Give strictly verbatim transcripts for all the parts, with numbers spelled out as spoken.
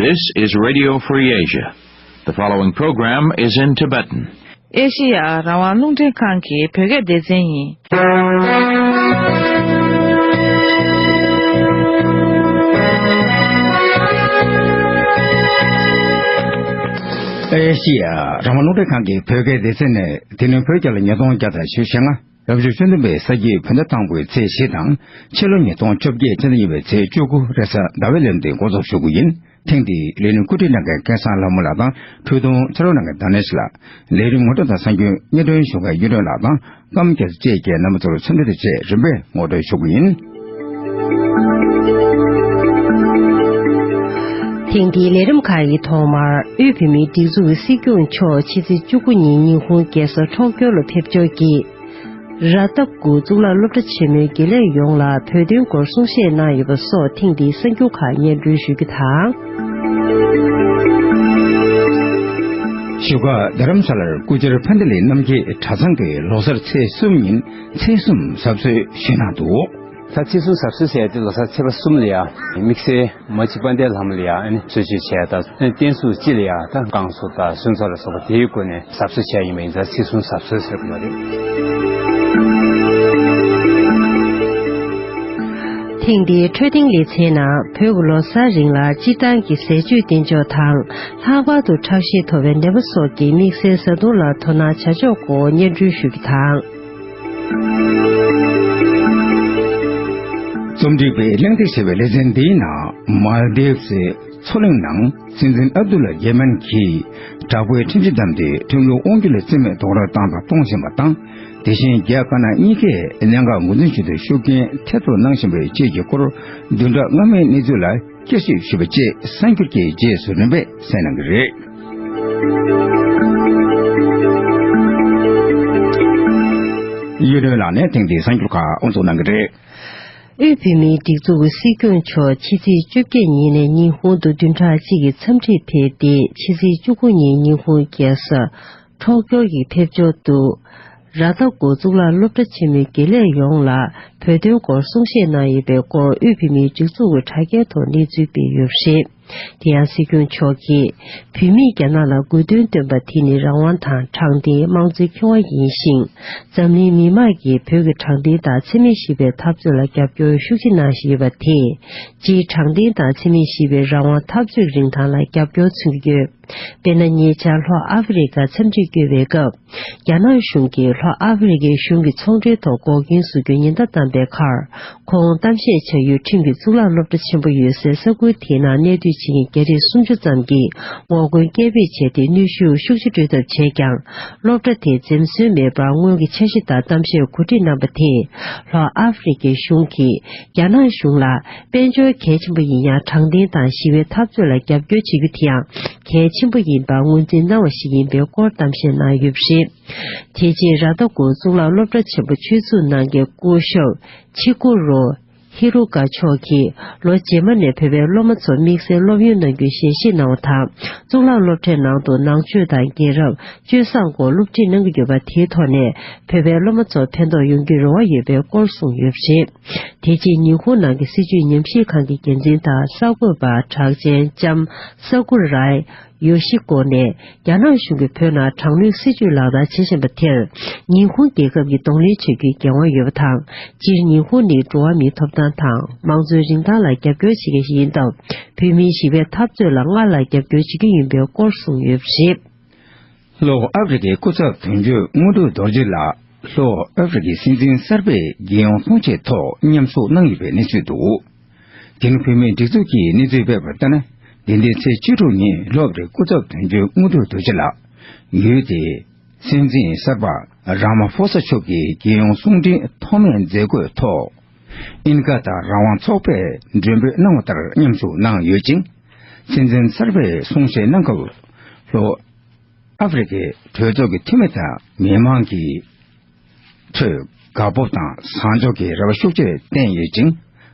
This is Radio Free Asia. The following program is in Tibetan. ཨེ་ཤི་ཡ་རང་དབང་རླུང་འཕྲིན་ཁང་གི་བོད་སྐད་སྡེ་ཚན་ཡིན། ཨེ་ཤི་ཡ་རང་དབང་རླུང་འཕྲིན་ཁང་གི་བོད་སྐད་སྡེ་ཚན་ནས་དེ་རིང་བོད་རྒྱལ་ལོ་ཉིས་སྟོང་བརྒྱ་དང་ཉི་ཤུ་རྩ་ལྔ། རབ་བྱུང་ཆུ་འདམ་པའི་ས་ཁྱི་བོད་ཟླ་དང་པོའི་ཚེས་བཞི་དང་། ཕྱི་ལོ་ཉིས་སྟོང་བཅོ་བརྒྱད་ཕྱི་ཟླ་གཉིས་པའི་ཚེས་བཅུ་དགུ་རེས་གཟའ་ཟླ་བའི་ལས་རིམ་འདི་འགོ་འཛུགས་ཞུ་རྒྱུ་ཡིན། ཐེངས་འདིའི་ལས་རིམ་བཀོད་སྒྲིག་གནང་མཁན་སྐལ་བཟང་ལྷ་མོ་ལགས་དང་། འཕྲུལ་གཏོང་ཕྱག་རོགས་གནང་མཁན་ཟླ་ནེ་ལགས། ལས་རིམ་ངོ་སྤྲོད་དང་གསར་འགྱུར་སྙན་སྒྲོན་ཞུ་མཁན་གཡུ་སྒྲོན་ལགས་དང་། རྐང་རྒྱལ་བཅས་ཀྱིས་རྣམ་པ་ཚོར་འཚམས་འདྲི་དང་བཅས་རིམ་པས་ངོ་སྤྲོད་ཞུ་རྒྱུ་ཡིན། ཐེངས་འདིའི་ལས་རིམ་ཁག་གི་ཐོག་མར་དབུས་བོད་མིའི་སྒྲིག་འཛུགས་ཀྱི་སྲིད་སྐྱོང་མཆོག་ཕྱི་ཚེས་བཅུ་དགུ་ཉིན་ཉི་ཧོང་རྒྱལ་ས་ཊོ་ཀྱོ་ལ་ཕེབས་འབྱོར་གྱིས། ར་ཏ་གུ་གཙུག་ལག་སློབ་གྲྭ་ཆེན་མོའི་དགེ་ལས་ཡོངས་ལ་བོད་དོན་སྐོར་གསུང་བཤད་གནང་ཡོད་པ་སོགས་ཐེངས་འདིའི་གསར་འགྱུར་ཁག་སྙན་སྒྲོན་ཞུ་རྒྱུ་དང་། བཞུགས་སྒར་རྡ་རམ་ས་ལར་སྐུ་བཅར་ཕན་བདེ་ལེགས་རྣམ་རྒྱལ་གྲྭ་ཚང་གིས་ལོ་གསར་ཚེས་གསུམ་ཉིན་ཚེས་གསུམ་གཟབ་གསོལ་ཞུས་གནང་འདུག། ད་ཚེས་གསུམ་གཟབ་གསོལ་ཟེར་ཡ་དེ་ལོ་གསར་ཚེས་པ་གསུམ་ལ་ཡ་དམིགས་བསལ་མ་གཅིག་དཔལ་ལྡན་ལྷ་མོ་ལ་ཡ་ཨ་ནི་གསོལ་མཆོད་བྱས། ད་ཨ་ནི་རྟེན་གསུམ་སྤྱི་ལ་ཡ་ད་བསྐང་གསོ་དང་གསོལ་ཚོགས་ལ་སོགས་པ་དེའི་སྒོ་ནས་གཟབ་གསོལ་བྱས་ཡིན་པ་ཡིན་ཙང་ཚེས་གསུམ་གཟབ་གསོལ་ཟེར་དགོས་པ་རེད། ཐེངས་འདིའི་འཕྲོད་བསྟེན་ལེ་ཚན་ནང་བོད་ཀྱི་ལོ་གསར་རིང་ལ་སྤྱིར་བཏང་གི་ཟས་སྤྱོད་གཏན་འཇགས་དང་། ལྷག་པར་དུ་ཁྲག་ཤེད་མཐོ་བའི་ནད་པ་སོགས་ཀྱི་དམིགས་བསལ་བཟའ་བཏུང་ལ་དོ་སྣང་བྱ་ཕྱོགས་སྐོར་སྙན་སྒྲོན་ཞུ་རྒྱུ་དང་། རྩོམ་སྒྲིག་པས་གླེང་སྟེགས་ཞེས་པའི་ལེ་ཚན་འདིའི་ནང་མཱལ་དིབ་སི་མཚོ་གླིང་ནང་སྲིད་འཛིན་ཨབ་དུ་ལ་ཡེ་མན་གྱིས་དྲག་པོའི་ཁྲིམས་གཞི་བསྡམས་ཏེ་ཁྲིམས་ལུགས་དབང་སྒྱུར་ལ་བརྩི་མེད་རྡོག་རོལ་བཏང་དང་གཏོང་བཞིན་པ་དང་། དེ་བཞིན་རྒྱ་དཀར་ནག་གཉིས་ཀས་གནད་འགག་ངོས་འཛིན་ཞུ་དུས་ཤུགས་རྐྱེན་ཐེབས་ཐུབ་གནང་བཞིན་པའི་རྐྱེན་གྱི་སྐོར་བདུན་ཕྲག་སྔ་མའི་གནས་ཚུལ་ལ། བསྐྱར་ཞིབ་ཞུས་པ་བཅས་གསར་འགྱུར་གྱི་རྗེས་སུ་རིམ་པས་གསན་གནང་གི་རེད། གཡུ་སྒྲོན་ལགས་ནས་ཐེངས་འདིའི་གསར་འགྱུར་ཁག་དབུ་འཛུགས་གནང་གི་རེད། དབུས་བོད་མིའི་སྒྲིག་འཛུགས་ཀྱི་སྲིད་སྐྱོང་མཆོག་ཕྱི་ཚེས་བཅོ་བརྒྱད་ཉིན་ནས་ཉི་ཧོང་དུ་བདུན་ཕྲག་གཅིག་གི་འཚམས་འདྲིར་ཕེབས་ཏེ། ཕྱི་ཚེས་བཅུ་དགུ་ཉིན་ཉི་ཧོང་རྒྱལ་ས་ཊོ་ཀྱོ་གི་ཕེབས་འབྱོར་དུ། ར་ཏ་གུ་གཙུག་ལག་སློབ་གྲྭ་ཆེན་མོའི་དགེ་ལས་ཡོངས་ལ་བོད་དོན་སྐོར་གསུང་བཤད་གནང་ཡོད་པའི་སྐོར་དབུས་བོད་མིའི་སྒྲིག་འཛུགས་ཀྱི་དྲ་རྒྱའི་ཐོག་གནས་ཚུལ་སྤེལ་ཡོད་པ་རེད། དེ་ཡང་སྲིད་སྐྱོང་མཆོག་གིས། བོད་མིས་རྒྱ་ནག་ལ་དགོས་འདུན་བཏོན་པ་དེ་ནི་རང་དབང་དང་དྲང་བདེན་དམངས་གཙོའི་ཁེ་དབང་ཡིན་ཞིང་། འཛམ་གླིང་མི་དམངས་ཀྱིས་བོད་ཀྱི་དྲང་བདེན་དང་འཚེ་མེད་ཞི་བའི་འཐབ་རྩོད་ལ་རྒྱབ་སྐྱོར་ཤུགས་ཆེ་གནང་བཞིན་ཡོད་པ་དེས། སྤྱིར་དྲང་བདེན་དང་འཚེ་མེད་ཞི་བའི་རང་དབང་འཐབ་རྩོད་ཀྱི་རིན་ཐང་ལ་རྒྱབ་སྐྱོར་མཚོན་གྱི་ཡོད། དཔེར་ན། ཉེ་ཆར་ལྷོ་ཨ་ཧྥེ་རི་ཀར་འཚམས་འདྲིར་བསྐྱོད་པའི་སྐབས། རྒྱ་ནག་གཞུང་གིས་ལྷོ་ཨ་ཧྥེ་རི་ཀའི་གཞུང་གི་ཚོང་འབྲེལ་ཐོག་འགོག་རྐྱེན་བཟོ་རྒྱུའི་ཉེན་བརྡ་བཏང་པའི་ཁར། ཁོང་གཏམ་བཤད་བྱ་ཡུལ་ཁྲིམས་ཀྱི་གཙུག་ལག་སློབ་གྲྭ་ཆེན་པོ་ཡོད་སའི་ས་ཁུལ་དེའི་ནང་གནས་སྡོད་བྱེད་མཁན་རྒྱ་རིགས་སུམ་ཅུ་ཙམ་གྱིས་ངོ་རྒོལ་སྐད་འབོད་བྱས་ཏེ། གནོན་ཤུགས་ཤུགས་ཆེ་སྤྲོད་ཐབས་བྱས་ཀྱང་། སློབ་གྲྭ་དེས་འཛེམ་ཟོན་མེད་པར་སྔོན་གྱི་འཆར་གཞི་ལྟར་གཏམ་བཤད་གོ་སྒྲིག་གནང་པ་དེས། ལྷོ་ཨ་ཧྥེ་རི་ཀའི་གཞུང་གིས་རྒྱ་ནག་གཞུང་ལ། དཔལ་འབྱོར་གལ་ཆེན་པོ་ཡིན་ཡང་། དྲང་བདེན་དང་ཞི་བའི་འཐབ་རྩོད་ལ་རྒྱབ་སྐྱོར་བྱེད་རྒྱུ་དེ་ཡང་། གལ་ཆེན་པོ་ཡིན་པར་ངོས་འཛིན་གནང་བ་ཞིག་ཡིན་པའི་སྐོར་གཏམ་བཤད་གནང་ཡོད་པ་རེད། དེ་རྗེས་ར་ཏ་གུ་གཙུག་ལག་སློབ་གྲྭ་ཆེན་པོ་ཆེད་འཛུགས་གནང་མཁན་སྐུ་ཞབས་ཆི་ཀུ་རོ་ཧི་རུ་ཀ་མཆོག་གིས། ལོ་རྗེས་མ་ནས་བོད་པའི་སློབ་མ་ཚོར་དམིགས་བསལ་སློབ་ཡོན་གནང་རྒྱུའི་ཞལ་བཞེས་གནང་བ་དང་། གཙུག་ལག་སློབ་གྲྭའི་ནང་དུ་ནང་ཆོས་དང་རྒྱལ་རབས། སྤྱོད་བཟང་སྐོར་སློབ་ཁྲིད་གནང་གི་ཡོད་པ། དེའི་ཐོག་ནས་བོད་པའི་སློབ་མ་ཚོར་ཕན་ཐོགས་ཡོང་རྒྱུའི་རེ་བ་ཡོད་པའི་སྐོར་གསུངས་ཡོད་པ་རེད། དེ་རྗེས་ཉི་ཧོང་ནང་གི་སྲིད་བྱུས་ཉམས་ཞིབ་ཁང་གི་འགན་འཛིན་དང་གསར་འགོད་པ་གྲགས་ཅན་ལྕམ་ས་ཀུ་རའི་ཡོ་ཤི་ཀོ་ནས། རྒྱ་ནག་གཞུང་གིས་བོད་ནང་དྲག་གནོན་སྲིད་བྱུས་ལག་བསྟར་བྱེད་བཞིན་པ་དེར། ཉི་ཧོང་རྒྱལ་ཁབ་ཀྱིས་གདོང་ལེན་བྱ་རྒྱུའི་འགན་དབང་ཡོད་པ་དང་། སྤྱིར་ཉི་ཧོང་ནི་འགྲོ་བ་མིའི་ཐོབ་ཐང་དང་། དམངས་གཙོའི་རིན་ཐང་ལ་རྒྱབ་སྐྱོར་བྱེད་མཁན་ཞིག་ཡིན་སྟབས། བོད་མིའི་ཞི་བའི་འཐབ་རྩོད་ལ་སྔར་ལས་རྒྱབ་སྐྱོར་བྱེད་ཀྱི་ཡིན་པའི་སྐོར་གསུངས་ཡོད་པ་རེད། ལྷོ་ཨ་ཧྥེ་རི་ཀའི་སྐུ་ཚབ་དོན་གཅོད་དངོས་གྲུབ་རྡོ་རྗེ་ལགས་ལྷོ་ཨ་ཧྥེ་རི་ཀའི་སྲིད་འཛིན་གསར་པའི་རྒྱལ་ཡོངས་གསུང་ཆོས་ཐོག་མཉམ་ཞུགས་གནང་ཡོད་པའི་གནས་ཚུལ་འདུག། དེ་རིང་བོད་མིའི་སྒྲིག་འཛུགས་ཀྱིས་གནས་ཚུལ་སྤེལ་བར་ལྟར་ན། འདི་ཟླའི་ཚེས་བཅུ་དྲུག་ཉིན་ལྷོ་ཨ་ཧྥེ་རི་ཀའི་སྐུ་ཚབ་དོན་གཅོད་དངོས་གྲུབ་རྡོ་རྗེ་ལགས་ཡུལ་དེའི་སྲིད་འཛིན་གསར་པ་རཱ་མ་ཧྥོ་ས་མཆོག་གི་རྒྱལ་ཡོངས་གསུང་འཕྲིན་ཐོག་མའི་མཛད་སྒོའི་ཐོག་ཨིན་ཀ་དང་རང་དབང་ཚོགས་པས་མགྲོན་འབོད་གནང་བ་ལྟར་མཉམ་ཞུགས་གནང་ཡོད་ཅིང་། སྲིད་འཛིན་གསར་པས་གསུང་བཤད་གནང་སྐབས། ལྷོ་ཨ་ཧྥེ་རི་ཀའི་གྲོས་ཚོགས་ཀྱི་འཐུས་མི་དང་མི་མང་གི་ཁྲོད་དགའ་སྤོབས་དང་བཟང་ཕྱོགས་ཀྱི་རེ་བ་ཤུགས་ཆེ་བསྟན་ཡོད་ཅིང་།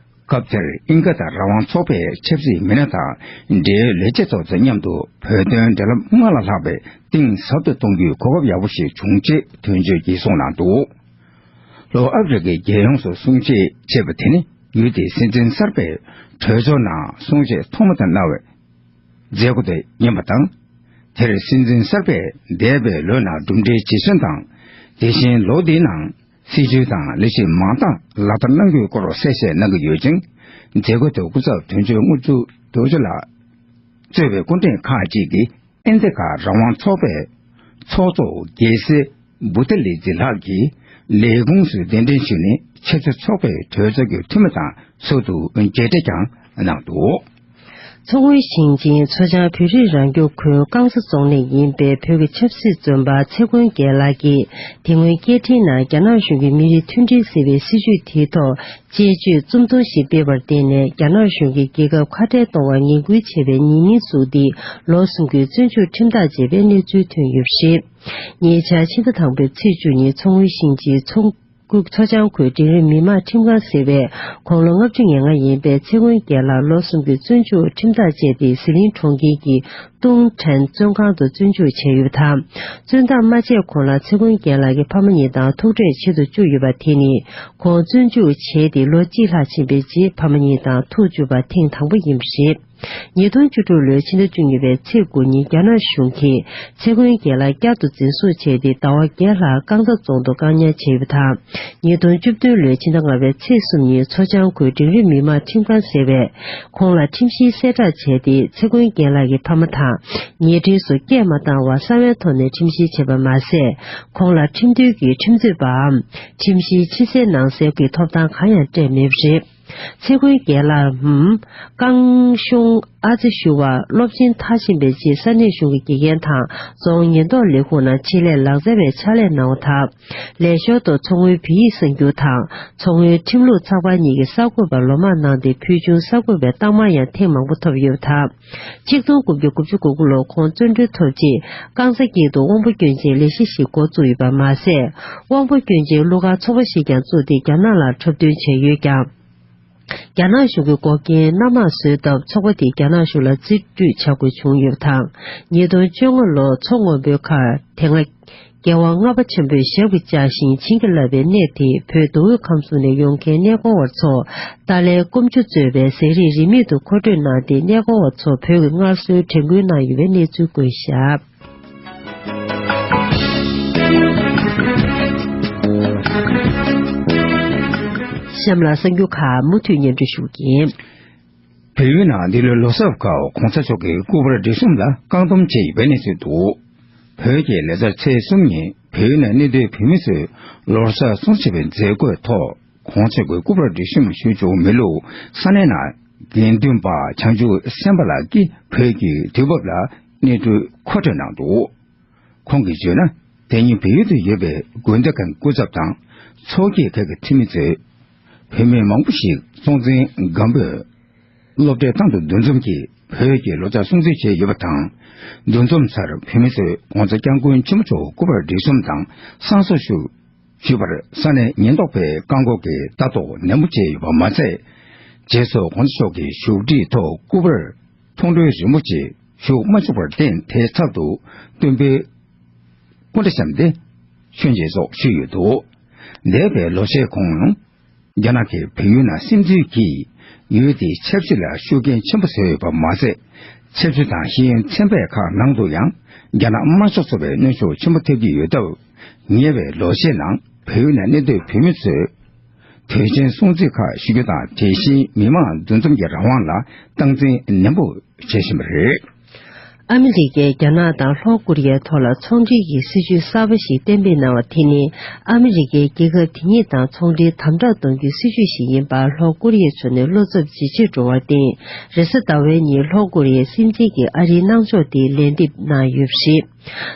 སྐབས་དེར་ཨིན་ཀ་དང་རང་དབང་ཚོགས་པའི་ཆབ་སྲིད་མི་སྣ་དང་འབྲེལ་ཡོད་ལས་བྱེད་ཚོ་དང་མཉམ་དུ་བོད་དོན་འབྲེལ་ལམ་སྔར་ལས་ལྷག་པའི་གཏིང་ཟབ་ཏུ་གཏོང་རྒྱུའི་གོ་སྐབས་ཡག་པོ་ཞིག་བྱུང་ཅེས་དོན་གཅོད་ཀྱིས་གསུངས་གནང་འདུག། ལྷོ་ཨ་ཧྥེ་རི་ཀའི་རྒྱལ་ཡོངས་སུ་གསུང་བཤད་བྱས་པ་དེ་ནི་ཡུལ་དེའི་སྲིད་འཛིན་གསར་པས་གྲོས་ཚོགས་ནང་གསུང་བཤད་ཐོག་མ་དུ་གནང་བའི་ མཛད་སྒོ་དེ་ཡིན་པ་དང་། དེར་སྲིད་འཛིན་གསར་པས་འདས་པའི་ལོའི་ནང་གྲུབ་འབྲས་ཇི་བཟུང་དང་། དེ་བཞིན་ལོ་འདིའི་ནང་སྲིད་ཇུས་དང་ལས་གཞི་མང་དག་ལག་བསྟར་གནང་རྒྱུའི་སྐོར་གསལ་བཤད་གནང་གི་ཡོད་ཅིང་། མཛད་སྒོ་དེ་སྐུ་ཚབ་དོན་གཅོད་དངུལ་ཆུ་རྡོ་རྗེ་ལགས་གཙོས་པའི་སྐུ་མགྲོན་ཁག་ཅིག་གིས། ཨིན་ཛི་ཁ་རང་དབང་ཚོགས་པའི་ཚོགས་གཙོ་རྒྱལ་སྲས་བུ་ཏི་ལི་ཛི་ལགས་ཀྱིས་ལས་ཁུངས་སུ་གདན་འདྲེན་ཞུས་ནས། ཆབ་སྲིད་ཚོགས་པའི་གྲོས་ཚོགས་ཀྱི་འཐུས་མི་དང་ཚོགས་འདུ་མཇལ་འཕྲད་ཀྱང་གནང་འདུག། མཚོ་སྔོན་ཞིང་ཆེན་མཚོ་བྱང་བོད་རིགས་རང་སྐྱོང་ཁུལ་རྐང་ཚ་རྫོང་ནས་ཡིན་པའི་བོད་ཀྱི་ཆབ་སྲིད་བཙོན་པ་ཚེ་མགོན་རྒྱལ་ལགས་ཀྱིས། དེ་སྔོན་སྐད་འཕྲིན་ནང་རྒྱ་ནག་གཞུང་གིས་མི་རིགས་མཐུན་སྒྲིལ་ཟེར་བའི་སྲིད་བྱུས་དེའི་ཐོག་དཔྱད་བརྗོད་རྩོམ་ཐུང་ཞིག་སྤེལ་བར་བརྟེན་ནས། རྒྱ་ནག་གཞུང་གིས་རྒྱལ་ཁབ་ཁ་བྲལ་གཏོང་བར་ངན་སྐུལ་བྱས་པའི་ཉེས་མིང་བཙུགས་ཏེ། ལོ་གསུམ་གྱི་བཙོན་འཇུག་ཁྲིམས་ཐག་བཅད་པའི་གནས་ཚུལ་ཐོན་ཡོད་པ་རེད། ཉེ་ཆར་ཕྱི་ཟླ་དང་པོའི་ཚེས་བཅུ་ཉིན་མཚོ་སྔོན་ཞིང་ཆེན་མཚོ་མཚོ་བྱང་ཁུལ་འབྲིང་རིམ་མི་དམངས་ཁྲིམས་ཁང་ཟེར་བས། དགུང་ལོ་ལྔ་བཅུ་ང་ལྔ་ཡིན་པའི་ཚེ་མགོན་རྒྱལ་ལགས་ལོ་གསུམ་གྱི་བཙོན་འཇུག་ཁྲིམས་ཐག་བཅད་དེ། ཟི་ལིང་གྲོང་ཁྱེར་གྱི་ཏུང་ཁྲན་བཙོན་ཁང་དུ་བཙོན་འཇུག་བྱས་ཡོད་པ་དང་། བཙོན་ཐག་མ་བཅད་གོང་ལ་ཚེ་མགོན་རྒྱལ་ལགས་ཀྱི་ཕ་མ་གཉིས་དང་ཐུག་འཕྲད་བྱེད་དུ་བཅུག་ཡོད་པ་དེ་ནི། ཁོང་བཙོན་འཇུག་བྱས་ཏེ་ལོ་གཅིག་ལྷག་ཕྱིན་པའི་རྗེས། ཕ་མ་གཉིས་དང་ཐུག་བཅུག་པ་ཐེངས་དང་པོ་ཡིན་པ་རེད། ཉིས་སྟོང་བཅུ་དྲུག་ལོའི་ཕྱི་ཟླ་བཅུ་གཉིས་པའི་ཚེས་དགུ་ཉིན། རྒྱ་ནག་གཞུང་གིས་ཚེ་མགོན་རྒྱལ་ལགས་བསྐྱར་དུ་འཛིན་བཟུང་བྱས་ཏེ། ཟླ་བ་བརྒྱད་ལྷག་རྐང་ཚ་རྫོང་དུ་བཀག་ཉར་བྱས་ཡོད་པ་དང་། ཉིས་སྟོང་བཅུ་བདུན་ལོའི་ཕྱི་ཟླ་ལྔ་པའི་ཚེས་གསུམ་ཉིན། མཚོ་བྱང་ཁུལ་འབྲིང་རིམ་མི་དམངས་ཁྲིམས་ཁང་ཟེར་བས། ཁོང་ལ་ཁྲིམས་གཞི་གསལ་བསྒྲགས་བྱས་ཏེ། ཚེ་མགོན་རྒྱལ་ལགས་ཀྱི་ཕ་མ་དང་ཉེ་འབྲེལ་སོགས་སྐད་མ་བཏང་བར་གསང་བའི་ཐོག་ནས་ཁྲིམས་གཞི་བྱས་པ་མ་ཟད། ཁོང་ལ་ཁྲིམས་མཐུན་གྱི་ཁྲིམས་རྩོད་པའམ་ཁྲིམས་གཞིའི་ཕྱི་གསལ་ནང་གསལ་གྱི་ཐོབ་ཐང་གང་ཡང་སྤྲད་མེད་པ་རེད། ཚེ་མགོན་རྒྱལ་ལགས་ཧུམ། ཀང་ཤུང་ཨ་ཙི་ཞུ་བ་སློབ་ཆེན་མཐར་ཕྱིན་པའི་རྗེས། ས་གནས་གཞུང་གི་དགེ་རྒན་དང་རྫོང་ཉེན་རྟོག་ལས་ཁུངས་ནང་ཆེད་ལས་ལག་རྩལ་བའི་ཕྱག་ལས་གནང་བ་དང་། ལས་ཞོར་དུ་མཚོ་སྔོན་བོད་ཡིག་གསར་འགྱུར་དང་། མཚོ་སྔོན་ཁྲིམས་ལུགས་ཚགས་པར་གཉིས་ཀྱི་གསར་འགོད་པར་ལོ་མང་གནང་སྟེ། ཕུལ་བྱུང་གསར་འགོད་པའི་རྟགས་མང་ཡང་ཐེངས་མང་པོ་ཐོབ་ཡོད་པ་དང་། ཆིག་སྟོང་དགུ་བརྒྱ་དགུ་བཅུ་གོ་དགུ་ལོར་ཁོང་བཙོན་གྲོལ་ཐོབ་རྗེས། རྐང་ཚ་དཀྱིལ་དུ་དབང་པོ་སྐྱོན་ཅན་ལས་གཞི་ཞིག་འགོ་བཙུགས་ཡོད་པ་མ་ཟད། དབང་པོ་སྐྱོན་ཅན་གླུ་གར་ཚོགས་པ་ཞིག་ཀྱང་བཙུགས་ཏེ། རྒྱ་ནག་ལ་འཁྲབ་སྟོན་བྱས་ཡོད་ཀྱང་། རྒྱ་ནག་གཞུང་གིས་འགོག་རྐྱེན་སྣ་མང་བཟོས་སྟབས། ཚོགས་པ་དེ་རྒྱ་ནག་གཞུང་ལ་རྩིས་སྤྲོད་བྱ་དགོས་བྱུང་ཡོད་པ་དང་། ཉིས་སྟོང་བཅོ་ལྔ་ལོར་མཚོ་སྔོན་པོའི་མཁར་དེ་སྔ་རྒྱལ་དབང་ལྔ་པ་ཆེན་པོས་ཞབས་ཀྱིས་བཅགས་ཤིང་བྱིན་གྱིས་བརླབས་པའི་གནས་དེར། བོད་མདོ་དབུས་ཁམས་གསུམ་ནས་ཡོང་མཁན་གནས་སྐོར་བ་ཚོ་ཏཱ་ལའི་སྐོམ་ཆུ་གཙོས་པའི་ཟས་རིགས་རིན་མེད་དུ་མཁོ་སྤྲོད་གནང་སྟེ། གནས་སྐོར་བ་ཚོར་བོད་ཀྱི་སྔར་སྲོལ་དྲན་སྐུལ་གནང་ཡོད་པའི་གནས་ཚུལ་བཀོད་བཞག། གཤམ་ལ་གསར་འགྱུར་ཁག་མུ་མཐུད་སྙན་སྒྲོན་ཞུ་གི་ཡིན། བལ་ཡུལ་ནང་འདི་ལོའི་ལོ་གསར་སྐབས་༸གོང་ས་མཆོག་གི་སྐུ་པར་སྒྲིག་གསུམ་ལ་བཀག་སྡོམ་བྱས་ཡོད་པའི་གནས་ཚུལ་འདུག། བོད་ཀྱི་ལོ་གསར་ཚེས་གསུམ་ཉིན་བལ་ཡུལ་ནང་གནས་སྡོད་བོད་མི་ཚོས་ལོ་གསར་སྲུང་བརྩི་བའི་མཛད་སྒོའི་ཐོག་༸གོང་ས་མཆོག་གི་སྐུ་པར་སྒྲིག་གསུམ་ཞུ་ཆོག་མི་ལུགས། ས་གནས་ནང་དགེ་འདུན་པ་བྱང་ཆུབ་སེམས་དཔའ་ལགས་ཀྱིས་བོད་ཀྱི་དུས་བབ་ལ་གནས་ཚུལ་མཁོ་སྤྲོད་གནང་འདུག། ཁོང་གིས་བརྗོད་ན། དེ་ཉིན་བལ་ཡུལ་དུ་ཡོད་པའི་དགོན་སྡེ་ཁག་གི་སྐུ་ཚབ་དང་། ཚོགས་སྐྱིད་ཁག་གི་འཐུས་མི་ཚོས། བོད་མི་མང་པོ་ཞིག་སྲོང་བཙན་སྒམ་པོའི་སློབ་གྲྭའི་ཐང་དུ་འདུ་འཛོམས་ཀྱིས་བོད་ཀྱི་ལོ་གསར་སྲུང་བརྩི་བྱས་ཡོད་པ་དང་། འདུ་འཛོམས་སར་བོད་མི་ཚོས་༸གོང་ས་༸སྐྱབས་མགོན་ཆེན་པོ་མཆོག་སྐུ་པར་སྒྲིག་གསུམ་དང་བསང་གསོལ་ཞུ་ཞུས་པར། ས་གནས་ཉེན་རྟོག་པས་བཀག་འགོག་གིས་ལྟ་རྟོག་ནན་པོ་བྱས་ཡོད་པ་མ་ཟད། རྗེས་སུ་༸གོང་ས་མཆོག་གི་བཞུགས་ཁྲིའི་ཐོག་སྐུ་པར་མཐོང་གྲོལ་རིན་པོ་ཆེ་ཞུ་མ་བཅུག་པར་བརྟེན། དེའི་ཚབ་ཏུ་སྟོན་པའི་སྐུ་འདྲ་བཤམས་ཏེ་མཆོད་མཇལ་སོགས་ཞུས་ཡོད་འདུག། འདས་པའི་ལོ་ཤས་གོང་རྒྱ་ནག་གིས་བལ་ཡུལ་ནང་སིམ་འཛུལ་གྱིས་ཡུལ་དེའི་ཆབ་སྲིད་ལ་ཤུགས་རྐྱེན་ཆེན་པོ་བཟོས་ཡོད་པ་མ་ཟད། ཆབ་སྲིད་དང་ཤེས་ཡོན་ཚན་པ་ཁག་ནང་དུ་ཡང་རྒྱ་ནག་དམར་ཤོག་ཚོགས་པའི་གནོན་ཤུགས་ཆེན་པོ་ཐེབས་ཀྱི་ཡོད་སྟབས། ཉེ་བའི་ལོ་ཤས་ནང་བལ་ཡུལ་ནང་གནས་སྡོད་བོད་མི་ཚོས་དུས་ཆེན་སྲུང་བརྩི་ཁག་ཞུ་རྒྱུ་དང་། དེ་བཞིན་མི་མང་འདུ་འཛོམས་ཀྱི་རང་དབང་ལ་སྟངས་འཛིན་ནན་པོ་བྱེད་བཞིན་པ་རེད། ཨ་མི་རི་ཀས་རྒྱ་ནག་དང་ལྷོ་ཀོ་རི་ཡའི་ཐོག་ལ་ཚོང་འབྲེལ་གྱི་སྲིད་ཇུས་གསར་པ་ཞིག་གཏན་འབེབས་གནང་བ་དེ་ནི། ཨ་མི་རི་ཀའི་རྒྱལ་ཁབ་དེ་གཉིས་དང་ཚོང་འབྲེལ་དམ་དྲག་གཏོང་རྒྱུའི་སྲིད་ཇུས་ཤིག་ཡིན་པར་ལྷོ་ཀོ་རི་ཡའི་ཕྱོགས་ནས་བློ་འཚབ་ཇེ་ཆེར་འགྲོ་བར་བརྟེན། རེས་གཟའ་ཟླ་བའི་ཉིན་ལྷོ་ཀོ་རི་ཡའི་སྲིད་འཛིན་གྱིས་ཨ་རིའི་གནང་ཕྱོགས་དེ་ལན་འདེབས་གནང་ཡོད་པ་རེད།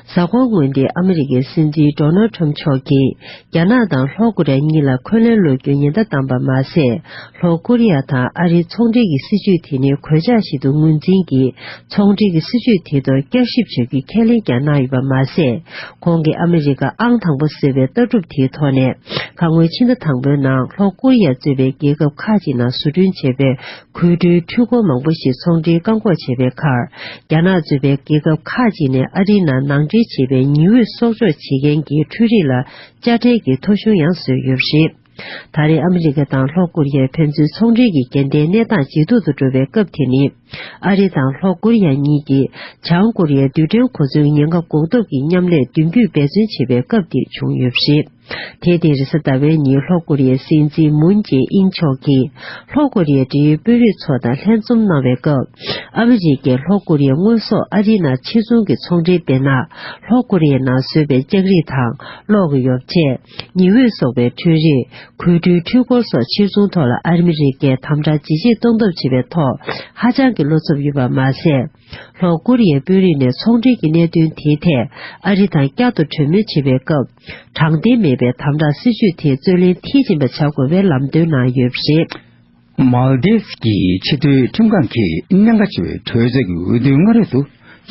གཟའ་འཁོར་སྔོན་དེ་ཨ་མི་རི་ཀའི་སྲིད་འཛིན་ཌོ་ནལ་ཁྲམ་མཆོག་གིས། རྒྱ་ནག་དང་ལྷོ་ཀོ་རི་ཡ་གཉིས་ལ་འཁོན་ལན་སློག་རྒྱུའི་ཉེན་བརྡ་བཏང་པ་མ་ཟད། ལྷོ་ཀོ་རི་ཡ་དང་ཨ་རིའི་ཚོང་འབྲེལ་གྱི་སྲིད་ཇུས་དེ་ནི་གོད་ཆག་ཞིག་ཏུ་ངོས་འཛིན་གྱིས། ཚོང་འབྲེལ་གྱི་སྲིད་ཇུས་དེ་ཐོག་བསྐྱར་ཞིབ་བྱ་རྒྱུའི་ཁས་ལེན་ཀྱང་གནང་ཡོད་པ་མ་ཟད། ཁོང་གིས་ཨ་མི་རི་ཀ་ཨང་དང་པོ་ཟེར་བའི་ལྟ་གྲུབ་དེའི་ཐོག་ནས། ཁ་སྔོན་ཕྱི་ཟླ་དང་པོའི་ནང་ལྷོ་ཀོ་རི་ཡ་གཙོས་པའི་རྒྱལ་ཁབ་ཁག་ཅིག་ནང་བཟོ་སྐྲུན་བྱས་པའི། གོས་འཁྲུད་འཕྲུལ་འཁོར་མང་པོ་ཞིག་ཚོང་འབྲེལ་བཀག་འགོག་བྱས་པའི་ཁར། རྒྱ་ནག་གཙོས་པའི་རྒྱལ་ཁབ་ཁག་ཅིག་ནས་ཨ་རིའི་ནང་ནང་འདྲེན་བྱས་པའི་ཉི་འོད་གསོག་འཇོག་བྱེད་མཁན་གྱི་འཕྲུལ་རིག་ལ་དཔྱ་ཁྲལ་གྱི་ཐོ་གཞུང་ཡང་བཟོས་ཡོད་པ་རེད། ད་རེས་ཨ་མི་རི་ཀ་དང་ལྷོ་ཀོ་རི་ཡའི་ཕན་ཚུན་ཚོང་འབྲེལ་གྱི་འགལ་ཟླའི་གནས་སྟངས་ཇེ་སྡུག་ཏུ་འགྲོ་བའི་སྐབས་དེ་ནི། ཨ་རི་དང་ལྷོ་ཀོ་རི་ཡ་གཉིས་ཀྱིས་བྱང་ཀོ་རི་ཡའི་རྡུལ་ཕྲན་གོ་མཚོན་ཉེན་ཁ་འགོག་ཐབས་ཀྱི་མཉམ་ལས་མདུན་སྐྱོད་འབད་བརྩོན་བྱེད་པའི་སྐབས་དེ་བྱུང་ཡོད་པ་རེད། དེ་དེ་རེས་གཟའ་ཟླ་བའི་ཉིན་ལྷོ་ཀོ་རི་ཡའི་སྲིད་འཛིན་མུན་ཇེ་ཨིན་མཆོག་གིས་ལྷོ་ཀོ་རི་ཡའི་འབྲེལ་ཡོད་དཔོན་རིགས་ཚོ་དང་ལྷན་འཛོམས་གནང་བའི་སྐབས། ཨ་མི་རི་ཀས་ལྷོ་ཀོ་རི་ཡའི་དངོས་ཟོག་ཨ་རིའི་ནང་ཕྱིར་ཚོང་གི་ཚོང་འབྲེལ་སྤེལ་ན། ལྷོ་ཀོ་རི་ཡའི་ནང་བཟོས་པའི་ལྕགས་རིགས་དང་གློག་གི་ཡོ་བྱད། ཉི་འོད་སོགས་པའི་འཕྲུལ་རིགས། གོས་འཁྲུད། འཕྲུལ་འཁོར་སོགས་ཕྱིར་ཚོང་ཐོག་ལ་ཨ་མི་རི་ཀས་དམ་དྲག་ཇེ་ཆེར་གཏོང་ཐབས་བྱེད་པའི་ཐོག་ཧ་ཅང་གི་བློ་འཚབ་ཡོད་པ་མ་ཟད། ལྷོ་ཀོ་རི་ཡའི་དཔོན་རིགས་ནས་ཚོང་འབྲེལ་གྱི་གནད་དོན་དེའི་ཐད་ཨ་རི་དང་བསྐྱར་དུ་གྲོས་མོལ་བྱེད་པའི་སྐབས། དྲང་བདེན་མེད་པའི་དམ་དྲག་སྲིད་བྱུས་དེ་རྩོད་ལེན་མཐིལ་ཕྱིན་པ་བྱ་དགོས་པའི་ལམ་སྟོན་གནང་ཡོད་པ་རེད། མཱལ་དིབ་ཀྱི་ཆེས་མཐོའི་ཁྲིམས་ཁང་གིས་གནད་འགག་ཆེ་བའི་གྲོས་ཚོགས་ཀྱི་འོས་བསྡུའི་སྔ་རོལ་དུ་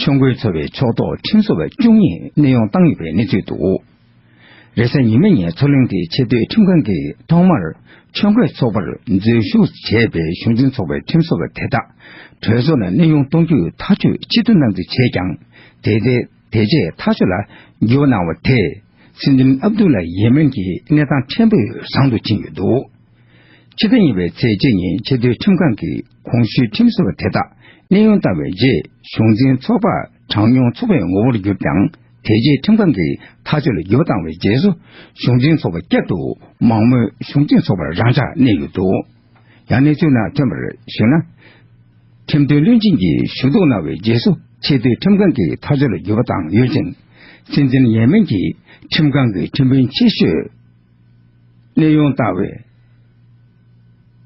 ཆོས་འགོད་ཚོགས་པའི་ཕྱོགས་གཏོགས་ཁྲིམས་བཟོ་བ་བཅུ་གཉིས་གནས་དབྱུང་བཏང་ཡོད་པའི་གནས་ཚུལ་འདུག་རེས་གཟའ་ཉི་མའི་ཉིན་མཚོ་གླིང་དེའི་ཆེས་མཐོའི་ཁྲིམས་ཁང་གིས་ཐོག་མར་ཆོས་འགོད་ཚོགས་པར་འཛུལ་ཞུགས་བྱས་པའི་གཞུང་འཛིན་ཚོགས་པའི་ཁྲིམས་བཟོ་བ་དེ་དག་གྲོས་ཚོགས་ནང་གནས་དབྱུང་གཏོང་རྒྱུའི་ཐག་གཅོད་ཕྱིར་བསྡུ་གནང་རྩིས་བྱས་ཀྱང་། དེ་དེ་དེ་རྗེས་ཐག་གཅོད་ལ་འགྱུར་བ་གནང་བ་དེས་སྲིད་འཛིན་ཨབ་དུ་ལ་ཡེ་མེན་གྱི་གནས་སྟངས་ཕྲན་བུ་བཟང་དུ་ཕྱིན་ཡོད་འདུག་ཕྱི་ཟླ་གཉིས་པའི་ཚེས་གཅིག་ཉིན་ཆེས་མཐོའི་ཁྲིམས་ཁང་གིས་གོང་ཞུས་ཁྲིམས་བཟོ་བ་དེ་དག་གནས་དབྱུང་བཏང་བའི་རྗེས། གཞུང་འཛིན་ཚོགས་པ་གྲངས་ཉུང་ཚོགས་པའི་ངོ་བོར་གྱུར་ཀྱང་། དེ་རྗེས་ཁྲིམས་ཁང་གིས་ཐག་གཅོད་ལ་འགྱུར་བ་བཏང་བའི་རྗེས་སུ། གཞུང་འཛིན་ཚོགས་པ་བསྐྱར་དུ་མང་མོས་གཞུང་འཛིན་ཚོགས་པར་རང་འཇགས་གནས་ཡོད་འདུག་ཡང་གནས་ཚུལ་ནང་ཐོན་པར་གཞིགས་ན། ཁྲིམས་དོན་བློན་ཆེན་གྱིས་ཞུ་གཏུག་གནང་བའི་རྗེས་སུ། ཆེས་མཐོའི་ཁྲིམས་ཁང་གིས་ཐག་གཅོད་ལ་འགྱུར་བ་བཏང་ཡོད་ཅིང་། སྲིད་འཛིན་ཡེ་མེན་གྱིས་ཁྲིམས་ཁང་གི་ཁྲིམས་དཔོན་ཆེ་ཤོས་གནས་དབྱུང་བཏང་བའི་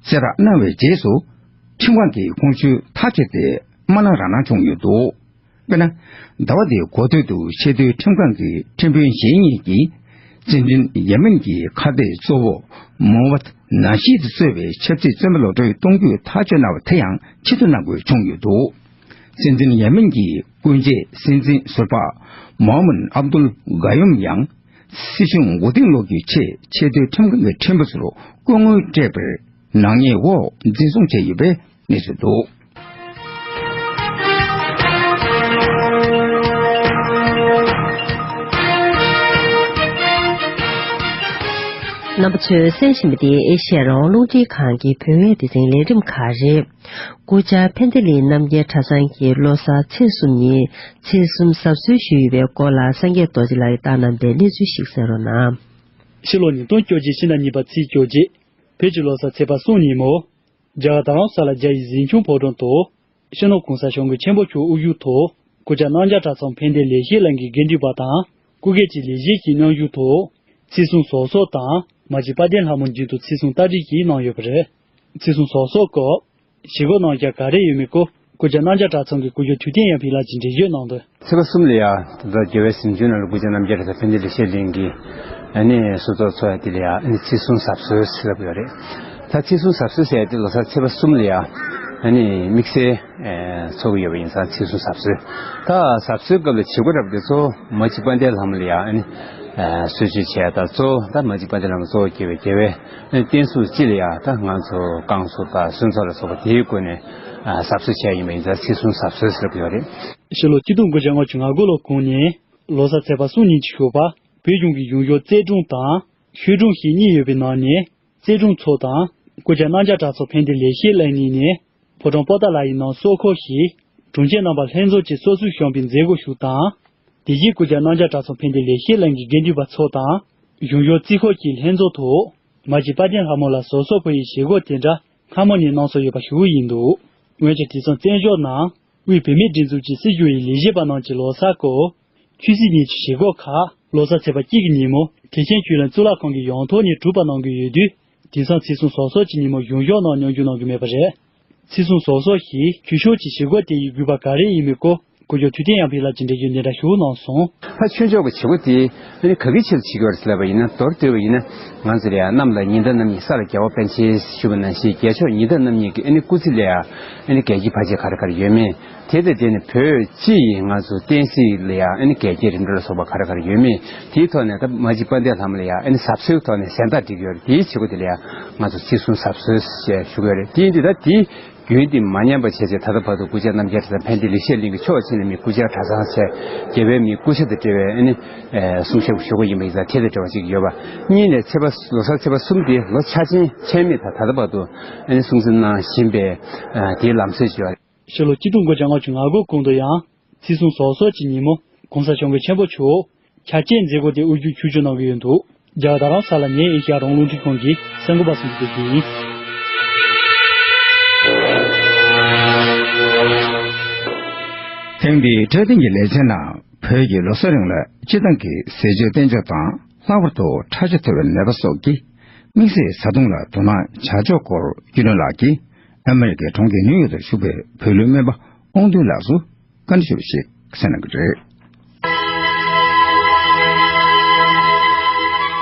གསལ་བསྒྲགས་གནང་བའི་རྗེས་སུ། ཁྲིམས་ཁང་གིས་གོང་ཞུས་ཐག་བཅད་དེ་མ་གནང་རང་གནང་བྱུང་ཡོད་འདུག་དཔེར་ན། ཟླ་བ་འདིའི་འགོ་སྟོད་དུ་ཆེས་མཐོའི་ཁྲིམས་ཁང་གི་ཁྲིམས་དཔོན་གཞན་གཉིས་ཀྱིས། སྲིད་འཛིན་ཡེ་མེན་གྱི་ཁ་གཏད་གཙོ་བོ་མོ་ཧམ་མད་ནཱ་ཤིད་གཙོས་པའི་ཆབ་སྲིད་བཙོན་པ་གློད་གྲོལ་གཏོང་རྒྱུའི་ཐག་གཅོད་གནང་བ་དེ་ཡང་ཕྱིར་བསྡུ་གནང་དགོས་བྱུང་ཡོད་འདུག་སྲིད་འཛིན་ཡེ་མེན་གྱི་སྐུ་མཆེད་སྲིད་འཛིན་ཟུར་པ་མོ་ཧམ་མད་ཨབ་དུལ་ག་ཡུམ་ཡང་། སྲིད་གཞུང་མགོ་རྟིང་སློག་རྒྱུའི་ཆེད་ཆེས་མཐོའི་ཁྲིམས་ཁང་གི་ཁྲིམས་དཔོན་ཚོར་སྐུ་ངོ་སྤྲད་པར་ནག་ཉེས་འོག་འཛིན་བཟུང་བྱས་ཡོད་པའི་གནས་ཚུལ་འདུག་རྣམ་པ་ཚོས་གསན་བཞིན་པ་འདི་ཨེ་ཤེ་ཡ་རང་དབང་རླུང་འཕྲིན་ཁང་གི་བོད་སྐད་སྡེ་ཚན་ལས་རིམ་ཁག་རེད། སྐུ་བཅར་ཕན་བདེ་གླིང་རྣམ་རྒྱལ་གྲྭ་ཚང་གིས་ལོ་གསར་ཚེས་གསུམ་ཉིན་ཚེས་གསུམ་གཟབ་གསོལ་ཞུས་ཡོད་པའི་སྐོར་ལ་སངས་རྒྱས་རྡོ་རྗེ་ལགས་ཀྱིས་བཏང་གནང་པའི་གནས་ཚུལ་ཞིག་གསན་རོགས་གནང་། ཕྱི་ལོ་ཉིས་སྟོང་བཅོ་བརྒྱད་ཕྱི་ཟླ་གཉིས་པ་ཚེས་བཅོ་བརྒྱད། བོད་ཀྱི་ལོ་གསར་ཚེས་པ་གསུམ་ཉིན་མོ། རྒྱ་གར་རྡ་རམ་ས་ལ་རྒྱ་ཡི་གཟིམ་ཆུང་ཕོ་བྲང་དུ། སྤྱི་ནོར་༸གོང་ས་༸སྐྱབས་མགོན་ཆེན་པོ་མཆོག་དབུ་བཞུགས་ཐོག་སྐུ་བཅར་རྣམ་རྒྱལ་གྲྭ་ཚང་ཕན་བདེ་ལེགས་བཤད་གླིང་གི་དགེ་འདུན་པ་དང་སྐུ་སྒེར་གྱི་ལས་བྱེད་ཀྱི་མཉམ་ཞུགས་ཐོག་ཚེས་གསུམ་གཟབ་གསོལ་དང་མ་གཅིག་དཔལ་ལྡན་ལྷ་མོ་མཇལ་དུ་ཚེས་གསུམ་རྟ་དྲེལ་གྱིས་གནང་ཡོད་པ་རེད། ཚེས་གསུམ་གཟབ་གསོལ་སྐབས་བཞེས་སྒོ་གནང་རྒྱུ་ག་རེ་ཡོད་མེད་སྐོར་སྐུ་བཅར་རྣམ་རྒྱལ་གྲྭ་ཚང་གི་སྐུ་ཞབས་ཐུབ་བསྟན་ཡར་འཕེལ་ལགས་ཀྱིས་འགྲེལ་བརྗོད་གནང་དོན། ཚེས་པ་གསུམ་ལ་ཡ། ད་ལྟ་རྒྱལ་བའི་གཟིམ་ཆུང་ནང་ལ་སྐུ་བཅར་རྣམ་རྒྱལ་གྲྭ་ཚང་ཕན་བདེ་ལེགས་བཤད་གླིང་གི་ཨ་ནི་གསོལ་ཚོགས་འཚོགས་ཡ་དེ་ལ་ཡ་ཨ་ནི་ཚེས་གསུམ་གཟབ་གསོལ་ཟེར་ལབ་ཡོད་རེད། ད་ཚེས་གསུམ་གཟབ་གསོལ་ཟེར་ཡ་དེ་ལོ་གསར་ཚེས་པ་གསུམ་ལ་ཡ་ཨ་ནི་དམིགས་བསལ་ཚོགས་ཀྱི་ཡོད་པ་ཡིན་ཙང་ཚེས་གསུམ་གཟབ་གསོལ། ད་གཟབ་གསོལ་སྐབས་ལ་བྱེད་སྒོ་རབ་དེ་ཚོ་མ་གཅིག་དཔལ་ལྡན་ལྷ་མོ་ལ་ཡ་ཨ་ནི་གསོལ་མཆོད་བྱས་ད་གཙོ་བོ་ད་མ་གཅིག་དཔལ་ལྡན་ལྷ་མོ་གཙོ་བོ་བརྒྱུད་པའི་རྒྱལ་བའི་བསྟན་སྲུང་སྤྱི་ལ་ཡ་ད་ང་ཚོ་བསྐང་གསོ་དང་གསོལ་ཚོགས་ལ་སོགས་པ་དེའི་སྒོ་ནས་གཟབ་གསོལ་བྱས་ཡིན་པ་ཡིན་ཙང་ཚེས་གསུམ་གཟབ་གསོལ་ཟེར་གྱི་ཡོད་རེད། ཕྱི་ལོ་ཆིག་སྟོང་དགུ་བརྒྱ་ལྔ་བཅུ་ང་དགུ་ལོ་གོང་ནས་ལོ་གསར་ཚེས་པ་གསུམ་ཉིན་གྱི་ཞོགས་པ་བོད་གཞུང་གི་གཞུང་ཞབས་རྩེ་དྲུང་དང་ཤོད་དྲུང་ཞེས་གཉིས་ཡོད་པའི་ནང་ནས་རྩེ་དྲུང་ཚོ་དང་སྐུ་བཅར་རྣམ་རྒྱལ་གྲྭ་ཚང་ཕན་བདེ་ལེགས་བཤད་གླིང་གཉིས་ནས་ཕོ་བྲང་པོ་ཏཱ་ལ་ཡི་ནང་གསོལ་འཁོར་ཞིག་དྲུང་ཆེ་རྣམ་པ་ལྷན་འཛོམས་ཀྱིས་གསོལ་ཚིགས་བཤམས་པའི་མཛད་སྒོ་ཞུགས་དང་། དེ་བཞིན་སྐུ་བཅར་རྣམ་རྒྱལ་གྲྭ་ཚང་ཕན་བདེ་ལེགས་བཤད་གླིང་གི་དགེ་འདུན་པ་ཚོ་དང་གཞུང་ཞབས་རྩིས་འཁོར་གྱི་ལྷན་ཚོགས་ཐོག་མ་གཅིག་དཔལ་ལྡན་ལྷ་མོ་ལ་གཟབ་གསོལ་ཕུལ་བའི་བྱེད་སྒོ་དེ་འདྲ་སྔ་མོ་ནས་གནང་སྲོལ་ཡོད་པ་ཞུ་གི་ཡིན་འདུག་འོན་ཀྱང་དེང་སང་བཙན་བྱོལ་ནང་དབུས་བོད་མིའི་སྒྲིག་འཛུགས་ཀྱི་སྲིད་བྱུས་ཡི་ལས་བྱེད་པ་རྣམས་ཀྱིས་ལོ་གསར་སྐབས་ཆོས་སྲིད་གཉིས་ཀྱི་བྱེད་སྒོ་ཁག་ལོ་གསར་ཚེས་པ་གཅིག་གི་ཉིན་མོ་ཐེག་ཆེན་ཆོས་གླིང་གཙུག་ལག་ཁང་གི་ཡང་ཐོག་ནས་གྲུབ་པ་གནང་གི་ཡོད་དུས། དེང་སང་ཚེས་གསུམ་གཟབ་གསོལ་གྱི་ཉིན་མོ་གཞུང་ཞབས་ནང་མཉམ་ཞུགས་གནང་གི་མེད་པ་རེད། ཚེས་གསུམ་གཟབ་གསོལ་ཞིག་ཆོས་ཕྱོགས་ཀྱི་བྱེད་སྒོ་དེ་ཡི་དགོས་པ་ག་རེ་ཡིན་མིན་སྐོར་སྐུ་ཞབས་ཐུབ་བསྟན་ཡར་འཕེལ་ལགས་ཀྱིས་འགྲེལ་བརྗོད་འདི་འདྲ་ཞུ་གནང་སོང་། ད་ཆོས་ཕྱོགས་ཀྱི་བྱེད་སྒོ་དེ་ཨ་ནི་ག་གི་ཆེད་དུ་བྱེད་ཀྱི་ཡོད་རེད་ཟེར་ལབ་པ་ཡིན་ན། མདོར་བསྡུས་པ་ཡིན་ན་ང་ཚོ་ལ་ཡང་གནམ་ལ་ཉི་ཟླ་གནམ་གཉིས་ས་ལ་རྒྱལ་བ་པཎ་ཆེན་ཞུ་བ་ནང་བཞིན་རྒྱལ་མཆོག་ཉི་ཟླ་གནམ་གཉིས་ཀྱི་ཨ་ནི་སྐུ་ཚེ་ལ་ཡང་ཨ་ནི་རྒྱལ་གཅེས་ཕ་གཅེས་ག་རེ་ག་རེ་ཡོད་མེད། དེ་དང་འབྲེལ་ནས་བོད་སྤྱི་ཡི་ང་ཚོ་བསྟན་སྲིད་ལ་ཡང་ཨ་ནི་འགལ་རྐྱེན་རིམ་གྲོ་ལ་སོགས་པ་ག་རེ་ག་རེ་ཡོད་མེད། དེའི་ཐོག་ནས་ད་མ་གཅིག་དཔལ་ལྡན་ལྷ་མོ་ལ་ཡང་ཨ་ནི་གཟབ་གསོལ་ཐོག་ནས་གཟེངས་རྟགས་སྒྲིག་ཡོད་རེད། དེའི་བྱེད་སྒོ་དེ་ལ་ཡང་ང་ཚོ་ཚེས་གསུམ་གཟབ་གསོལ་ཞེས་ཞུ་གི་ཡོད་རེད། དེ་ཡིན་དུས་ད་དེ་ རྒྱུན་དེ་མ་ཉམས་པ་བྱས་བྱས། ད་ལྟ་བར་དུ་སྐུ་བཅར་རྣམ་རྒྱལ་གྲྭ་ཚང་ཕན་བདེ་ལེགས་བཤད་གླིང་གི་ཕྱོགས་ཕྱིན་ནས་མི་སྐུ་བཅར་གྲྭ་ཚང་བྱས། རྒྱལ་བའི་མི་སྐུ་ཕྱྭ་དང་འབྲེལ་བའི་ཨ་ནི་གསུང་བཤད་ཞུ་དགོས་ཡིན་པ་ཡིན་ཙང་། དེ་དང་འབྲེལ་བ་ཅིག་ཡོད་པ། གཉིས་ནས་ཚེས་པ་ལོ་གསར་ཚེས་པ་གསུམ་དེ་ལོ་འཆར་ཅན་ཆད་མེད་དང་ད་ལྟ་བར་དུ་ཨ་ནི་སྲུང་བརྩི་གནང་བཞིན་པའི་དེའི་ལམ་སྲོལ་ཅིག་ཡོད། ཕྱི་ལོ་ཆིག་སྟོང་དགུ་བརྒྱ་ལྔ་བཅུ་ང་དགུ་གོང་དུ་ཡང་ཚེས་བཟུང་སོ་སོ་གྱི་ཉིན་མོ་གོང་ས་སྐྱབས་མགོན་ཆེན་པོ་མཆོག་འཆར་ཅན་མཛད་སྒོ་དེ་དབུ་བརྒྱུད་ཆིབས་བསྒྱུར་གནང་གི་ཡོད་འདུག་རྒྱ་གར་རྡ་རམ་ས་ལ་ནས་ཨེ་ཤ་ཡ་རང་དབང་རླུང་འཕྲིན་ཁང་གི་གསར་འགོད་པ་བསམ་གྲུབ་ཀྱིས། ཐེངས་འདིའི་འཕྲོད་བསྟེན་གྱི་ལེ་ཚན་ནང་བོད་ཀྱི་ལོ་གསར་རིང་ལ་སྤྱི་བཏང་གི་ཟས་སྤྱོད་བསྟེན་སྤྱོད་དང་། ལྷག་པར་དུ་ཁྲག་ཤེད་མཐོ་བའི་ནད་པ་སོགས་ཀྱི་དམིགས་བསལ་བཟའ་བཏུང་ལ་དོ་སྣང་བྱ་ཕྱོགས་སྐོར་རྒྱུས་ལོན་ལགས་ཀྱིས་ཨ་མེ་རི་ཀའི་གྲོང་ཁྱེར་ནིའུ་ཡོག་ཏུ་བཞུགས་པའི་བོད་ལུས་སྨན་པ་དབང་འདུས་ལགས་སུ་བཀའ་འདྲི་ཞུས་པ་ཞིག་གསན་གནང་གི་རེད།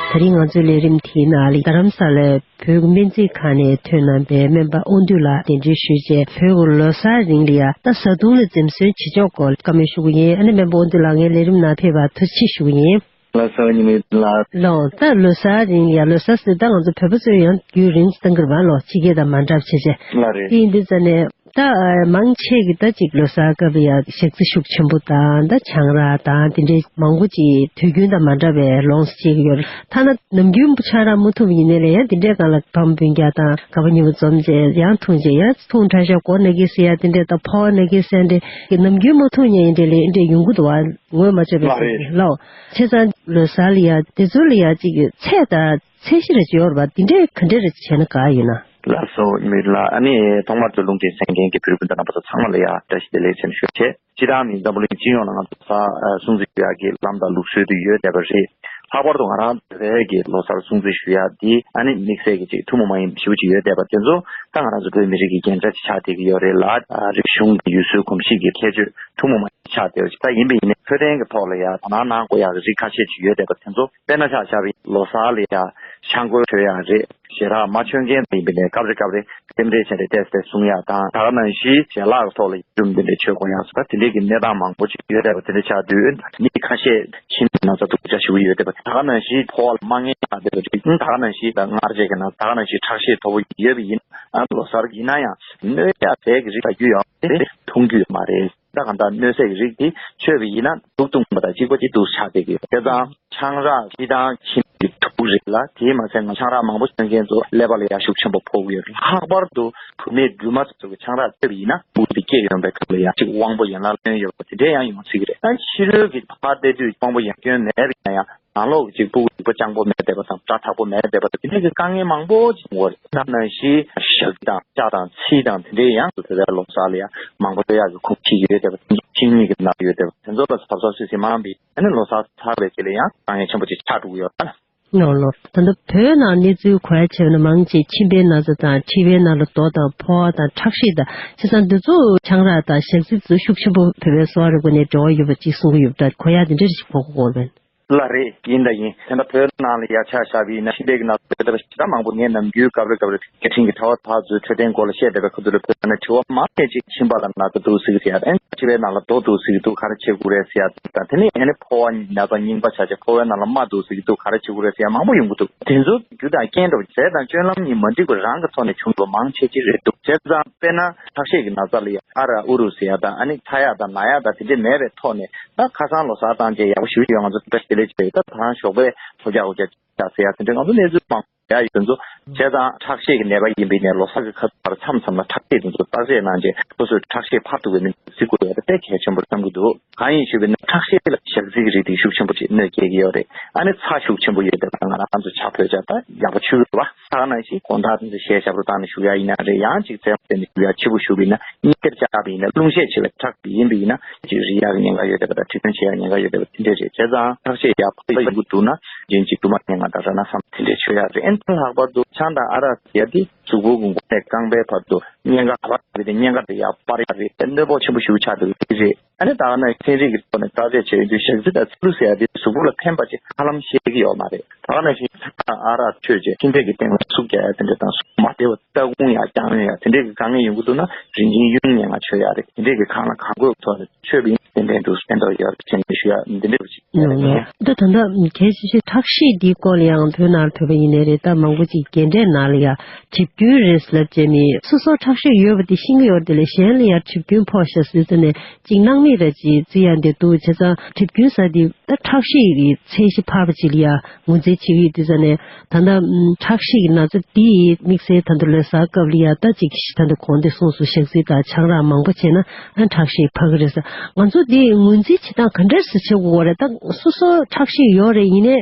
ད་རིང་ང་ཚོའི་ལས་རིམ་དེའི་ནང་ལ་རྡ་རམ་ས་ལའི་བོད་ཀྱི་སྨན་རྩིས་ཁང་ནས་ཐོན་གནང་པའི་སྨན་པ་དབང་འདུས་ལགས་གདན་འདྲེན་ཞུས་བྱས། བོད་ཀྱི་ལོ་གསར་རིང་ལ་ཡ་ད་བཟའ་བཏུང་ལ་འཛེམ་ཟོན་བྱེད་ཕྱོགས་སྐོར་བཀའ་མོལ་ཞུ་གི་ཡིན། ཨ་ནི་སྨན་པ་དབང་འདུས་ལགས་ངའི་ལས་རིམ་ནང་ཕེབས་པར་ཐུགས་རྗེ་ཆེ་ཞུ་གི་ཡིན། ལགས་སོ་ཉི་མའི་ལགས། ལགས། ད་ལོ་གསར་རིང་ལ་ཡ་ལོ་གསར་ཟེར་ད་ང་ཚོ་བོད་པ་ཚོས་ཡང་རྒྱུན་རིང་བཏང་གི་རེད་པ། ལོ་ཕྱི་རྒྱལ་དང་མ་འདྲ་བ་བྱས་བྱས། ལགས་རེད། དེ་ཡིན་དུས་ཙ་ནས། ད་ཨ་མང་ཆེ་གི་ད་ཅིག་ལོ་གསར་སྐབས་ལ་ཡ་ཞག་རྩི་ཤུགས་ཆེན་པོ་དང་། ད་ཆང་རག་དང་དེ་འདྲའི་མང་པོ་ཅིག་དུས་རྒྱུན་དང་མ་འདྲ་བའི་ལོངས་སུ་སྤྱད་ཀྱི་ཡོད་རེད། ཐ་ན་ནམ་རྒྱུན་ཆང་རག་མ་འཐུང་བ་ཡིན་ནའི་ལ་ཡ་དེ་འདྲའི་སྒང་ལ་ཕ་མ་སྤུན་ཀྱག་དང་ག་པར་ཉལ་བ་འཛོམས་བྱས་ཡང་འཐུང་བྱས། ཡང་འཐུང་ཁྲག་ཤེད་གོ་ན་གི་ཟེར་ཡ་དེ་འདྲའི་དང་ཕོ་བ་ན་གི་ཟེར་འདྲའི་ནམ་རྒྱུན་མ་འཐུང་མཁན་ཡིན་འདྲ་ལ་འདྲ་ཡོང་གི་འདུག་བ། ངོ་མ་ཚོད་པའི་ལགས་རེད། ཚོད་ལ། བྱས་ཙང་ལོ་གསར་ལ་ཡ་དེ་ཚོ་ལ་ཡ་ཅིག་ཚད་དང་ཚད་གཞི་རེ་ཅིག་ཡོད་རེད་པ། དེ་འདྲས་ག་འདྲས་རེ་བྱས་ན་དགའ་ཡོད་ན། ལགས་སོ་མི་ལ། ཨ་ནི་ཐོག་མར་དུ་རླུང་འཕྲིན་གསན་མཁན་གྱི་བོད་རིགས་སྤུན་ཟླ་རྣམ་པ་ཚོ་ཚང་མ་ལ་ཡ་བཀྲ་ཤིས་བདེ་ལེགས་ཟེར་ནས་ཞུ་བྱས། སྤྱིར་བཏང་ནི་འཛམ་བུ་གླིང་སྤྱི་ཡོངས་ལ་ང་ཚོ་གསར་སྲུང་བརྩི་ཞུ་ཡག་གི་ལམ་དང་ལུགས་སྲོལ་དུ་ཡོད་བསྡད་པ་རེད། ལྷག་པར་དུ་ང་རང་བོད་ཀྱི་ལོ་གསར་སྲུང་བརྩི་ཞུ་ཡག་འདི་ཨ་ནི་དམིགས་བསལ་གྱི་ཅིག་ཐུན་མོང་མ་ཡིན་པ་ཞེ་པོ་ཅིག་ཡོད་བསྡད་པ་དེ་ཚོ་ད་ང་རང་ཚོ་བོད་མི་རིགས་ཀྱི་རྒྱན་ཆ་ཅིག་ཆགས་བསྡད་ཀྱི་ཡོད་རེད་ལ། རིག་གཞུང་གི་ཡུལ་སྲོལ་གོམས་གཤིས་ཀྱི་ཁྱད་ཆོས་ཐུན་མོང་མ་ཡིན་ཆགས་བསྡད་པ་ཅིག་ད་ཡིན་པ་ཡིན་ནའི་འཕྲོད་བསྟེན་གྱི་ཐོག་ལ་ཡ་དོ་སྣང་གནང་དགོས་ཡག་གི་རིགས་ཁ་ཤས་ཅིག་ཡོད་བསྡད་པ་དེ་ཚོ། དཔེར་ན་ཆ་བཞག་པ་ཡིན་ན་ལོ་གསར་ལ་ཡ་ཆང་ཁོལ་མཆོད་ཡག་རེད། ཞལ་རག་མ་མཆོད་མཁན་དེ་ཡིན་པ་ཡིན་ནའི་སྐབས་རེ་སྐབས་རེ་རྟེན་འབྲེལ་བྱས་ཏེ་ཏོག་ཙམ་སྲུང་ཡག་དང་། ད་ག་ནང་བཞིན་ཞལ་ལག་གི་ཐོག་ལ་ཡིག་འབྲུ་འདི་འདྲ་མཆོད་དགོས་ཡག་སོགས་དེ་འདྲའི་གི་གནས་སྟངས་མང་པོ་ཅིག་ཡོད་བསྡད་པ་དེ་འདྲ་ཆགས་དུས། མི་ཁ་ཤས་མཆིན་པའི་ན་ཚ་འདུག་ཅག་ཞུ་གི་ཡོད་བསྡད་པ། ད་ག་ནང་བཞིན་ཕོ་བ་ལ་རྨ་ངན་ཆགས་བསྡད་པ་རེད། ད་ག་ནང་བཞིན་ད་མངར་ཆེ་གི་ན་ད་ག་ནང་བཞིན་ཁྲག་ཤེད་མཐོ་པོ་ཡོད་པ་ཡིན་ན། ལོ་གསར་ཡིན་ན་ཡང་གནོད་ཡག་ཟས་ཀྱི་རིགས་ཟ་རྒྱུ་ཡོད་རེད། འཐུང་རྒྱུ་ཡོད་མ་རེད། ད་གང་ལྟར་གནོད་ཟས་ཀྱི་རིགས་དེ་མཆོད་པ་ཡིན་ན་དུག་འཐུང་བ་དང་གཅིག་པ་གཅིག་ཏུ་ཆགས་བསྡད་ཀྱི་ཡོད། བྱས་ཙང་ཆང་རག་སྤྱིར་བཏང་མཆིན་པའི་དུག་རེད་ལ། དེས་མ་ཚད་ང་ཆང་རག་མང་པོ་མཆོད་མཁན་ཚོ་ཀླད་པ་ལ་ཡང་ཤུགས་ཆེན་པོ་ཕོག་གི་ཡོད་རེད། ལྷག་པར་དུ་བུད་མེད་སྦྲུམ་མ་ཚོ་གིས་ཆང་རག་མཆོད་པ་ཡིན་ན་སྤུ་གུ་དེ་སྐྱེས་ཡོང་པའི་སྐབས་ལ་ཡང་ཅིག་དབང་པོ་ཡན་ལག་གནོན་ཡོད་པ་དེ་འདྲས་ཡང་ཡོང་སྲིད་ཀྱི་རེད། ད་ཕྱི་རོལ་གྱི་ཕར་བལྟས་དུས་དབང་པོ་ཡང་སྐྱོན་མེད་པ་ཡིན་ན་ཡང་། ནང་ལོགས་ཀྱི་གཅིག་པུ་གཅིག་པ་སྤྱང་པོ་མེད་བསྡད་པ་དང་སྒྲ་དག་པོ་མེད་བསྡད་པ་དང་དེ་འདྲའི་གི་དཀའ་ངལ་མང་པོ་ཅིག་ཡོང་གི་རེད། ད་ནང་བཞིན་ཞག་དང་ལྕགས་དང་ཚིལ་དང་དེ་འདྲའི་ཡང་དུ་དེ་ལོ་གསར་ལ་ཡང་མང་པོ་སྤྲོད་ཡག་གི་ཁུངས་ཅིག་ཡོད་བསྡད་པ། ཆིངས་ཡིག་གི་ནང་ཡོད་བསྡད་པ་དེ་ཚོ་ལ་གཟབ་གཟབ་སིབ་སིབ་མ་འབད་ཨ་ནི་ལོ་གསར་ཚར་བའི་རྗེས་ལ་ཡང་དཀའ་ངལ་ཆེན་པོ་ཅིག་ཆགས་འགྲོ་གི་ཡོད་ལ། ལོ་ལོ། ད་ལྟ་བོད་ནང་གནས་ཚུལ་གོ་ཡ་བྱས་ན་མང་ཆེ་མཆིན་པའི་ན་ཚ་དང་མཁྲིས་པའི་ནང་ལ་རྡོ་དང་ཕོ་བ་དང་ཁྲག་ཤེད་དང་བྱས་ཙང་འདི་ཚོ་ཆང་རག་དང་ཞག་རྩི་ཚོ་ཤུགས་ཆེན་པོ་བོད་པའི་གསོ་བ་རིག་པ་ནས་འབྲེལ་བ་ཡོད་པ་ཅིག་གསུང་གི་ཡོད་པ་འདྲ་གོ་ཡ་དེ་འདྲ་ཞིག་གོ་གོ་གོ་རེད། ལགས་རེད། ཡིན་དང་ཡིན། དེ་འདྲ་བོད་ནང་ལ་ཡ་ཆ་བཞག་པ་ཡིན་ན་མཆིན་པའི་ན་ཚ་ཡོད་བསྡད་པ་ཞེ་དྲག་མང་པོ། ངས་ནམ་རྒྱུན་སྐབས་རེ་སྐབས་རེ་སྐད་འཕྲིན་གྱི་ཐོག་ཕར་ཚུར་འཕྲོད་བསྟེན་སྐོར་ལ་བཤད་བསྡད་པའི་ཁ་ཐུག་ལ་བོད་ནང་དྲི་བ་མང་ཆེ་ཅིག་མཆིན་པ་ལ་ན་ཚ་འདུག་ཟེར་གྱི་ཡོད་རེད། མཁྲིས་པའི་ནང་ལ་རྡོ་འདུག་ཟེར་གྱི་འདུག་ག་རེ་བྱེད་དགོས་རེད་ཟེར་ཡ་དང་། དེ་ནས་ཨ་ནི་ཕོ་བ་ན་ཚ་རྙིང་པ་ཆ་བྱས་ཕོ་བའི་ནང་ལ་རྨ་འདུག་ཟེར་གྱི་འདུག་ག་རེ་བྱེད་དགོས་རེད་ཟེར་ཡ་མང་པོ་ཡོང་གི་འདུག་དེ་ཚོ་རྒྱུ་དང་རྐྱེན་འདྲ་བོ་རྫས་དང་སྤྱོད་ལམ་གཉིས་མ་འགྲིག་པ་རང་གི་ཐོག་ནས་བྱུང་བ་མང་ཆེ་ཅིག་རེད་འདུག་བྱས་ཙང་དཔེར་ན་ཁྲག་ཤེད་ཀྱི་ན་ཚ་ལ་ཡ་ཨ་ར་ཨུ་རུ་ཟེར་ཡ་དང་ཨ་ནི་ཚ་ཡག་དང་ན་ཡག་དང་དེ་འདྲས་མེད་པའི་ཐོག་ནས། ད་ཁ་སང་ལོ་གསར་བཏང་རྗེས་ཡག་པོ་ཞེ་པོ་ཅིག་ཡོད། ང་ཚོ་བཀྲ་ཤིས་བདེ་ལེགས་བྱས་ཡོད། ད་ད་རང་ཞོགས་པའི་ཐོལ་རྒྱག་འོ་རྒྱག་ཅིག་བྱ་ཟེར་ཡ་དེ་འདྲའི་ང་ཚོ་གནས་ཚུལ་མང་པོ་ཡ་ཡོད་ཚོ། བྱས་ཙང་ཁྲག་ཤེད་ཀྱི་ནད་པ་ཡིན་པའི་ནས་ལོ་གསར་གྱི་ཁ་ཐུག་བར་མཚམས་མཚམས་ལ་ཁྲག་ཤེད་དེ་ཚོ་བརྟག་དཔྱད་གནང་རྗེས་སོ་སོས་ཁྲག་ཤེད་འཕར་ཐུབ་པའི་མི་གཟིགས་དགོས་ཡ་དེ་དཔེ་གལ་ཆེན་པོ་བསམ་གྱི་འདུག་གང་ཡིན་ཞུས་པ་ཡིན་ན་ཁྲག་ཤེད་ལ་ཞག་རྩི་གི་རིགས་དེ་ཤུགས་ཆེན་པོ་ཅིག་གནོད་སྐྱེལ་གྱི་ཡོད་རེད། ཨ་ནི་ཚྭ་ཤུགས་ཆེན་པོ་ཡོད་བསྡད་པ་ང་རང་ཚོ་ཇ་ཕོད་ཇ་ད་ཡག་པོ་ཆུ་ཡོད་པ། ད་ག་ནང་བཞིན་དགོང་དག་དེ་ཚོ་ཞལ་ཞབས་བྲོ་བཏང་ནས་བཞུགས་ཡ་ཡིན་ན་རེད། ཡང་ཅིག་རྩེད་མོ་རྩེ་ནས་བཞུགས་ཡ་ཕྱི་པོ་བཞུགས་པ་ཡིན་ན། གཉིས་ཀར་བཅག་པ་ཡིན་ན་རླུང་ཤས་ཆེ་བའི་ཁྲག་ཡིན་པ་ཡིན་ན་ཅིག་རིལ་ཡག་གི་ཉེན་ཁ་ཡོད་བསྡད་པ་དང་མཁྲིས་སྟོན་བྱེད་ཡག་ཉེན་ཁ་ཡོད་བསྡད་པ་དེ་འདྲས་རེད། བྱས་ཙང་ཁྲག་ཤེད་ཡག་པོ་ཡོང་གི་འདུག་ན་རྒྱུན་གཅིག་ཏུ་མ་ཉེན་ཁ་དང་ར་ན་སམ་དེ་འདྲས་ཆོད་ཡག་རེད། ཨེ་ད་ལྷག་པར་དུ་ཆང་དང་ཨ་རག་ཟེར་ཡ་དེ་གཟུགས་པོ་གི་མགོ་ནས་རྐང་པའི་བར་དུ་ཉེན་ཁ་ག་པར་ཡོད་པའི་ཉེན་ཁ་དེ་ཡར་སྤར་ཡག་རེད། གནོད་པོ་ཆེན་པོ་ཞེ་པོ་ཆགས་འདུག་དེ་རེད། ཨ་ནི་ད་ག་ནང་ཚན་རིག་གི་ཐོག་ནས་བརྟག་དཔྱད་བྱས་ཡོང་དུས་ཞག་རྩི་དང་ཚི་ལུ་ཟེར་ཡ་དེ་གཟུགས་པོ་ལ་ཕན་པ་ཅིག་ཧ་ལམ་ཤེས་ཀྱི་ཡོད་མ་རེད། ད་ག་ནང་བཞིན་ཚ་ཁྲག་ཨ་རག་མཆོད་བྱས་ཕྱི་འབྲས་ཀྱི་སྟེང་ལ་ཚུགས་རྒྱག་ཡ་དེ་འདྲ་དང་གཟུགས་མ་བདེ་བ་ལྟ་སྐུང་ཡ་རྐྱང་ཡ་དེ་འདྲས་ཀྱི་དཀའ་ངལ་ཡོང་གི་འདུག་ན་རིན་ཆེན་གཡུ་ཉལ་ང་མཆོད་ཡ་རེད། དེ་འདྲས་ཀྱི་གང་ལ་གང་དགོས་ཐོག་ནས་མཆོད་པ་ཡིན་ཏན་ཏན་འདུག་ཕན་ཐོགས་ཡོད་རེད་ཅེས་ནས་ཞུ་ཡ་འདི་འདྲས་ཅིག་ཡོད་རེད། ད་ད་ལྟ་གལ་ཆེ་ཤོས་ཁྲག་ཤེད་འདིའི་སྐོར་ལ་ཡང་བོད་ནང་ལ་བོད་པ་ཡིན་ནའི་རེད། ད་མང་པོ་ཅིག་རྒན་གྲས་ནང་ལ་ཡ་གྲིབ་སྐྱོན་རེད་ལབ་བྱས་ནས་སོ་སོ་ཁྲག་ཤེད་ཡོད་པ་དེ་ཤེས་ཀྱི་ཡོད་རེད། དེ་ལས་གཞན་ལ་ཡ་གྲིབ་སྐྱོན་ཕོག་ཤག་ཟེར་ཙང་ནས་ཅིག་སྣང་མེད་ར་ཅིག་བརྩི་ཡ་འདི་འདུག་བྱས་ཙང་གྲིབ་སྐྱོན་ཟེར་དེ་ད་ཁྲག་ཤེད་ཀྱི་ཚད་གཞི་འཕར་བ་ཅིག་ལ་ཡ་ངོས་འཛིན་བྱེད་ཀྱི་ཡོད་དུས་ཙང་ནས་ད་ལྟ་ཁྲག་ཤེད་ཀྱི་ན་ཚ་འདི་དམིགས་བསལ་ད་ལྟ་ལོ་གསར་སྐབས་ལ་ཡ་ད་ཅིག་ད་ལྟ་གོང་དེ་གསུངས་སོང་། ཞག་རྩི་དང་ཆང་རག་མང་པོ་བྱས་ན་ཨ་ཁྲག་ཤེད་འཕར་གི་རེད་ཟེར། ང་ཚོ་འདི་ངོས་འཛིན་བྱེད་སྟངས་ག་འདྲ་སེ་བྱེད་དགོས་རེད། ད་སོ་སོ་ཁྲག་ཤེད་ཡོད་རེད། ཡིན་ནའི་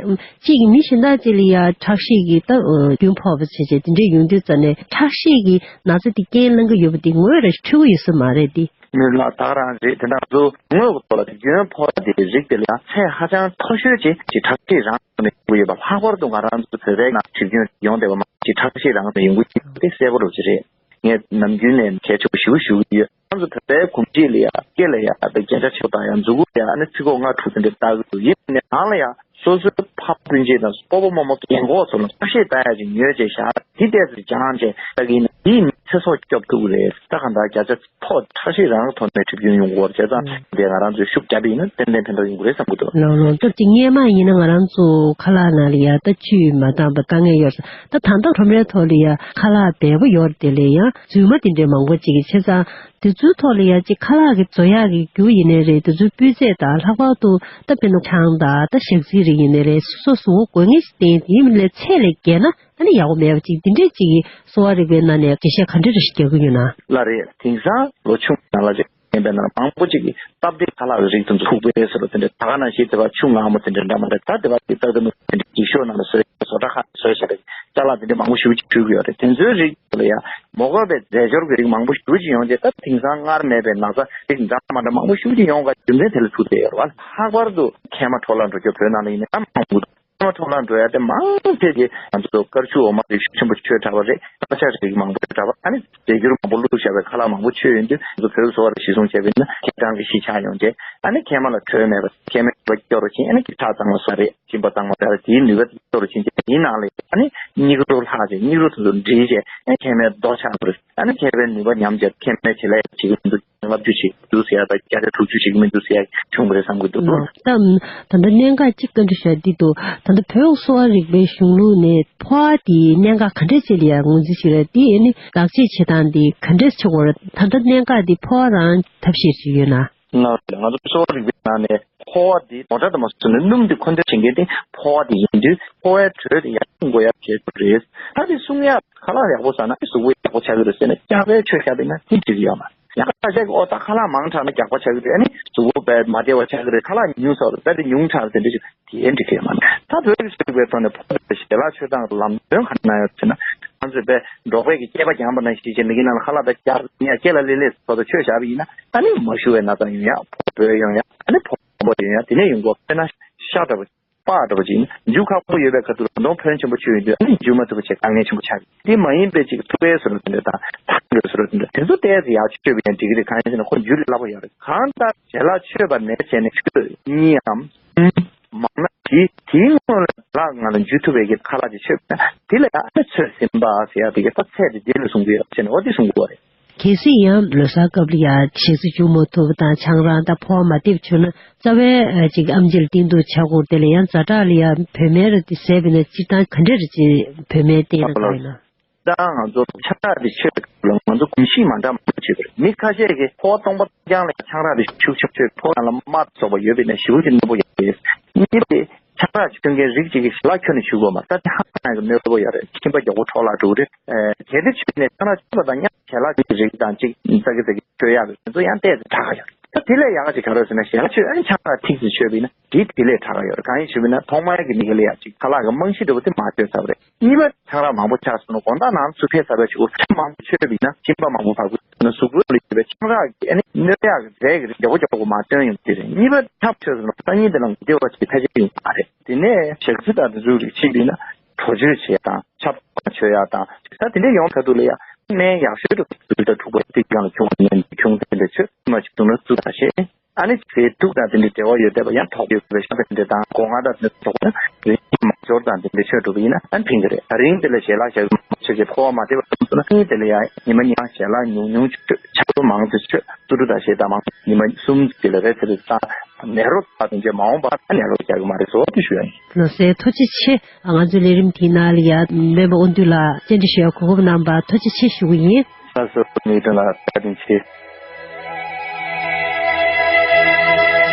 གཅིག་མི་གཞན་དག་ཅིག་ལ་ཡ་ཁྲག་ཤེད་ཀྱི་ད་སྐྱོན་ཕོག་པ་བྱས་བྱས་དེ་འདྲས་ཡོང་དུས་ཙང་ནས་ཁྲག་ཤེད་ཀྱི་ན་ཚ་དེ་རྐྱེན་སློང་གི་ཡོད་པ་དེ་ངོས་ར་འཕྲོད་ཀྱི་ཡོད་ས་མ་རེད་དེ། མི་ལ་དག་རང་རེད། དེ་འདྲ་ཚོ་དངོས་ཀྱི་ཐོག་ལ་དེ་སྐྱོན་ཕོག་པ་དེ་རིགས་དེ་ལ་ཡང་ཚད་ཧ་ཅང་མཐོ་ཤོས་ཅིག་ཅིག་ཁྲག་ཤེད་རང་ནས་ཡོང་གི་ཡོད་པ། ལྷག་པར་དུ་ང་རང་ཚོ་བོད་པའི་ནང་གྲིབ་སྐྱོན་ཡོང་བསྡད་པ་མང་ཅིག་ཁྲག་ཤེད་རང་ནས་ཡོང་གི་ཡོད་པ་དེ་གསལ་པོ་རུ་ཅིག་རེད། ངས་ནམ་རྒྱུན་ནས་གལ་ཆེ་བོ་ཞེ་པོ་ཞུ་གི་ཡོད། ང་ཚོ་བོད་པའི་གོམས་གཤིས་ལ་ཡ་སྐེ་ལ་ཡ་ད་རྒྱན་ཆ་ཆེ་བོ་དང་ཡ་མཛུབ་གུ་ལ་ཡ་ཨ་ནི་ཚིག་གོ་ལྔ་དྲུག་དེ་འདྲ་བཏགས་གི་འདུག་ཡིན་ནའི་ནང་ལ་ཡ་སོ་སོའི་ཕ་སྤུན་མཆེད་དང་སྤོ་བོ་རྨོ་མོ་རྒན་གོག་ཚོ་ལ་ཁྲག་ཤེད་ལྟ་ཡ་ཅིག་ཉོས་བྱས་བཞག་འདི་ཏོག་ཙམ་སྦྱངས་བྱས་ལྟ་གི་ཡིན་ན་འདིས་མི་ཚེ་སྲོག་སྐྱོབ་ཐུབ་ཀྱི་རེད། ད་གང་ལྟར་བརྒྱ་ཆ་ཕོག་ཁྲག་ཤེད་རང་གི་ཐོག་ནས་གྲིབ་སྐྱོན་ཡོང་གི་ཡོད་རེད། བྱས་ཙང་འདི་ང་རང་ཚོས་ཤུགས་བརྒྱབ་པ་ཡིན་ན་ཏན་ཏན་ཕན་ཐོགས་ཡོང་གི་རེད་བསམ་གྱི་འདུག་ལགས་ལགས། སྟབས་ཀྱིས་སྔས་མ་ཡིན་ན་ང་རང་ཚོ་ཁ་ལག་ནང་ལ་ཡ་ད་བཅུད་མ་འདང་པ་དཀའ་ངལ་ཡོད་ས། ད་ད་ལྟ་ཁྲོམ་རའི་ཐོག་ལ་ཡ་ཁ་ལག་འབེལ་པོ་ཡོད་རེད། དེ་ལས་ཡང་རྫུན་མ་དེ་འདྲའི་མང་པོ་ཅིག་གི་བྱས་ཙང་དེ་ཚོའི་ཐོག་ལ་ཡ་ཅིག་ཁ་ལག་གི་བཟོ་ཡག་གི་རྒྱུ་ཡིན་ནའི་རེད། དེ་ཚོའི་སྤུས་ཚད་དང་ལྷག་པར་དུ་ད་དཔེར་ན་ཆང་དང་ད་ཞག་རྩི་རིགས་ཡིན་ནའི་རེད། སོ་སོ་གཟུགས་པོ་དགོས་ངེས་ཤིག་བསྟེན་དེ་ཡིན་ལས་ཚད་ལས་བརྒལ་ན་ཨ་ནི་ཡག་པོ་མེད་པ་ཅིག་འདི་འདྲས་ཅིག་གི་གསོ་བ་རིག་པའི་ནང་ནས་འགྲེལ་བཤད་ག་འདྲ་རེ་ཞིག་རྒྱག་གི་ཡོད་ན། ལགས་རེད། དེང་སང་ལོ་ཆུང་ནང་ལ་ཅིག་ཡིན་པའི་ནང་མང་པོ་ཅིག་གིས་སྟབས་བདེ་ཁ་ལག་གི་རིགས་དེ་ཚོ་ཕུག་པའི་ཟེར་བ་དེ་འདྲ། ད་ག་ནང་བཞིན་དེ་བ་ཆུ་མངར་མོ་དེ་འདྲ་འདྲ་མ་འདྲ། ད་དེ་བ་དེ་སྟབས་བདེ་མོ་དེ་འདྲ་འགྱིག་ཤོག་ནང་ལ་བཟོས་བཟོ་གྲྭ་ཁག་བཟོས་བྱས་པའི་ཅ་ལག་དེ་འདྲ་མང་པོ་ཞེ་པོ་ཅིག་བྱུང་གི་ཡོད་རེད། དེ་ཚོའི་རིགས་ལ་ཡ་མ་དགོས་པའི་རྫས་སྦྱོར་གྱི་རིགས་མང་པོ་ཞེ་པོ་ཅིག་ཡོང་རྗེས་ད་དེང་སང་སྔར་མེད་པའི་ན་ཚ་རིགས་འདྲ་མ་འདྲ་མང་པོ་ཞེ་པོ་ཅིག་ཡོང་ག་རྒྱུ་མཚན་དེ་ལ་ཐུག་བསྡད་ཡོད་རེད་བ། ལྷག་པར་དུ་མཁལ་མ་འཕྲོ་བརླག་འགྲོ་རྒྱུ་བོད་ནང་ལ་ཡིན་ན་ཡང་མང་པོ་འདུག་ཁ་ལག་འཕྲོ་བརླག་འགྲོ་ཡ་དེ་མང་ཆེ་གི་ང་ཚོ་དཀར་ཆུ་འོ་མ་རིགས་ཤུགས་ཆེན་པོ་མཆོད་དྲགས་པ་རེད། ས་ཆ་རིགས་མང་པོ་མཆོད་དྲགས་པ། ཨ་ནི་རྫས་འགྱུར་མང་པོ་བླུགས་བཞག་པའི་ཁ་ལག་མང་པོ་མཆོད་ཡོང་དུས་ང་ཚོ་བོད་གསོ་བ་རིག་གཞིར་བཟུང་བྱས་པ་ཡིན་ན་མཁལ་གྲང་གི་གཞི་ཆགས་ཡོང་རྗེས་ཨ་ནི་མཁལ་མ་ལ་དྲོད་མེད་པ། མཁལ་མའི་ནུས་པ་སྐྱོ་རུ་ཕྱིན། ཨ་ནི་ཁྲག་གཙང་མ་ཟ་རེད། མཆིན་པ་གཙང་མ་ཟ་རེད། དེའི་ནུས་པ་སྐྱོ་རུ་ཕྱིན་རྗེས་དེའི་ནང་ལ་ཨ་ནི་སྙིགས་རོ་ལྷག་བྱས་སྙིགས་རོ་དེ་ཚོ་འདྲེས་བྱས་ཨ་ནི་མཁལ་མའི་རྡོ་ཆགས་པ་རེད། ཨ་ནི་མཁལ་པའི་ནུས་པ་ཉམས་བྱས་མཁལ་མའི་བྱེད་ལས་བྱེད་ཀྱི་མི་འདུག་ལྔ་བཅུ་ཞིག་འདུག་ཟེར་ཡ་དང་བརྒྱ་ཆ་དྲུག་ཅུ་ཞིག་མི་འདུག་ཟེར་ཡ་བྱུང་བ་རེད་བསམ་གྱི་འདུག་ལགས། ད་ད་ལྟ་གནད་འགག་གཅིག་བཀའ་འདྲི་ཞུ་ཡ་འདི་འདུག་ད་ལྟ་བོད་གསོ་བ་རིག་པའི་གཞུང་ལུགས་ནས་ཕོ་བ་དེའི་གནད་འགག་ག་འདྲས་ཅིག་ལ་ཡ་ངོས་འཛིན་བྱེད་རེད། དེ་ཨ་ནི་བདག་གཅེས་བྱེད་སྟངས་འདི་ག་འདྲས་བྱེད་དགོས་རེད། ད་ལྟ་གནད་འགག་འདི་ཕོ་བ་རང་ཐབས་ཤེས་ཅིག་ཡོད་ན། ལགས་རེད། ང་ཚོ་གསོ་བ་རིག་པའི་ནང་ནས་ཕོ་བ་འདི་མོ་ཊ་དང་མ་སོང་ནས་སྣུམ་འདི་མཁོ་འདོན་བྱེད་མཁན་དེ་ཕོ་བ་འདི་ཡིན་དུས་ཕོ་བའི་དྲོད་དེ་ཡར་སྲུང་དགོས་ཡ་གལ་ཆེན་པོ་རེད། ད་དེ་སྲུང་ཡ་ཁ་ལག་ཡག་པོ་ཟ་ན་གཟུགས་པོ་ཡག་པོ་ཆགས་ཀྱི་རེད་ཟེར་ནས་སྐྱག་པའི་ཆོས་བཤད་པ་ཡིན་ན་དེ་འགྲིག་གི་ཡོད་མ་རེད། ཡང་ཁ་ཤས་ཀྱིས་ཨོ་ད་ཁ་ལག་མང་དྲགས་ན་སྐྱག་པ་ཆགས་ཀྱི་རེད། ཨ་ནི་གཟུགས་པོ་དཔེ་མ་བདེ་བ་ཆགས་ཀྱི་རེད། ཁ་ལག་ཉུང་ཟ་རེད། དཔེ་དེ་ཉུང་དྲགས་རེད། དེ་འདྲ་ཞིག་དེ་འགྲིག་གི་ཡོད་མ་རེད། ད་བོད་ཀྱི་གསོ་རིག་པའི་ཐོག་ནས་ཕོ་བའི་ཞལ་ལག་མཆོད་སྟངས་ལམ་སྟོན་ག་རེ་གནང་ཡོད་ཟེར་ན། ང་ཚོས་དཔེ་འབྲོག་པའི་གི་སྐྱེས་པ་རྐྱང་པ་ནང་བཞིན་བྱས་མི་གི་ནང་ལ་ཁ་ལག་དང་སྐྱག་ཉལ་སྐེ་ལ་ལེ་ལེ་ཚོ་དང་ཆོས་བཞག་པ་ཡིན་ན་ཨ་ནི་མ་ཞུ་བའི་ན་ཚ་ཡོང་ཡ། ཕོ་བ་ཡོང་ཡ། ཨ་ནི་ཕོ་བ་ཡོང་ཡ། དེ་ནས་ཡོང་གོ། དཔེར་ན་ཤ་འདྲ་པོ། སྤགས་འདྲ་པོ་ཅིག་ཡིན་ན་འཇུ་ཁག་པོ་ཡོད་པའི་ཁ་ཐུག་ལ་ད་དུང་ཕོན་ཆེན་པོ་མཆོད་ཡོང་དུས་ཨ་ནི་འཇུ་མ་ཐུབ་པ་བྱས་དཀའ་ངལ་ཆེན་པོ་ཆགས་ཀྱི། དེ་མ་ཡིན་པའི་ཅིག་ཐུག་པའི་བཟོ་འདྲ་དེ་འདྲ་དང་ཐང་གི་བཟོ་འདྲ་དེ་འདྲ་དེ་ཚོ་ཏོག་ཙམ་ཡར་མཆོད་པ་ཡང་འགྲིག་གི་རེད། གང་ཡིན་ཟེར་ན་ཁོ་འཇུ་ལ་སླ་པོ་ཡོད་རེད། གང་ལྟར་ཞལ་ལག་མཆོད་པ་ནས་བྱས་ནས་མཆོད་གཉིས་འམ་གསུམ་མང་ན་དེ་དེའི་སྔོན་ལ་ལག་ང་ལ་འཇུ་ཐུབ་པའི་གི་ཁ་ལག་ཅིག་མཆོད་པ་ན་དེ་ལ་ཡང་ཨ་ནི་ཚོད་ཟིན་པ་ཟེར་ཡ་དེ་གི་ད་ཚད་དེ་དེ་ལ་བཟུང་གི་ཡོད་ཟེར་ནས་འོ་དེ་གསུང་གི་ཡོད་རེད། གལ་སྲིད་ཡང་ལོ་གསར་སྐབས་ལ་ཡ་ཞག་རྩི་འཇུ་མ་ཐུབ་པ་དང་ཆང་རག་དང་ཕོ་བ་མ་བདེ་བ་བྱུང་ན་རྩ་བའི་ཅིག་ཨེམ་ཆི་ལ་བསྟེན་གཏུག་བྱ་དགོས། དེ་ལ་ཡང་ཛ་དྲག་ལ་ཡ་བོད་སྨན་ར་དེ་བཟས་པ་ཡིན་ན་སྤྱིར་བཏང་ག་འདྲ་རེད་ཅེས་བོད་སྨན་བསྟེན་ན་དགའ་ཡིན་ན། ད་ང་ཚོ་ཆང་རག་དེ་མཆོད་སྐབས་ལ་ང་ཚོ་གོམས་གཤིས་མ་འདྲ་མང་པོ་བྱེད་དགོས་རེད། མི་ཁ་ཤས་ཀྱིས་ཕོ་བ་སྟོང་པ་རྐྱང་ལ་ཆང་རག་དེ་ཤུགས་ཆེན་པོ་མཆོད། ཕོ་བ་ནང་ལ་རྨ་སོགས་པ་ཡོད་པ་ཡིན་ན་ཞེ་པོ་ཅིག་གནོད་པོ་ཡོད་རེད། གཉིས་པ་དེ། ཆང་རག་མཆོད་མཁན་རིགས་གཅིག་གིས་ཞལ་ལག་ཁྱོན་ནས་མཆོད་དགོས་མ་རེད། ད་དེ་ཧ་ཅང་གི་གནོད་པ་ཡོད་རེད། མཆིན་པ་མགྱོགས་པོ་འཕྲོ་བརླག་འགྲོ་གི་རེད། ཨེ། གལ་ཏེ་མཆོད་ནས་ཆང་རག་མཆོད་པ་དང་མཉམ་ཞལ་ལག་གི་རིགས་དང་གཅིག་ཙག་གི་ཙག་གི་མཆོད་ཡག་གི་དེ་ཚོ་ཡང་ཏོག་ཙམ་དྲག་ག་ཡོད་རེད། ད་དེ་ལས་ཡག་ག་ཅིག་ག་རེ་ཟེར་ན་ཞལ་ལག་མཆོད། ཨ་ནི་ཆང་རག་ཐིག་ཙམ་མཆོད་པ་ཡིན་ན་དེ་དེ་ལས་དྲག་ག་ཡོད་རེད། གང་ཡིན་ཞུས་པ་ཡིན་ན་ཐོག་མར་གྱི་མི་གི་ལ་ཡ་ཅིག་ཁ་ལག་གི་རྨང་གཞི་འདྲ་པོ་དེ་མ་ཆོད་ཚར་བ་རེད། གཉིས་པ། ཆང་རག་མང་པོ་ཆགས་སོང་ན་དགོང་དག་ནང་ཚུར་ཕེབས་ཚར་བའི་ཕྱི་གུ་ཆང་མང་པོ་མཆོད་པ་ཡིན་ན་མཆིན་པ་མང་པོ་བབས་ཀྱི་འདུག་ན་གཟུགས་པོ་ལ་ཡོད་པའི་ཆང་རག་གི་ཨ་ནི་གནོད་ཡག་གི་རྫས་ཀྱི་རིགས་མགྱོགས་པོ་མགྱོགས་པོ་མར་བཏོན་ཡོང་གི་རེད། གཉིས་པ་ཆང་མཆོད་སོང་ན་སང་ཉིན་དེ་ལ་ངོ་བདེ་བ་ཞིག་ཕལ་ཆེར་ཡོང་གི་མ་རེད། དེ་ནས་ཞག་རྩི་དང་དེ་ཚོའི་རིགས་ཕྱིན་པ་ཡིན་ན་གྲོ་ཆོས་བྱེད་དང་ཆབ་མཆོད་ཡག་དང་ད་དེ་འདྲ་ཡོང་ཁ་ཐུག་ལ་ཡ་སྨན་ཡག་ཤོས་དུ་དུས་ད་འཁྲུག་པ་དེ་གང་ལ་ཁྱུང་ནས་ཁྱུང་དེ་འདྲ་མཆོད་མ་ཞིག་བྱུང་ན་བཙུགས་ད་ཤེས། ཨ་ནི་ཚེ་སྒྲུབ་དང་དེ་འདྲའི་འབྲེལ་བ་ཡོད་བསྡད་པ་ཡང་དོགས་པ་ཡོད་པའི་ཤ་དེ་འདྲ་དང་སྒོ་ང་དང་དེ་འདྲ་དོགས་ན་རིང་མ་འབྱོར་དང་དེ་འདྲའི་ཆོས་སྒྲུབ་པ་ཡིན་ན་ཨ་ནི་ཕན་གྱི་རེད། ད་རིང་དེ་ལ་ཞལ་ལག་བཞག་གི་མ་ཆོས་ཀྱི་འཕོ་བ་མ་ཐེབས་པ་སོང་ན་ཨ་ནི་དེ་ལ་ཡང་ཉི་མ་ཉི་མ་ཞལ་ལག་ཉུང་ཉུང་ཆོས་ཆར་པ་མང་དུ་ཆོས་བཅུ་དྲུག་དང་ཞེ་དང་མང་ཉི་མ་གསུམ་དེ་ལ་རེ་ཚེ་རེ་བཏང་ནས་རོ་ད་དེ་འདྲ་མ་འོངས་པ་ཨ་ནི་རོ་རྒྱག་གི་མ་རེད་ཟེར་བ་དེ་ཞུ་ཡ་ཡིན། ལགས་སེ་ཐུགས་རྗེ་ཆེ། ང་ཚོའི་ལས་རིམ་དེའི་ནང་ལ་ཡ་སྨན་པ་དབང་འདུས་ལགས་བཅར་འདྲི་ཞུ་ཡ་གོ་སྐབས་གནང་བར་ཐུགས་རྗེ་ཆེ་ཞུ་གི་ཡིན། ལགས་སོ། ངེད་དོན་ལ་བཀའ་དྲིན་ཆེ།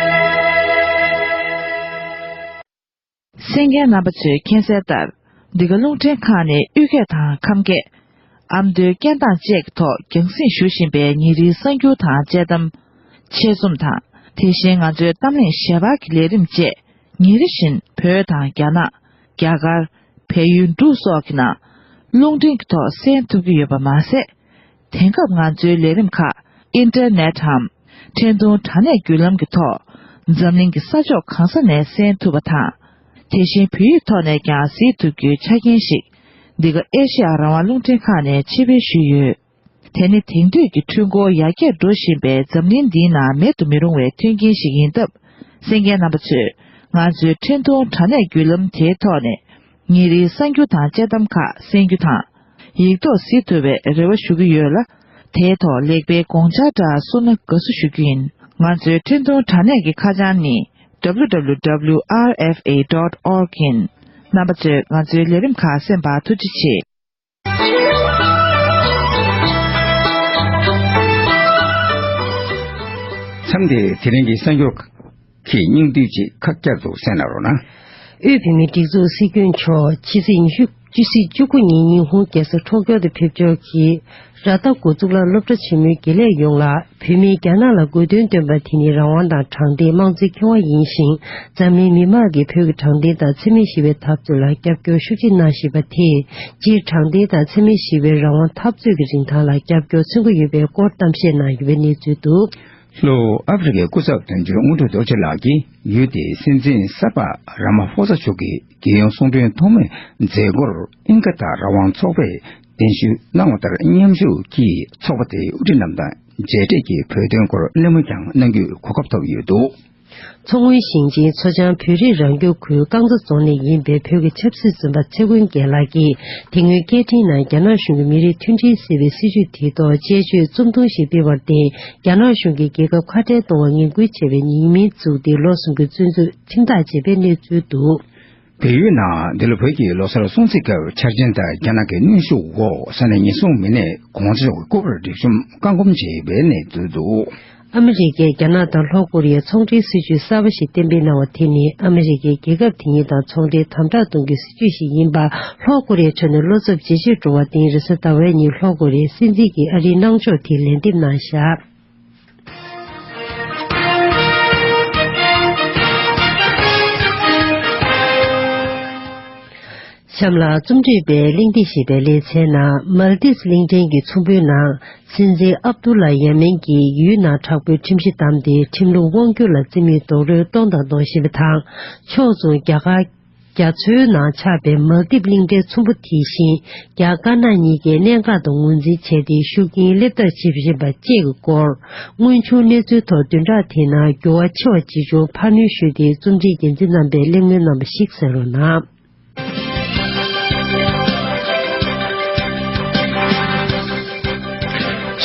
གསན་མཁན་རྣམ་པ་ཚོས་མཁྱེན་གསལ་ལྟར། འདི་ག་རླུང་འཕྲིན་ཁང་ནི་དབུས་སྐད་དང་ཁམས་སྐད། ཨ་མདོའི་སྐད་གདངས་བཅས་ཀྱི་ཐོག་རྒྱང་སྲིང་ཞུ་བཞིན་པའི་ཉིན་རེའི་གསར་འགྱུར་དང་དཔྱད་གཏམ། ཆེད་རྩོམ་དང་། དེ་བཞིན་ང་ཚོའི་གཏམ་གླེང་ཞལ་པར་གྱི་ལས་རིམ་བཅས། ཉིན་རེ་བཞིན་བོད་དང་རྒྱ་ནག་རྒྱ་གར། བལ་ཡུལ་འབྲུག་སོགས་ཀྱི་ནང་། རླུང་འཕྲིན་གྱི་ཐོག་གསན་ཐུབ་ཀྱི་ཡོད་པ་མ་ཟད། དེང་སྐབས་ང་ཚོའི་ལས་རིམ་ཁག་ཨིན་ཊར་ནེཊ་འམ། འཕྲིན་ཐུང་དྲ་གནས་བརྒྱུད་ལམ་གྱི་ཐོག་འཛམ་གླིང་གི་ས་ཕྱོགས་གང་ས་ནས་གསན་ཐུབ་པ་དང་། དེ་བཞིན་བོད་ཡིག་ཐོག་ནས་ཀྱང་གཟིགས་ཐུབ་རྒྱུའི་ཆ་རྐྱེན་ཞིག་འདི་ག་ཨེ་ཤེ་ཡ་རང་དབང་རླུང་འཕྲིན་ཁང་ནས་ཕྱིར་འབུལ་ཞུས་ཡོད། དེ་ནི་དེང་དུས་ཀྱི་འཕྲུལ་འཁོར་ཡར་རྒྱས་འགྲོ་བཞིན་པའི་འཛམ་གླིང་འདིའི་ནང་མེད་དུ་མི་རུང་བའི་མཐུན་རྐྱེན་ཞིག་ཡིན་སྟབས། གསན་མཁན་རྣམ་པ་ཚོས་ང་ཚོའི་འཕྲིན་ཐུང་དྲ་གནས་བརྒྱུད་ལམ་དེའི་ཐོག་ནས་ཉིན་རེའི་གསར་འགྱུར་དང་དཔྱད་གཏམ་ཁག་གསན་རྒྱུ་དང་། ཡིག་ཐོག་གཟིགས་ཐུབ་པའི་རེ་བ་ཞུ་གི་ཡོད་ལ། དེའི་ཐོག་ལེགས་སྤེལ་དགོངས་འཆར་འདྲ་གསུངས་ན་དགའ་བསུ་ཞུ་རྒྱུ་ཡིན། ང་ཚོའི་འཕྲིན་ཐུང་དྲ་གནས་ཀྱི་ཁ་བྱང་ནི་W W W R F A dot org ཡིན། རྣམ་པ་ཚོས་ང་ཚོའི་ལས་རིམ་ཁག་གསན་པར་ཐུགས་རྗེ་ཆེ། མཚམས་འདིར་དེ་རིང་གི་གསར་འགྱུར་གྱི་སྙིང་བསྡུས་ཅིག་ཁ་བསྐྱར་དུ་གསན་གནང་རོགས་གནང་། དབུས་བོད་མིའི་སྒྲིག་འཛུགས་སྲིད་སྐྱོང་མཆོག་ཕྱི་ཚེས་ཉི་ཤུ་ཕྱི་ཚེས་བཅུ་དགུ་ཉིན་ཉི་ཧོང་རྒྱལ་ས་ཊོ་ཀྱོ་དུ་ཕེབས་འབྱོར་གྱིས། ར་ཏ་འགོ་གཙུག་ལག་སློབ་གྲྭ་ཆེན་མོའི་དགེ་ལས་ཡོངས་ལ་བོད་མིས་རྒྱ་ནག་ལ་དགོས་འདུན་བཏོན་པ་དེ་ནི་རང་དབང་དང་དྲང་བདེན་དམངས་གཙོའི་ཁེ་དབང་ཡིན་ཞིང་། འཛམ་གླིང་མི་དམངས་ཀྱིས་བོད་ཀྱི་དྲང་བདེན་དང་འཚེ་མེད་ཞི་བའི་འཐབ་རྩོད་ལ་རྒྱབ་སྐྱོར་ཤུགས་ཆེ་གནང་བཞིན་པ་དེས་སྤྱིར་དྲང་བདེན་དང་འཚེ་མེད་ཞི་བའི་རང་དབང་འཐབ་རྩོད་ཀྱི་རིན་ཐང་ལ་རྒྱབ་སྐྱོར་མཚོན་གྱི་ཡོད་པའི་སྐོར་གཏམ་བཤད་གནང་ཡོད་པའི་གནས་ཚུལ་འདུག། ལྷོ་ཨ་ཧྥེ་རི་ཁའི་སྐུ་ཚབ་དོན་གཅོད་དངོས་གྲུབ་རྡོ་རྗེ་ལགས་ཀྱིས་ཡུལ་དེའི་སྲིད་འཛིན་གསར་པ་ར་མ་ཧྥོ་ས་མཆོག་གིས་རྒྱལ་ཡོངས་གསུང་འཕྲིན་ཐོག་མའི་མཛད་སྒོར་ཨིན་ཀ་དང་རང་དབང་ཚོགས་པས་གདན་ཞུ་གནང་བ་ལྟར་མཉམ་ཞུགས་ཀྱིས་ཚོགས་པ་དེའི་དབུ་ཁྲིད་རྣམས་དང་མཇལ་འཕྲད་ཀྱིས་བོད་དོན་སྐོར་གླེང་མོལ་ཀྱང་གནང་རྒྱུའི་གོ་སྐབས་ཐོབ་ཡོད་འདུག། མཚོ་སྔོན་ཞིང་ཆེན་མཚོ་བྱང་བོད་རིགས་རང་སྐྱོང་ཁུལ་རྐང་ཚ་རྫོང་ནས་ཡིན་པའི་བོད་ཀྱི་ཆབ་སྲིད་བཙོན་པ་ཚེ་མགོན་རྒྱལ་ལགས་ཀྱིས་དེ་སྔོན་སྐད་འཕྲིན་ནང་རྒྱ་ནག་གཞུང་གིས་མི་རིགས་མཐུན་སྒྲིལ་ཟེར་བའི་སྲིད་བྱུས་དེའི་ཐོག་དཔྱད་བརྗོད་རྩོམ་ཐུང་ཞིག་སྤེལ་བར་བརྟེན། རྒྱ་ནག་གཞུང་གིས་རྒྱལ་ཁབ་ཁ་བྲལ་གཏོང་བར་ངན་སྐུལ་བྱས་པའི་ཉེས་མིང་བཙུགས་ཏེ་ལོ་གསུམ་གྱི་བཙོན་འཇུག་ཁྲིམས་ཐག་བཅད་པའི་གནས་ཚུལ་འདུག། བལ་ཡུལ་ནང་འདི་ལོ་བོད་ཀྱི་ལོ་གསར་སྲུང་བརྩི་སྐབས་འཆར་ཅན་ལྟར་རྒྱ་ནག་གི་གནོན་ཤུགས་འོག་ས་གནས་ཉེན་སྲུང་མི་སྣས་གོང་ས་མཆོག་གི་སྐུ་པར་སྒྲིག་གཤོམ་བཀག་སྒོམ་བྱས་པའི་གནས་ཚུལ་འདུག། ཨ་མི་རི་ཀས་རྒྱ་ནག་དང་ལྷོ་ཀོ་རི་ཡའི་ཚོང་འབྲེལ་སྲིད་ཇུས་གསར་པ་ཞིག་གཏན་འབེབས་གནང་བ་དེ་ནི་ཨ་མི་རི་ཀས་རྒྱལ་ཁབ་དེ་གཉིས་དང་ཚོང་འབྲེལ་དམ་དྲག་གཏོང་རྒྱུའི་སྲིད་ཇུས་ཤིག་ཡིན་པ་ལྷོ་ཀོ་རི་ཡའི་ཁྲོད་ནས་བློ་འཚབ་ཇེ་ཆེར་འགྲོ་བར་བརྟེན། རེས་གཟའ་ཟླ་བའི་ཉིན་ལྷོ་ཀོ་རི་ཡའི་སྲིད་འཛིན་གྱིས་ཨ་རིའི་གནང་ཕྱོགས་དེ་ལན་འདེབས་གནང་བཞག། གཤམ་ལ་རྩོམ་སྒྲིག་པའི་གླེང་སྟེགས་ཞེས་པའི་ལེ་ཚན་ནང་མལ་དིབ་གླིང་ཕྲན་གྱི་ཚོམ་བུའི་ནང་སྲིད་འཛིན་ཨབ་དུ་ལ་ཡ་མེན་གྱིས་ཡུལ་ནང་དྲག་པོའི་ཁྲིམས་གཞི་བསྡམས་ཏེ་ཁྲིམས་ལུགས་དབང་སྒྱུར་ལ་བརྩི་མེད་རྡོག་རོལ་གཏོང་དང་གཏོང་བཞིན་པ་དང་། ཕྱོགས་མཚུངས་རྒྱ་གར་རྒྱ་མཚོའི་ནང་ཆགས་པའི་མལ་དིབ་གླིང་ཕྲན་ཚོམ་བུ་དེ་བཞིན་རྒྱ་དཀར་ནག་གཉིས་ཀས་གནད་འགག་ཏུ་ངོས་འཛིན་བྱས་ཏེ་ཤུགས་རྐྱེན་སླེབས་ཐབས་བྱེད་བཞིན་པ་བཅས་ཀྱི་སྐོར། སྔོན་བྱུང་གནས་ཚུལ་ཐོག་བདུན་ཕྲག་དེའི་ནང་འགྱུར་བ་ཆེ་བ་ཇི་བྱུང་ཕར་སྣོན་ཞུས་ཏེ་རྩོམ་སྒྲིག་འགན་འཛིན་རྣམ་པས་གླེང་མོལ་གནང་བ་ཞིག་གསན་རོགས་གནང་།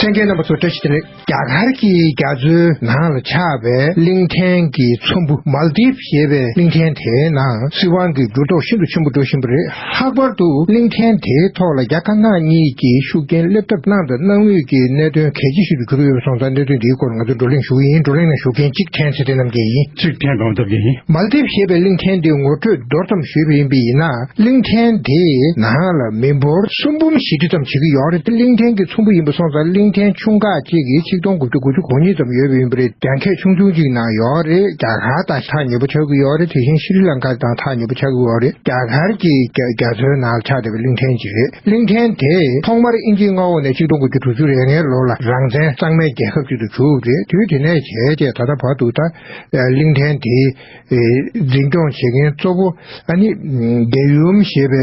གསན་མཁན་རྣམ་པ་ཚོ་བཀྲ་ཤིས་བདེ་ལེགས། རྒྱ་གར་གྱི་རྒྱ་མཚོའི་ནང་ལ་ཆགས་པའི་གླིང་ཕྲན་གྱི་ཚོམ་བུ་མལ་དིབ་ཞེས་པའི་གླིང་ཕྲན་དེའི་ནང་སྲིད་དབང་གི་འགྱུར་ལྡོག་ཤིན་ཏུ་ཆེན་པོ་འགྲོ་བཞིན་པ་རེད། ལྷག་པར་དུ་གླིང་ཕྲན་དེའི་ཐོག་ལ་རྒྱ་དཀར་ནག་གཉིས་ཀྱིས་ཤུགས་རྐྱེན་སླེབས་ཐབས་གནང་དང་གནང་མུས་ཀྱི་གནད་དོན་གལ་ཆེ་ཞིག་ཏུ་གྱུར་ཡོད་པ་སོང་ཙང་། གནད་དོན་འདིའི་སྐོར་ང་ཚོས་བགྲོ་གླེང་ཞུ་གི་ཡིན། བགྲོ་གླེང་ནང་ཞུགས་མཁན་གཅིག་ཕྲན་ཚེ་བརྟན་རྣམ་རྒྱལ་ཡིན། གཅིག་ཕྲན་གོང་ཐབས་ཀྱི་ཡིན། མལ་དིབ་ཞེས་པའི་གླིང་ཕྲན་འདི་ངོ་སྤྲོད་མདོར་ཙམ་ཞུས་པ་ཡིན་པ་ཡིན་ན། གླིང་ཕྲན་དེའི་ནང་ལ་མི་འབོར་སུམ་འབུམ་བཞི་བཅུ་ཙམ་བྱེད་ཀྱི་ཡོད་རེད། གླིང་ཕྲན་གྱི་ཚོམ་བུ་ཡིན་པ་སོང་ཙང་གླིང་ཕྲན་ཆུང་ཁག་ཅིག་གིས་ཆིག་སྟོང་དགུ་བརྒྱ་དགུ་བཅུ་གོ་གཉིས་ཙམ་ཡོད་པ་ཡིན་པ་རེད། རྒྱང་ཁྱོན་ཆུང་ཆུང་ཅིག་ནང་ཡོད་རེད། རྒྱ་གར་དང་ཐག་ཉེ་པོ་ཆགས་ཀྱི་ཡོད་རེད། དེ་བཞིན་ཤྲི་ལང་ཀ་དང་ཐག་ཉེ་པོ་ཆགས་ཀྱི་ཡོད་རེད། རྒྱ་གར་གྱི་རྒྱ་རྒྱ་མཚོའི་ནང་ལ་ཆགས་བསྡད་པའི་གླིང་ཕྲན་ཅིག་རེད། གླིང་ཕྲན་དེ་ཐོག་མར་དབྱིན་ཇིའི་མངའ་འོག་ནས་ཆིག་སྟོང་དགུ་བརྒྱ་དྲུག་ཅུ་རེ་ལྔའི་ལོ་ལ་རང་བཙན་གཙང་མའི་རྒྱལ་ཁབ་ཅིག་ཏུ་གྱུར་ཡོད་རེད། དུས་དེ་ནས་བྱས་རྗེས་ད་ལྟ་བར་དུ་ད་གླིང་ཕྲན་དེའི་འཛིན་སྐྱོང་བྱེད་མཁན་གཙོ་བོ་ཨ་ནི་རྒྱལ་ཡུམ་ཞེས་པའི་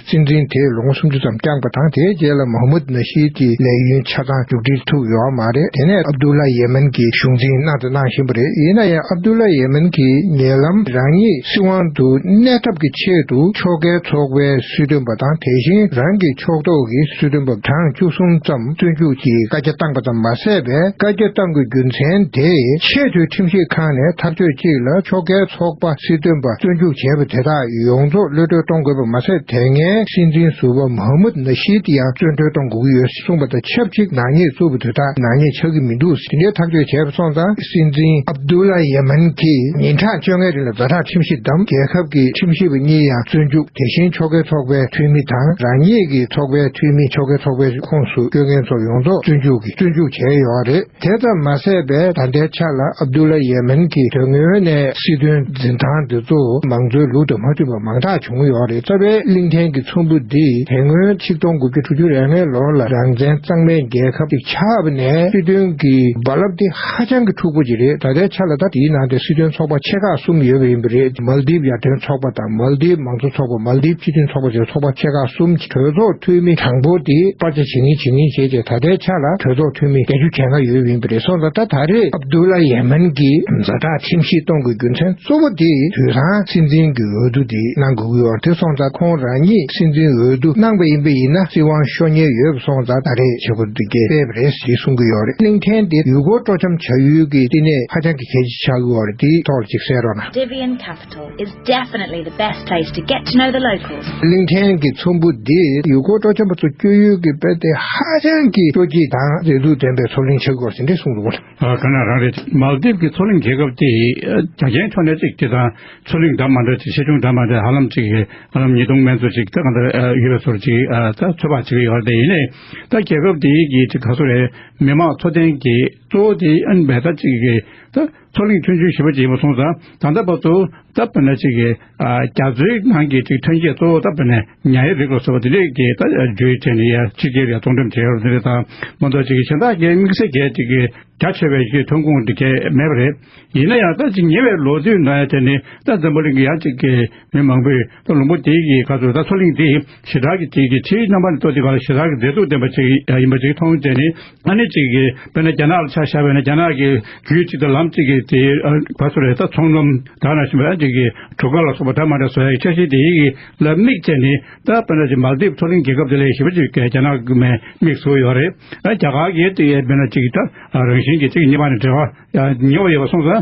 སྲིད་འཛིན་དེས་ལོ་ངོ་སུམ་ཅུ་ཙམ་བསྐྱངས་པ་དང་། དེའི་རྗེས་ལ་མོ་ཧམ་མད་ནཱ་ཤིད་ཀྱི་ལས་ཡུན། ཆ་ཚང་མཇུག་སྒྲིལ་ཐུབ་ཡོད་མ་རེད། དེ་ནས་ཨབ་དུ་ལ་ཡེ་མན་གྱིས་གཞུང་འཛིན་གནང་དང་གནང་བཞིན་པ་རེད། ཡིན་ན་ཡང་ཨབ་དུ་ལ་ཡེ་མན་གྱིས་ཉེ་ལམ་རང་ཉིད་སྲིད་དབང་དུ་གནས་ཐབས་ཀྱི་ཆེད་དུ་ཕྱོགས་འགལ་ཚོགས་པའི་སྲིད་དོན་པ་དང་། དེ་བཞིན་རང་གི་ཕྱོགས་གཏོགས་ཀྱི་སྲིད་དོན་པ་གྲངས་བཅུ་གསུམ་ཙམ་བཙོན་འཇུག་གིས་བཀའ་རྒྱ་བཏང་པ་ཙམ་མ་ཟད་པའི་བཀའ་རྒྱ་བཏང་གི་རྒྱུ་མཚན་དེ་ཆེས་མཐོའི་ཁྲིམས་ཞིབ་ཁང་ནས་ཐག་གཅོད་གཅིག་ལ་ཕྱོགས་འགལ་ཚོགས་པ་སྲིད་དོན་པ་བཙོན་འཇུག་བྱས་པ་དེ་དག་ཡོངས་རྫོགས་གློད་གྲོལ་གཏོང་དགོས་པ་མ་ཟད། དེ་སྔའི་སྲིད་འཛིན་ཟུར་པ་མ་ཧ་མུད་ན་ཤིད་ཡང་བཙོན་གྲོལ་གཏོང་དགོས་ཀྱི་ཡོད་གསུངས་པ་དང་ཆབས་ཅིག་ནག་ཉེས་བཙུགས་པ་དེ་དག་ནག་ཉེས་ཆགས་ཀྱི་མི་འདུག་དེ་འདྲའི་ཐག་གཅོད་བྱས་པ་སོང་ཙང་། སྲིད་འཛིན་ཨབ་དུ་ལ་ཡེ་མན་གྱིས་ཉིན་གྲངས་བཅོ་ལྔའི་རིང་ལ་ཛ་དྲག་ཁྲིམས་ཞིབ་བདམས། རྒྱལ་ཁབ་ཀྱི་ཁྲིམས་ཞིབ་པ་གཉིས་ཡང་བཙོན་འཇུག་དེ་བཞིན་ཕྱོགས་འགལ་ཚོགས་པའི་འཐུས་མི་དང་། རང་ཉིད་ཀྱི་ཚོགས་པའི་འཐུས་མི། ཕྱོགས་འགལ་ཚོགས་པའི་ཁོངས་སུ་སྐྱོད་མཁན་ཚོ་ཡོངས་རྫོགས་བཙོན་འཇུག་གིས་བཙོན་འཇུག་བྱས་ཡོད་རེད། དེ་ཙམ་མ་ཟད་པའི་ད་ལྟའི་ཆ་ལ་ཨབ་དུ་ལ་ཡེ་མན་གྱི་དོན་དངོས་གནས་སྲིད་དོན་འཛིན་སྟངས་འདི་ཚོ་མང་གཙོའི་ལུགས་དང་མ་མཐུན་པ་མང་དག་བྱུང་ཡོད་རེད། རྩ་བའི་གླིང་ཕྲན་གྱི་ཚོམ་བུ་འདི་དེ་སྔོན་ཆིག་སྟོང་དགུ་བརྒྱ་དྲུག་ཅུ་རེ་ལྔའི་ལོ་ལ་རང་བཙན་གཙང་མའི་རྒྱལ་ཁབ་ཅིག་ཆགས་པ་ནས་སྲིད་དོན་གྱི་རྦ་རླབས་འདི་ཧ་ཅང་གི་འཁྲུག་པོ་ཅིག་རེད། ད་ལྟའི་ཆ་ལ་ད་དེའི་ནང་དེ་སྲིད་དོན་ཚོགས་པ་ཆེ་ཁག་གསུམ་ཡོད་པ་ཡིན་པ་རེད། མལ་དིབ་ཡར་ཐོན་ཚོགས་པ་དང་། མལ་དིབ་མང་གཙོ་ཚོགས་པ། མལ་དིབ་སྤྱི་མཐུན་ཚོགས་པ་བཅས་ཚོགས་པ་ཆེ་ཁག་གསུམ་གྱི་གྲོས་ཚོགས་འཐུས་མི་གྲངས་འབོར་དེ་སྤར་ཆ་བྱེད་མཁན་བྱེད་མཁན་བྱས་རྗེས། ད་ལྟའི་ཆ་ལ་གྲོས་ཚོགས་འཐུས་མི་བརྒྱད་ཅུ་གྱ་ལྔ་ཡོད་པ་ཡིན་པ་རེད། སོང་ཙང་ད་ད་རེས་ཨབ་དུ་ལ་ཡེ་མན་གྱིས་ཛ་དྲག་ཁྲིམས་ཞིབ་གཏོང་དགོས་རྒྱུ་མཚན་གཙོ་བོ་དེ་དུས་སང་སྲིད་འཛིན་གྱི་འོས་བསྡུ་དེ་གནང་དགོས་ཀྱི་ཡོད་རེད། དེ་སོང་ཙང་ཁོང་རང་ཉིད་སྲིད་འཛིན་འོས་བསྡུ་གནང་པ་ཡིན་པ་ཡིན་ན་སྲིད་དབང་ཤོར་ཉེན་ཡོད་པ་སོང་ཙང་། ད་རེས་བྱེད་སྒོ་འདི་གས་སྤེལ་བ་རེད་ཞེས་གསུང་གི་ཡོད་རེད། གླིང་ཕྲན་དེ་ཡུལ་སྐོར་སྤྲོ་འཆམ་བྱ་ཡུལ་གྱི་བསྟི་གནས་ཧ་ཅང་གི་གལ་ཆེ་ཆགས་ཀྱི་ཡོད་རེད། དེའི་ཐོག་ལ་ཅིག་གསལ་རོགས་གནང་། Debian Capital is definitely the best place to get to know the locals. གླིང་ཕྲན་གྱི་ཚོམ་བུ་འདི་ཡུལ་སྐོར་སྤྲོ་འཆམ་པ་ཚོ་སྐྱོད་ཡུལ་གྱི་དཔེ་དེ་ཧ་ཅང་གི་སྤྲོ་སྐྱིད་དང་མཛེས་སྡུག་ལྡན་པའི་མཚོ་གླིང་ཆགས་ཀྱི་ཡོད་རེད་ཟེར་འདྲ་གསུངས་འདུག་ཨ། ག་ན་རང་རེད། མལ་དིབ་ཀྱི་མཚོ་གླིང་རྒྱལ་ཁབ་དེ་ཡི་ཨ། རྒྱ་ཆེན་ཕྱོགས་ནས་ཅིག་དེ་དང་མཚོ་གླིང་འདྲ་མ་འདྲ་ཅིག་ཆེ་ཆུང་འདྲ་མ་འདྲ། ཧ་ལམ་ཅིག་ཧ་ལམ་ཉིས་སྟོང་མན་ཙམ་ཅིག་ད་ག་འདྲ་ཨ། ཡོད་པའི་བཟོ་འདྲ་ཅིག་ཨ། ད་ཚོད་དཔག་བྱེད་ཀྱི་ཡོད་རེད། དེ་ཡིན་ནའི་ད་རྒྱལ་ཁབ་དེ་ཡི་གི་ཅིག་ག་ཚོད་རེད། མི་མང་འཚོ་རྟེན་གྱི་གཙོ་བོ་དེ་ཨ་ནི་བས་ད་ཅིག་གི་ད་མཚོ་གླིང་ཆུང་ཆུང་ཞེ་པོ་ཅིག་ཡིན་པ་སོང་ཙང་། ད་ལྟ་བར་དུ་ད་དཔེར་ན་ཅིག་གི་ཨ། རྒྱ་མཚོའི་ནང་གི་ཅིག་ཐོན་སྐྱེད་གཙོ་བོ་ད་དཔེར་ན་ཉ་ཡི་རིགས་ལ་སོགས་པ་དེ་འདྲས་ཀྱི་ད་བརྗོད་བྱས་ནས་ཡ་ཕྱི་རྒྱལ་ལ་ཡ་གཏོང་འགྲེམས་བྱས་ཡོད་རེད། དེ་འདྲས་དང་མ་གཏོགས་ཅིག་གི་གཞན་དག་གི་དམིགས་བསལ་གྱི་ཅིག་གི་རྒྱ་ཆེ་བའི་ཅིག་ཐོན་ཁུངས་དེ་གས་མེད་པ་རེད། ཡིན་ན་ཡང་ད་ཅིག་ཉེ་བའི་ལོ་ཚོད་ནང་ཡ་དེ་ནི་ད་འཛམ་བུ་གླིང་གི་ཡ་ཅིག་གི་མི་མང་པོས་ད་ལུང་པ་དེའི་གི་ཁ་ཚུར་ད་མཚོ་གླིང་དེ་ཞེ་དྲག་གི་ཅིག་གི་ཕྱིའི་རྣམ་པ་ནས་གཏོགས་དེ་ག་ལ་ཞེ་དྲག་གི་མཛེས་སྡུག་ལྡན་པ་ཅིག་ཡིན་པ་ཅིག་མཐོང་བྱས་ནས། ཨ་ནི་ཅིག་གི་དཔེར་ན་རྒྱ་ནག་ལ་ཆ་བཞག་པ་ཡིན་ན། རྒྱ་ནག་གི་རྒྱུད་ཅིག་དང་ལམ་ཅིག་གི་དེ་ཨ། བ་སོ་རེ་ད་ཚོང་ལམ་ད་ནང་བཞིན་པ་ཅིག་གི་གྲུ་ཁ་ལ་སོགས་པ་ད་མ་འདྲ་བཟོ་ཡ་གི་འཆར་གཞི་དེ་ཡི་གི་ལ་དམིགས་བྱས་ནས། ད་དཔེར་ན་ཅིག་མལ་དིབ་མཚོ་གླིང་རྒྱལ་ཁབ་དེ་ལ་ཞེ་པོ་ཅིག་གི་རྒྱ་ནག་གི་མས་དམིགས་སུ་ཡོད་རེད། ཨ། རྒྱ་གར་གྱི་དེ་དཔེར་ན་ཅིག་ད་རང་བཞིན་གྱི་ཅིག་གཉིས་པ་ནས་འབྲེལ་བ་ཉེ་བ་ཡོད་པ་སོང་ཙང་།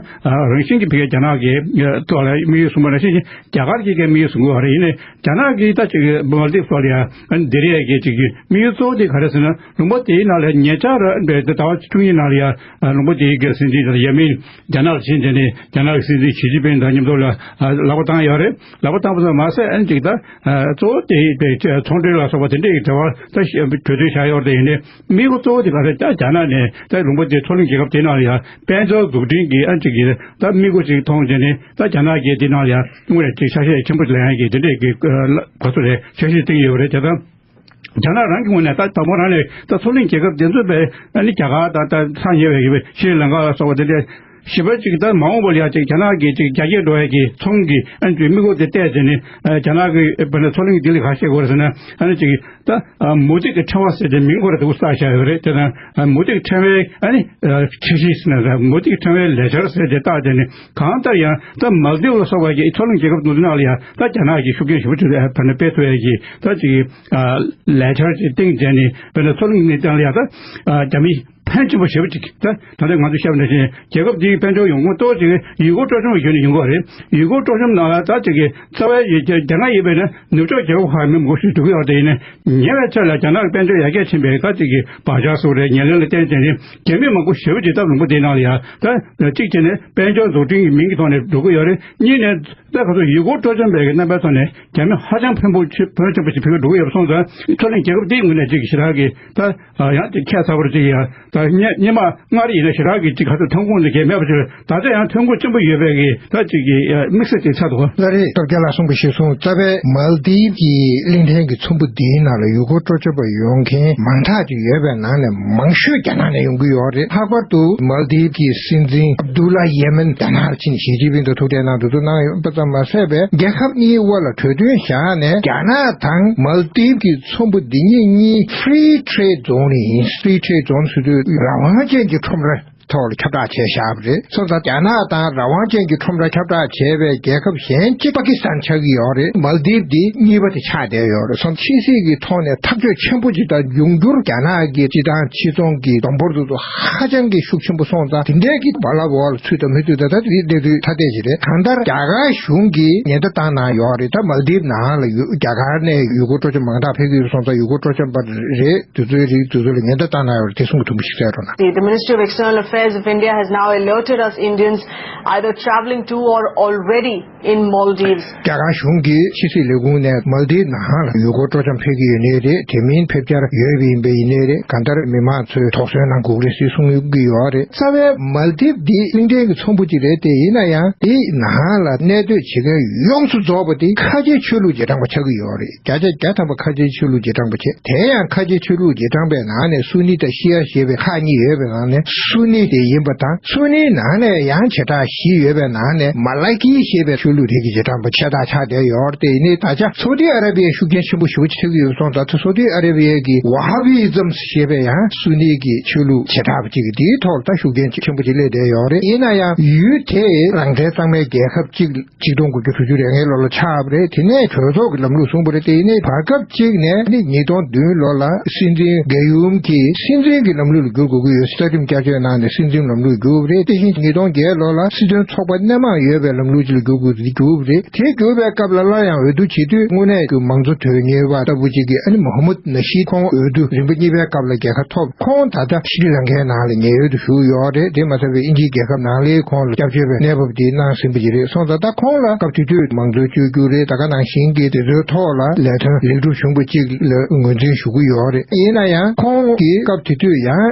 རང་བཞིན་གྱི་ཕ་གིའི་རྒྱ་ནག་གི་ཐོག་ལ་དམིགས་ཡུལ་བཟུང་བ་ནང་བཞིན་རྒྱ་གར་གྱིས་ཀྱང་དམིགས་ཡུལ་བཟུང་གི་ཡོད་རེད། ཡིན་ནའི་རྒྱ་ནག་གིས་ད་ཅིག་མལ་དིབ་སོགས་ལ་ཡ་འདིར་ཡ་གི་ཅིག་དམིགས་ཡུལ་གཙོ་བོ་དེ་ག་རེ་ཟེར་ན། ལུང་པ་དེའི་ནང་ལ་ཉེ་ཆར་ཟླ་བ་བཅུ་གཉིས་ནང་ལ་ཡ་ལུང་པ་དེའི་གི་སྲིད་འཛིན་དེ་ཡ་མིན་རྒྱ་ནག་ལ་ཕྱིན་བྱས་ནས་རྒྱ་ནག་གི་སྲིད་འཛིན་ཞི་ཅིན་ཕིང་དང་མཉམ་དུ་ལ་ལག་པ་བཏང་ཡོད་རེད། ལག་པ་བཏང་པ་ཙམ་མ་ཟད། ཨ་ནི་ཅིག་ད་གཙོ་བོ་དེ་ཚོང་འབྲེལ་ལ་སོགས་པ་དེ་འདྲའི་འབྲེལ་བ་ད་གྲོས་མཐུན་བཞག་ཡོད་རེད། དེ་ཡིན་ནའི་དམིགས་ཡུལ་གཙོ་བོ་དེ་ག་རེ། ད་རྒྱ་ནག་ནས་ད་ལུང་པ་དེ་མཚོ་གླིང་རྒྱལ་ཁབ་དེའི་ནང་ལ་ཡ་དཔལ་འབྱོར་འཛུགས་སྐྲུན་གྱི་ཨ་ཅིག་གི་ད་དམིགས་སྒོ་ཅིག་མཐོང་བྱས་ནས། ད་རྒྱ་ནག་གིས་དེའི་ནང་ལ་ཡ་དངོས་གནས་ཅིག་ཆ་ཤས་ཆེན་པོ་ལེན་ཡ་གི་དེ་འདྲས་ཀྱི་ག་ཚོད་རེད། འཆར་གཞི་བཏིང་ཡོད་རེད། དེ་ད་རྒྱ་ནག་རང་གི་ངོས་ནས་ད་དང་པོ་རང་ནས་ད་མཚོ་གླིང་རྒྱལ་ཁབ་དེ་ཚོ་བས་ཨ་ནི་རྒྱ་གར་དང་ད་ཐག་ཉེ་བའི་ཤྲི་ལང་ཀ་ལ་སོགས་པ་དེ་འདྲས་ཞེ་པོ་ཅིག་ད་མ་འོངས་པ་ལ་ཡ་ཅིག་རྒྱ་ནག་གིས་ཅིག་རྒྱ་སྐྱེད་འགྲོ་ཡ་གི་ཚོང་གི་ཨ་ནི་དམིགས་སྒོ་དེ་གཏད་བྱས་ནས། རྒྱ་ནག་གི་དཔེར་ན་མཚོ་གླིང་འདི་ལ་ག་བཤད་དགོས་རེད་ཟེར་ན། ཨ་ནི་ཅིག་ད་མུ་ཏིག་གི་ཕྲེང་བ་ཟེར་ཏེ་མིང་ཁོ་རང་དེ་བསགས་བཞག་ཡོད་རེད། དེ་དང་མུ་ཏིག་ཕྲེང་བའི་ཨ་ནི་འཆར་གཞི་ཟེར་ན། མུ་ཏིག་ཕྲེང་བའི་ལས་འཆར་ཟེར་ཏེ་བཏགས་བྱས་ནས། གང་ལྟར་ཡང་ད་མལ་དིབ་ལ་སོགས་པ་གི་མཚོ་གླིང་རྒྱལ་ཁབ་དེ་ཚོའི་ནང་ལ་ཡང་ད་རྒྱ་ནག་གི་ཤུགས་རྐྱེན་ཞེ་པོ་ཅིག་ལ་དཔེར་ན་སྤེལ་ཐུབ་ཡ་གི་ད་ཅིག་ལས་འཆར་ཅིག་བཏིང་བྱས་ནས། དཔེར་ན་མཚོ་གླིང་གནས་སྟངས་ལ་ཡང་ད་རྒྱ་མི་ཕན་ཆེན་པོ་ཞེ་པོ་ཅིག་ད་ད་ལྟ་ང་ཚོས་བཤད་པ་ནང་བཞིན་རྒྱལ་ཁབ་འདིའི་དཔལ་འབྱོར་ཡོང་ཁུངས་གཙོ་བོ་ཅིག་ཡུལ་སྐོར་སྤྲོ་འཆམ་གྱི་ངོས་ནས་ཡོང་གི་ཡོད་རེད། ཡུལ་སྐོར་སྤྲོ་འཆམ་ནང་ལ་ད་ཅིག་གི་རྩ་བའི་རྒྱ་རྒྱ་ནག་ཡིན་པས་ན་ནུབ་ཕྱོགས་རྒྱལ་ཁབ་ཁག་མི་མང་པོ་ཞིག་འགྲོ་གི་ཡོད་རེད། དེ་ཡིན་ན་ཉེ་བའི་ཆར་ལ་རྒྱ་ནག་གི་དཔལ་འབྱོར་ཡར་རྒྱས་ཕྱིན་པའི་ཁ་ཅིག་གི་བག་ཆགས་སུ་རེད། ཉེར་ལེན་ལ་བརྟེན་བྱས་ནས་རྒྱ་མི་མང་པོ་ཞེ་པོ་ཅིག་ད་ལུང་པ་དེའི་ནང་ལ་ཡ་ད་གཅིག་བྱས་ནས་དཔལ་འབྱོར་འཛུགས་སྐྲུན་གྱི་མིང་གི་ཐོག་ནས་འགྲོ་གི་ཡོད་རེད། གཉིས་ནས་ད་ག་ཚོད་ཡུལ་སྐོར་སྤྲོ་འཆམ་པའི་རྣམ་པའི་ཐོག་ནས་རྒྱ་མི་ཧ་ཅང་ཕོན་པོ་ཆེ་ཕོན་ཆེན་པོ་ཞིག་ཕེབས་ཀྱི་འགྲོ་གི་ཡོད་པ་སོང་ཙང་། མཚོ་གླིང་རྒྱལ་ཁབ་དེའི་ངོས་ནས་ཅིག་ཞེ་དྲག་གི་ད་ཡང་ཅིག་ཁྱད་མཚར་པོ་ཅིག་ཡ་ད་ ཨ། སྙེ་སྙེ་མ་སྔར་ཡིན་ན་ཞེ་དྲག་གི་ཅིག་ག་ཚོད་ཐོན་ཁུངས་དེ་གས་མེད་པ་ཅིག་རེད། ད་ལྟ་ཡང་ཐོན་ཁུངས་ཆེན་པོ་ཡོད་པའི་གི་ད་ཅིག་གི་ཨ་དམིགས་བསལ་ཅིག་ཆགས་འདུག་ལགས་རེད། སྟོབས་རྒྱལ་ལགས་གསུངས་པ་ཞིག་སོང་ཙང་བས་མལ་དིབ་ཀྱི་གླིང་ཕྲན་གྱི་ཚོམ་བུ་འདིའི་ནང་ལ་ཡུལ་སྐོར་སྤྲོ་འཆམ་པ་ཡོང་མཁན་མང་དྲགས་ཅིག་ཡོད་པའི་ནང་ནས་མང་ཤོས་རྒྱ་ནག་ནས་ཡོང་གི་ཡོད་རེད། ལྷག་པར་དུ་མལ་དིབ་ཀྱི་སྲིད་འཛིན་ཨབ་དུ་ལ་ཡེ་མེན་རྒྱ་ནག་ལ་ཕྱིན་ནས་ཞི་ཅིན་ཕིང་དང་ཐུག་འཕྲད་གནང་དུ་དུ་གནང་ཡོད་པ་ཙམ་མ་ཟད་པའི་རྒྱལ་ཁབ་གཉིས་དབར་ལ་གྲོས་མཐུན་བཞག་ནས་རྒྱ་ནག་དང་མལ་དིབ་ཀྱི་ཚོམ་བུ་འདི་གཉིས་གཉིས་Free Trade Zone ཡིན། Free Trade Zone ཟེར་དུས་རང་དབང་ཅན་གྱི་ཁྲོམ་ར་ཐོག་ལ་ཁྱབ་བསྒྲགས་བྱས་བཞག་པ་རེད། སོང་ཙང་རྒྱ་ནག་དང་རང་དབང་ཅན་གྱི་ཁྲོམ་ར་ཁྱབ་བསྒྲགས་བྱས་པའི་རྒྱལ་ཁབ་གཞན་གཅིག་པ་ཀི་སི་ཐན་ཆགས་ཀྱི་ཡོད་རེད། མལ་དིབ་འདི་གཉིས་པ་དེ་ཆགས་བསྡད་ཡོད་རེད། སོང་ཕྱི་སྲིད་ཀྱི་ཐོག་ནས་ཐག་གཅོད་ཆེན་པོ་ཅིག་དང་འབྱུང་འགྱུར་རྒྱ་ནག་གི་སྤྱི་བཏང་ཕྱི་ཚོང་གི་སྡོང་པོར་དུ་ཧ་ཅང་གི་ཤུགས་ཆེན་པོ་སོང་ཙང་དེ་འདྲའི་གི་བ་ལ་བོ་ལ་ཚུད་དང་མི་ཚུད་ད་ད་དེ་གནས་ཚུལ་ཐ་དད་ཅིག་རེད། གང་ལྟར་རྒྱ་གར་གཞུང་གིས་ཉེན་བརྡ་བཏང་གནང་ཡོད་རེད། ད་མལ་དིབ་ནང་ལ་ཡོད་རྒྱ་གར་ནས་ཡུལ་སྐོར་སྤྲོ་འཆམ་མང་དག་ཕེབས་ཀྱི་ཡོད་སོང་ཙང་ཡུལ་སྐོར་སྤྲོ་འཆམ་པ་རེད། དེ་ཚོའི་རིགས་དེ་ཚོ་ལ་ཉེན་བརྡ་བཏང་གནང་ཡོད་རེད། དེ་གསུང་གི་ཐུང་པོ་ཞིག་གསལ་རོགས་གནང་། The, the Ministry of External Affairs of India has now alerted us Indians either travelling to or already in Maldives. རྒྱ་གར་གཞུང་གིས་ཕྱི་སྲིད་ལས་ཁུངས་ནས་མལ་དིབ་ནང་ལ་ཡུལ་སྐོར་སྤྲོ་འཆམ་ཕེབས་ཀྱི་ཡོད་ནའི་རེད། དེ་མིན་ཕེབས་འཆར་ཡོད་པ་ཡིན་པ་ཡིན་ནའི་རེད། གང་ལྟར་མི་མང་ཚོས་དོགས་ཟོན་གནང་དགོས་ཀྱི་རེད་ཟེར་གསུང་ཡོང་གི་ཡོད་རེད། རྩ་བའི་མལ་དིབ་འདི་གླིང་ཕྲན་གྱི་ཚོམ་བུ་ཅིག་རེད་དེ། ཡིན་ན་ཡང་དེའི་ནང་ལ་གནས་སྡོད་བྱེད་མཁན་ཡོངས་སུ་རྫོགས་པ་དེ་ཁ་ཆེའི་ཆོས་ལུགས་རྗེས་འབྲང་པ་ཆགས་ཀྱི་ཡོད་རེད། བརྒྱ་ཆ་བརྒྱ་ཐམ་པ་ཁ་ཆེའི་ཆོས་ལུགས་རྗེས་འབྲང་པ་བྱས། དེ་ཡང་ཁ་ཆེའི་ཆོས་ལུགས་རྗེས་འབྲང་པའི་ནང་ནས་སུ་ནི་དང་ཤི་ཡ་ཞེས་པའི་ཁག་གཉིས་ཡོད་པའི་ནང་ནས་སུ་ནི་དེ་ཡིན་པ་དང་། སུ་ནིའི་ནང་ནས་ཡང་བྱེ་བྲག་བཞི་ཡོད་པའི་ནང་ནས་མ་ལ་ཀི་ཞེས་པའི་ཆོས་ལུགས་དེ་གི་རྗེས་འབྲང་པ་ཆེ་ཐག་ཆགས་བསྡད་ཡོད་རེད། དེ་ཡིན་ནའི་ད་ཆ་སོ་ཏི་ཨ་ར་པི་ཡའི་ཤུགས་རྐྱེན་ཆེན་པོ་ཞེ་པོ་ཅིག་ཐེབས་ཀྱི་ཡོད་སོང་ཙང་། ད་སོ་ཏི་ཨ་ར་པི་ཡའི་གི་ཝ་ཧ་བི་ཛམ་ཞེས་པའི་ཡང་སུ་ནི་གི་ཆོས་ལུགས་བྱེ་བྲག་པ་ཅིག་གི་དེའི་ཐོག་ལ་ད་ཤུགས་རྐྱེན་ཆེན་པོ་ཅིག་སླེབས་བསྡད་ཡོད་རེད། ཡིན་ན་ཡང་ཡུལ་དེ་རང་བཙན་གཙང་མའི་རྒྱལ་ཁབ་ཅིག་ཆིག་སྟོང་དགུ་བརྒྱ་དྲུག་ཅུ་རེ་ལྔའི་ལོ་ལ་ཆགས་པ་རེད། དེ་ནས་གྲོས་ཚོགས་ཀྱི་ལམ་ལུགས་བཟུང་བ་རེད། དེ་ཡིན་ནའི་བར་སྐབས་གཅིག་ནས་ནི་ཉིས་སྟོང་བདུན་ལོ་ལ་སྲིད་འཛིན་གེ་ཡུམ་གྱིས་སྲིད་འཛིན་གྱི་ལམ་ལུགས་ལ་བསྒྱུར་དགོས་ཀྱི་ཡོད། རྩ་ཁྲིམས་བསྐྱར་བཅོས་གནང་ནས་སྲིད་འཛིན་ལམ་ལུགས་བསྒྱུར་བ་རེད། དེ་བཞིན་ཉིས་སྟོང་བརྒྱད་ལོ་ལ་སྲིད་དོན་ཚོགས་པ་སྣེ་མང་ཡོད་པའི་ལམ་ལུགས་ཅིག་ལ་བསྒྱུར་དགོས་ཀྱི་བསྒྱུར་བ་རེད། དེ་བསྒྱུར་བའི་སྐབས་ལ་སླར་ཡང་འོས་བསྡུ་བྱེད་དུས་དངོས་གནས་ཀྱི་མང་གཙོ་དོན་གཉེར་བ་ལྟ་བུ་ཅིག་གིས་ཨ་ནི་མོ་ཧ་མུད་ནཱ་ཤིད་ཁོང་འོས་བསྡུ་རིམ་པ་གཉིས་པའི་སྐབས་ལ་རྒྱལ་ཁ་ཐོབ། ཁོང་ད་ལྟ་ཤྲི་ལང་ཀའི་ནང་ལ་ཉེན་འོས་སུ་བཞུགས་ཡོད་རེད། དེ་མ་ཟད་པའི་དབྱིན་ཇིའི་རྒྱལ་ཁབ་ནང་ལའི་ཁོང་ལ་སྐྱབས་བཅོལ་བའི་གནས་བབ་དེ་གནང་ཟིན་པ་ཅིག་རེད། སོང་ཙང་ད་ཁོང་ལ་སྐབས་དེ་དུས་མང་གཙོའི་བཅོས་བསྒྱུར་རེད། ད་ག་ནང་བཞིན་གྱི་དེ་ཚོའི་ཐོག་ལ་ལས་དོན་ལེགས་གྲུབ་བྱུང་བ་ཅིག་ལ་ངོས་འཛིན་ཞུ་གི་ཡོད་རེད། ཡིན་ན་ཡང་ཁོང་གིས་སྐབས་དེ་དུས་ཡང་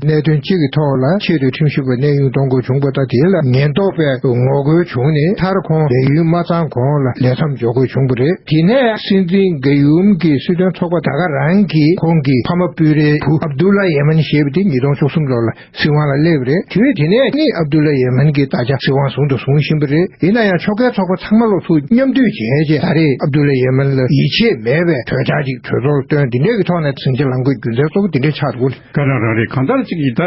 གནད་དོན་གཅིག་གི་ཐོག་ལ་ཆེས་མཐོའི་ཁྲིམས་ཞིབ་པ་གནས་དབྱུང་གཏོང་དགོས་བྱུང་བ་དང་། དེ་ལ་ཉེན་རྟོག་པས་ངོ་རྒོལ་བྱུང་ནས་མཐར་ཁོང་ལས་ཡུན་མ་ཚང་གོང་ལ་ལས་མཚམས་འཇོག་དགོས་བྱུང་བ་རེད། དེ་ནས་སྲིད་འཛིན་གེ་ཡུམ་གྱི་སྲིད་དོན་ཚོགས་པ་ད་ག་རང་གིས་ཁོང་གི་ཕ་མ་སྤུན་རའི་བུ་ཨབ་དུ་ལ་ཡེ་མན་ཞེས་པ་དེ་ཉིས་སྟོང་བཅུ་གསུམ་ལོ་ལ་སྲིད་དབང་ལ་སླེབས་རེད། དུས་དེ་ནས་ནི་ཨབ་དུ་ལ་ཡེ་མན་གྱིས་ད་ཆ་སྲིད་དབང་བཟུང་དང་བཟུང་བཞིན་པ་རེད། ཡིན་ན་ཡང་ཕྱོགས་འགལ་ཚོགས་པ་ཚང་མ་ལོ་ཚུགས་མཉམ་འདུས་བྱས་རྗེས་ད་རེས་ཨབ་དུ་ལ་ཡེ་མན་ལ་ཡིད་ཆེས་མེད་པའི་གྲོས་འཆར་ཅིག་གྲོས་ཚོགས་ལ་བཏོན། དེ་འདྲའི་གི་ཐོག་ནས་ཟིང་ཆ་ལངས་དགོས་རྒྱུ་མཚན་གཙོ་བོ་དེ་འདྲའི་ཆགས་འདུག་ག་རང་རང་རེད། གང་ལྟར་ཅིག་གིས་ད་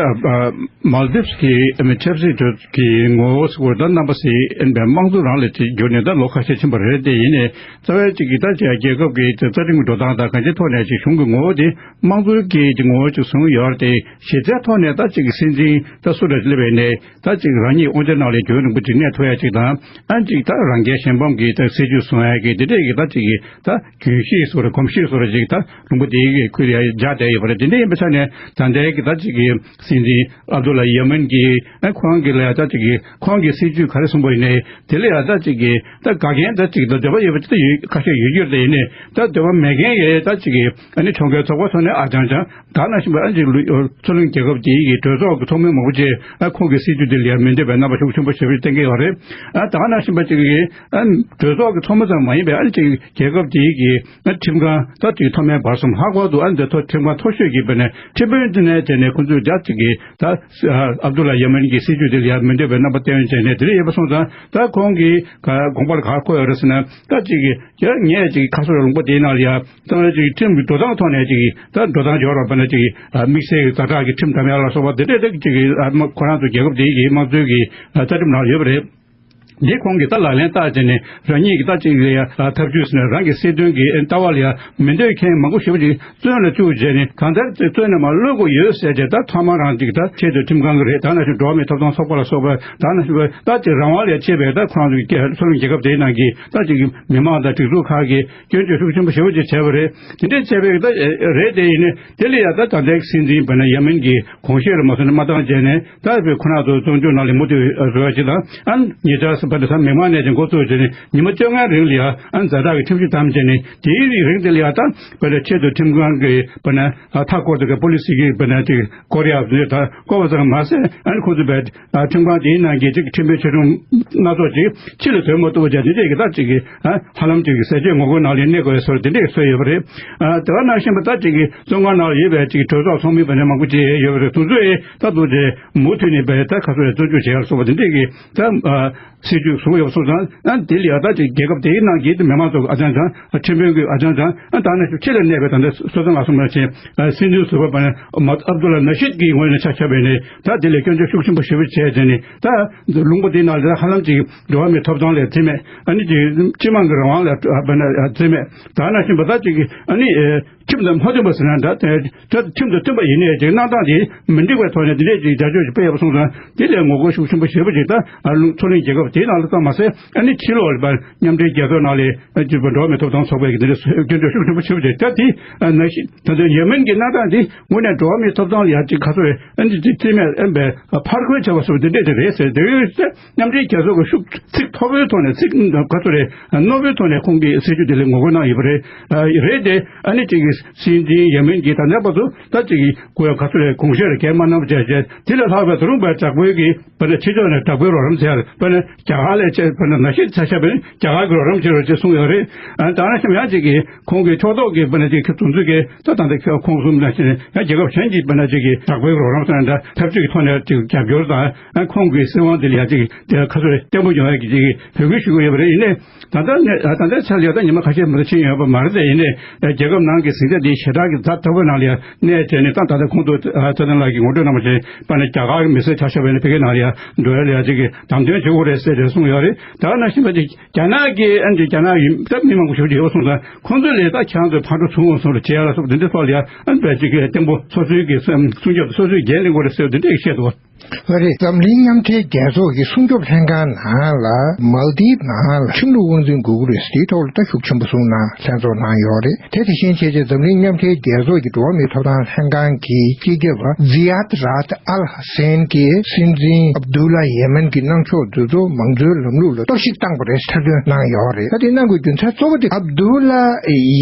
མལ་དིབ་ཀྱི་ཆབ་སྲིད་ཁྲོད་ཀྱི་ངོ་བོ་ཟེར་བ་ད་རྣམ་པ་ཟེར་ཨེན་པའི་དམངས་གཙོ་རང་ལ་ཅིག་གྱུར་ནས་ད་ལོ་ཁ་ཤས་ཕྱིན་པ་རེད། དེ་ཡིན་ནའི་རྩ་བའི་ཅིག་གིས་ད་ཅིག་རྒྱལ་ཁབ་ཀྱི་རྩ་ཁྲིམས་ཀྱི་འགྲོ་སྟངས་དང་གང་ཅིའི་ཐོག་ནས་ཅིག་གཞུང་གི་ངོ་བོ་དེ་དམངས་གཙོའི་གི་ཅིག་ངོ་བོ་ཅིག་བཟུང་ཡོད་རེད། དེ་གཞི་རྩའི་ཐོག་ནས་ད་ཅིག་སྲིད་འཛིན་ད་སུ་འདྲ་ཅིག་སླེབས་པ་ཡིན་ནའི་ད་ཅིག་རང་ཉིད་དབང་ཆ་ནང་ལ་རྒྱུན་རིང་པོ་ཅིག་གནས་ཐུབ་ཡ་ཅིག་དང་། ཨ་ཅིག་ད་རང་རྒྱལ་གཞན་ཕམ་གྱི་ད་སྲིད་ཇུས་བཟུང་ཡ་གི་དེ་འདྲས་ཀྱི་ད་ཅིག་གི་ད་རྒྱུན་ཤེས་སོགས་རེད། གོམས་གཤིས་སོགས་རེད། ཅིག་ད་ལུང་པ་དེའི་གི་ཁུལ་ལ་ཡ་འཇགས་བསྡད་ཡོད་པ་རེད། དེ་འདྲས་ཡིན་པའི་ཆ་ནས་ད་ལྟའི་གི་ད་ཅིག་གི་སྲིད་འཛིན་ཨབ་དུ་ལ་ཡེ་མན་གྱིས་ཨ་ཁོང་གི་ལ་ཡ་ད་ཅིག་གི་ཁོང་གི་སྲིད་ཇུས་ག་རེ་གསུངས་པ་ཡིན་ནའི་དེ་ལ་ཡ་ད་ཅིག་གི་ད་དགའ་མཁན་ད་ཅིག་ད་འདོད་པ་ཡོད་པ་ཅིག་ད་ཡོད་ཁ་ཤས་ཡོད་རྒྱུ་རེད། ཡིན་ནའི་ད་འདོད་པ་མེད་མཁན་ཡོད་ད་ཅིག་གི་ཨ་ནི་ཕྱོགས་འགལ་ཚོགས་པ་ཚོ་ནས་ཨ་ཅང་ཅང་ད་ནང་བཞིན་པ་ཨ་ཅིག་ལུ་མཚོ་གླིང་རྒྱལ་ཁབ་དེའི་གི་གྲོས་ཚོགས་ཀྱི་ཚོགས་མི་མང་པོ་ཅིག་ཨ་ཁོང་གི་སྲིད་ཇུས་དེ་ལ་ཡ་མི་འདོད་པའི་རྣམ་པ་ཤུགས་ཆེན་པོ་ཞེ་པོ་ཅིག་བསྟན་གྱི་ཡོད་རེད། ཨ་ད་ནང་བཞིན་པ་ཅིག་གི་ཨ་གྲོས་ཚོགས་ཀྱི་ཚོགས་མི་ཙམ་མ་ཡིན་པའི་ཨ་ཅིག་རྒྱལ་ཁབ་དེའི་གི་ཨ་ཁྲིམས་ཁང་ད་ཅིག་མཐོ་དམན་བར་གསུམ་ལྷག་པར་དུ་ཨ་འདི་ཐོག་ཁྲིམས་ཁང་མཐོ་ཤོས་ཀྱི་བར་ནས་ཁྲིམས་དཔོན་དེ་ནས་བྱས་ནས་ཁོང་ཚོས་ད་ཅིག་གི་ད་ཨ་ཨབ་དུ་ལ་ཡེ་མན་གྱི་སྲིད་ཇུས་དེ་ལ་ཡ་མི་འདོད་པའི་རྣམ་པ་བསྟན་བྱས་ནས་དེ་འདྲ་ཡོད་པ་སོང་ཙང་། ད་ཁོང་གིས་ག་དགོངས་པ་ལ་ག་རེ་འཁོད་ཡོད་རེད་ཟེར་ན། ད་ཅིག་གི་ཡ་ངས་ཅིག་ཁ་སོ་ལུང་པ་དེའི་ནང་ལ་ཡ་ད་ཅིག་ཁྲིམས་ཀྱི་འགྲོ་སྟངས་ཐོག་ནས་ཅིག་ད་འགྲོ་སྟངས་འབྱོར་བ་ན་ཅིག་དམིགས་བསལ་གྱི་ཛ་དྲག་གི་ཁྲིམས་དམ་ཡ་ལ་སོགས་པ་དེ་འདྲས་ད་ཅིག་གི་ཨ་མ་ཁོ་རང་ཚོ་རྒྱལ་ཁབ་དེའི་གི་དམངས་གཙོའི་གི་ཨ་རྩ་ཁྲིམས་ནང་ལ་ཡོད་པ་རེད། འདི་ཁོང་གིས་ད་ལག་ལེན་བསྟར་བྱས་ནས་རང་ཉིད་ཀྱི་ད་ཅིག་ལ་ཡ་ཐབས་ཇུས་ཟེར་ནས་རང་གི་སྲིད་དོན་གྱི་ལྟ་བ་ལ་ཡ་མི་འདོད་མཁན་མང་པོ་ཞེ་པོ་ཅིག་བཙོན་ལ་བཅུག་བྱས་ནས་གང་ལྟར་བཙོན་ནས་མར་གློད་དགོས་ཡོད་ཟེར་བྱས། ད་ཐོག་མ་རང་ཅིག་ད་ཆེས་མཐོའི་ཁྲིམས་ཁང་གི་རེད། ད་ནང་བཞིན་འགྲོ་བ་མིའི་ཐོབ་ཐང་ཚོགས་པ་ལ་སོགས་པ་ད་ནང་བཞིན་པ་ད་ཅིག་རང་དབང་ལ་ཡ་ཆད་པའི་ད་ཁོ་རང་ཚོ་གི་མཚོ་གླིང་རྒྱལ་ཁབ་དེའི་ནང་གི་ད་ཅིག་མི་མང་དང་སྒྲིག་འཛུགས་ཁག་གིས་སྐྱོན་བརྗོད་ཤུགས་ཆེན་པོ་ཞེ་པོ་ཅིག་བྱས་པ་རེད། དེ་འདྲས་བྱས་པའི་ད་རེད། དེ་ཡིན་ནའི་དེ་ལ་ཡ་ད་ད་ལྟའི་སྲིད་འཛིན་བ་ནས་ཡ་མན་གྱི་གོང་ཞེས་ལ་མ་སོང་ནས་མ་བཏང་བྱས་ནས་ད་བའི་ཁོ་རང་ཚོ་བཙོན་འཇུག་ནང་ལ་མུ་མཐུད་བཟོ་བ་ཅིག་དང་། ཨ་ཉེ་ཆར་ པ་འདྲ་ས་མི་མང་ནས་ཀྱང་འགོ་བཙུགས་བྱས་ནས་ཉི་མ་བཅོ་ལྔའི་རིང་ལ་ཡང་ཨ་ཛ་དྲག་གི་ཁྲིམས་གཞི་བསྡམས་བྱས་ནས་དེའི་རིང་དེ་ལ་ཡང་ད་པ་འདྲ་ཆེད་དུ་ཁྲིམས་ཁང་གི་པ་ན་མཐའ་སྐོར་དུ་གི་པོ་ལི་སི་གི་པ་ན་དེ་སྐོར་ཡག་དེ་ད་བསྐོར་བ་ཙམ་མ་ཟད་ཨ་ནི་ཁོ་ཚོ་པའི་ཁྲིམས་ཁང་དེའི་ནང་གི་ཅིག་ཁྲིམས་དཔོན་ཆེ་ཆུང་སྣ་ཚོགས་ཅིག་ཕྱི་ལ་ཐོན་མ་ཐུབ་པ་བྱས་དེ་འདྲས་ཀྱི་ད་ཅིག་གི་ཧ་ལམ་ཅིག་གི་ཟས་བཅད་ངོ་རྒོལ་ནང་ལ་གནས་དགོས་པའི་སྲོལ་དེ་འདྲས་བཟོས་ཡོད་པ་རེད། དེ་ག་ནང་བཞིན་པ་ད་ཅིག་གི་བཙོན་ཁང་ནང་ལ་ཡོད་པའི་ཅིག་གྲོས་ཚོགས་ཚོགས་མི་པ་ནས་མང་པོ་ཅིག་ཡོད་པ་རེད། དེ་ཚོས་ད་དུང་ཅིག་མུ་མཐུད་ནས་པའི་ད་ཁ་སོ་རེ་བཙོན་འཇུག་བྱེད་ཡག་སོགས་པ་དེ་འདྲས་ཀྱི་ད། སྲིད་ཇུས་བཟུང་ཡོད་སོང་ཙང་ཨ་དེ་ལ་ཡང་ད་ཅིག་རྒྱལ་ཁབ་དེའི་ནང་གི་མི་མང་ཚོ་ཨ་ཅང་ཅང་ཁྲིམས་དཔོན་གྱི་ཨ་ཅང་ཅང་ཨ་ད་ནས་ཕྱི་ལ་གནས་པའི་ད་ལྟ་སོ་སོ་ང་སོང་མ་ཕྱིན་སྲིད་འཛིན་ཟུར་པ་པ་ནས་མ་ཨབ་དུ་ལ་ན་ཤིད་ཀྱི་ངོས་ནས་ཆ་བཞག་པ་ཡིན་ན་ད་དེ་ལ་སྐྱོན་བརྗོད་ཤུགས་ཆེན་པོ་ཞེ་པོ་བྱས་བྱས་ནས་ད་ལུང་པ་དེའི་ནང་ལ་ཧ་ལམ་ཅིག་འགྲོ་བ་མིའི་ཐོབ་ཐང་ལ་བརྩི་མེད་ཨ་ནི་ཅིག་སྤྱི་དམངས་ཀྱི་རང་དབང་ལ་པ་ནས་བརྩི་མེད་ད་ནང་བཞིན་པ་ད་ཅིག་ཨ་ནི། ཁྲིམས་དང་མ་མཐུན་པ་ཟེར་ན་འདྲ། དེ་ཁྲིམས་དང་མཐུན་པ་ཡིན་ནའི་ཅིག་གནང་སྟངས་དེ་མི་འགྲིག་པའི་ཐོག་ནས་དེ་འདྲས་ཅིག་བྱ་སྤྱོད་ཅིག་སྤེལ་ཡོད་པ་སོང་ཙང་དེ་ལས་ངོ་རྒོལ་ཤུགས་ཆེན་པོ་ཞེ་པོ་ཅིག་ད་ཨ་ལུང་མཚོ་གླིང་རྒྱལ་ཁབ་དེའི་ནང་ལ་ཙམ་མ་ཟད་ཨ་ནི་ཕྱི་ལོགས་ལ་མཉམ་འབྲེལ་རྒྱལ་ཚོགས་ནང་ལ་ཨ་ཅིག་འགྲོ་བ་མིའི་ཐོབ་ཐང་ཚོགས་པའི་གི་དེ་འདྲས་སྐྱོན་བརྗོད་ཤུགས་ཆེན་པོ་ཞེ་པོ་ཅིག་ད་དེ་ནང་བཞིན་ད་ལྟ་ཡེ་མེན་གྱི་གནང་སྟངས་དེ་དངོས་གནས་འགྲོ་བ་མིའི་ཐོབ་ཐང་ལ་ཡ་ཅིག་ག་ཚོད་རེད་ཨ་ནི་ཅིག་རྩིས་མེད་ཨ་ཕར་རྒོལ་བྱས་པ་སོགས་དེ་འདྲས་ཅིག་རེད་ཟེར་དེ་ཡོད་ཚེ། མཉམ་འབྲེལ་རྒྱལ་ཚོགས་ཀྱི་ཤུགས་ཚིག་མཐོ་པོའི་ཐོག་ནས་ཚིག་ག་ཚོད་རེད་རྣོ་པོའི་ཐོག་ནས་ཁོང་གིས་སྲིད་ཇུས་དེ་ལ་ངོ་རྒོལ་གནང་ཡོད་པ་རེད། རེད་དེ་ཨ་ནི་ཅིག་གིས་སྲིད་འཛིན་ཡེ་མེན་གྱིས་ད་ལྟ་བར་དུ་ད་ཅིག་གིས་གོ་ཡ་ག་ཚོད་རེད་དགོངས་བཞེས་རེ་གལ་མ་གནང་བ་བྱས་བྱས་དེ་ལས་ལྷག་པའི་ད་རུང་བའི་དྲག་པོའི་གི་བ་ནས་ཕྱི་ཕྱོགས་ནས་དྲག་པོའི་རོགས་རམ་བྱས་རེད་བ་ནས་རྒྱ་གར་ལས་བྱས་བ་ནས་ནང་བཞིན་ཆ་བཞག་པ་ཡིན་རྒྱ་གར་གྱི་རོགས་རམ་བྱས་རོགས་ཅེས་གསུངས་ཡོད་རེད། ཨ་ད་ནང་བཞིན་ཡང་ཅིག་གིས། ཁོང་གི་ཕྱོགས་གཏོགས་ཀྱི་པ་ན་ཅིག་གི་དུམ་ཚོད་ཀྱི་ད་ད་ལྟ་ཁྱོད་ཁོང་གསུམ་ན་ཞིག་ཡང་རྒྱལ་ཁབ་གཞན་གྱི་པ་ན་ཅིག་གི་དྲག་པོའི་རོགས་རམ་ཟེར་ན་འདྲ་འཐབ་ཇུས་ཀྱི་ཐོག་ནས་ཅིག་རྒྱབ་སྐྱོར་དང་ཁོང་གི་སྲིད་དབང་དེ་ལ་ཡང་ཅིག་དེ་ཁ་སོ་རེ་བརྟན་པོ་ཡོང་ཡ་གི་ཅིག་གི་འབོད་སྐུལ་ཞུ་གི་ཡོད་པ་རེད། ཡིན་ནའི་ད་ལྟ་ནས་ད་ལྟའི་ཆར་ལ་ཡང་ད་ཉི་མ་ཁ་ཤས་མ་གཏོགས་ཕྱིན་ཡོད་པ་མ་རེད་དེ། ཡིན་ནའི་རྒྱལ་ཁབ་ནང་གི་ཟིང་ཆ་འདི་ཞེ་དྲག་གི་ཛ་དྲག་པོའི་ནང་ལ་ཡང་གནས་བྱས་ནས་ད་ད་ལྟ་ཁོང་ཚོ་ཚེ་བརྟན་ལགས་ཀྱིས་ངོ་སྤྲོད་གནང་བ་བཞིན་པ་ནས་རྒྱ་གར་གྱི་མི་སེར་ཆ་བཞག་པ་ཡིན་ན་ཕ་གིའི་ནང་ལ་ཡང་འགྲོ་ཡ་ལ་ཡང་ཅིག་གི་བདམས་ཐོན་བྱེད་དགོས་རེད་ཟེར་ཏེ་གསུངས་ཡོད་རེད། ད་ག་ནང་བཞིན་པ་ཅིག་རྒྱ་ནག་གི་ཨ་ནི་རྒྱ་ནག་ཡུལ་ད་མི་མང་པོ་ཞིག་ཡོད་སོང་ཙང་ཁོང་ཚོ་ལས་ད་ཁྱེད་རང་ཚོས་ཕར་འགྲོ་ཚུར་འོང་སོང་རུ་བྱེད་ཡ་ལ་སོགས་དེ་འདྲའི་ཐོག་ལ་ཡ་ཨ་ནི་བས་ཅིག་གི་བརྟན་པོ་སོ་སོའི་གི་སེམས་སྲུང་སྐྱོབ་སོ་སོའི་འགན་ལེན་དགོས་རེད་ཟེར་བ་དེ་འདྲས་བཤད་འདུག་ཨ་རེད། འཛམ་གླིང་མཉམ་འབྲེལ་རྒྱལ་ཚོགས་ཀྱི་སྲུང་སྐྱོབ་ལྷན་ཁང་ནང་ལ་མལ་དིབ་ནང་ལ་ཁྲིམས་ལུགས་དབང་འཛིན་དགོས་ཀྱི་རེད་ཟེར་དེའི་ཐོག་ལ་ལྟ་ཞིབ་ཆེན་པོ་གསུངས་གནང་ལྷན་ཚོགས་གནང་ཡོད་རེད། དེ་དེ་བཞིན་བྱས་རྗེས་འཛམ་གླིང་མཉམ་འབྲེལ་རྒྱལ་ཚོགས་ཀྱི་འགྲོ་བ་མིའི་ཐོབ་ཐང་ལྷན་ཁང་གི་སྤྱི་ཁྱབ་པ་ཛི་ཡཱད་རཱད་ཨལ་ཧ་སན་གྱིས་སྲིད་འཛིན་ཨབ་དུ་ལ་ཡེ་མན་གྱི་གནང་ཕྱོགས་འདི་ཚོ་མང་གཙོའི་ལམ་ལུགས་ལ་གཏོར་བཤིག་བཏང་པ་རེད་ཟེར་ཐེར་འདོན་གནང་ཡོད་རེད། ད་དེ་གནང་དགོས་རྒྱུ་མཚན་གཙོ་བོ་དེ་ཨབ་དུ་ལ་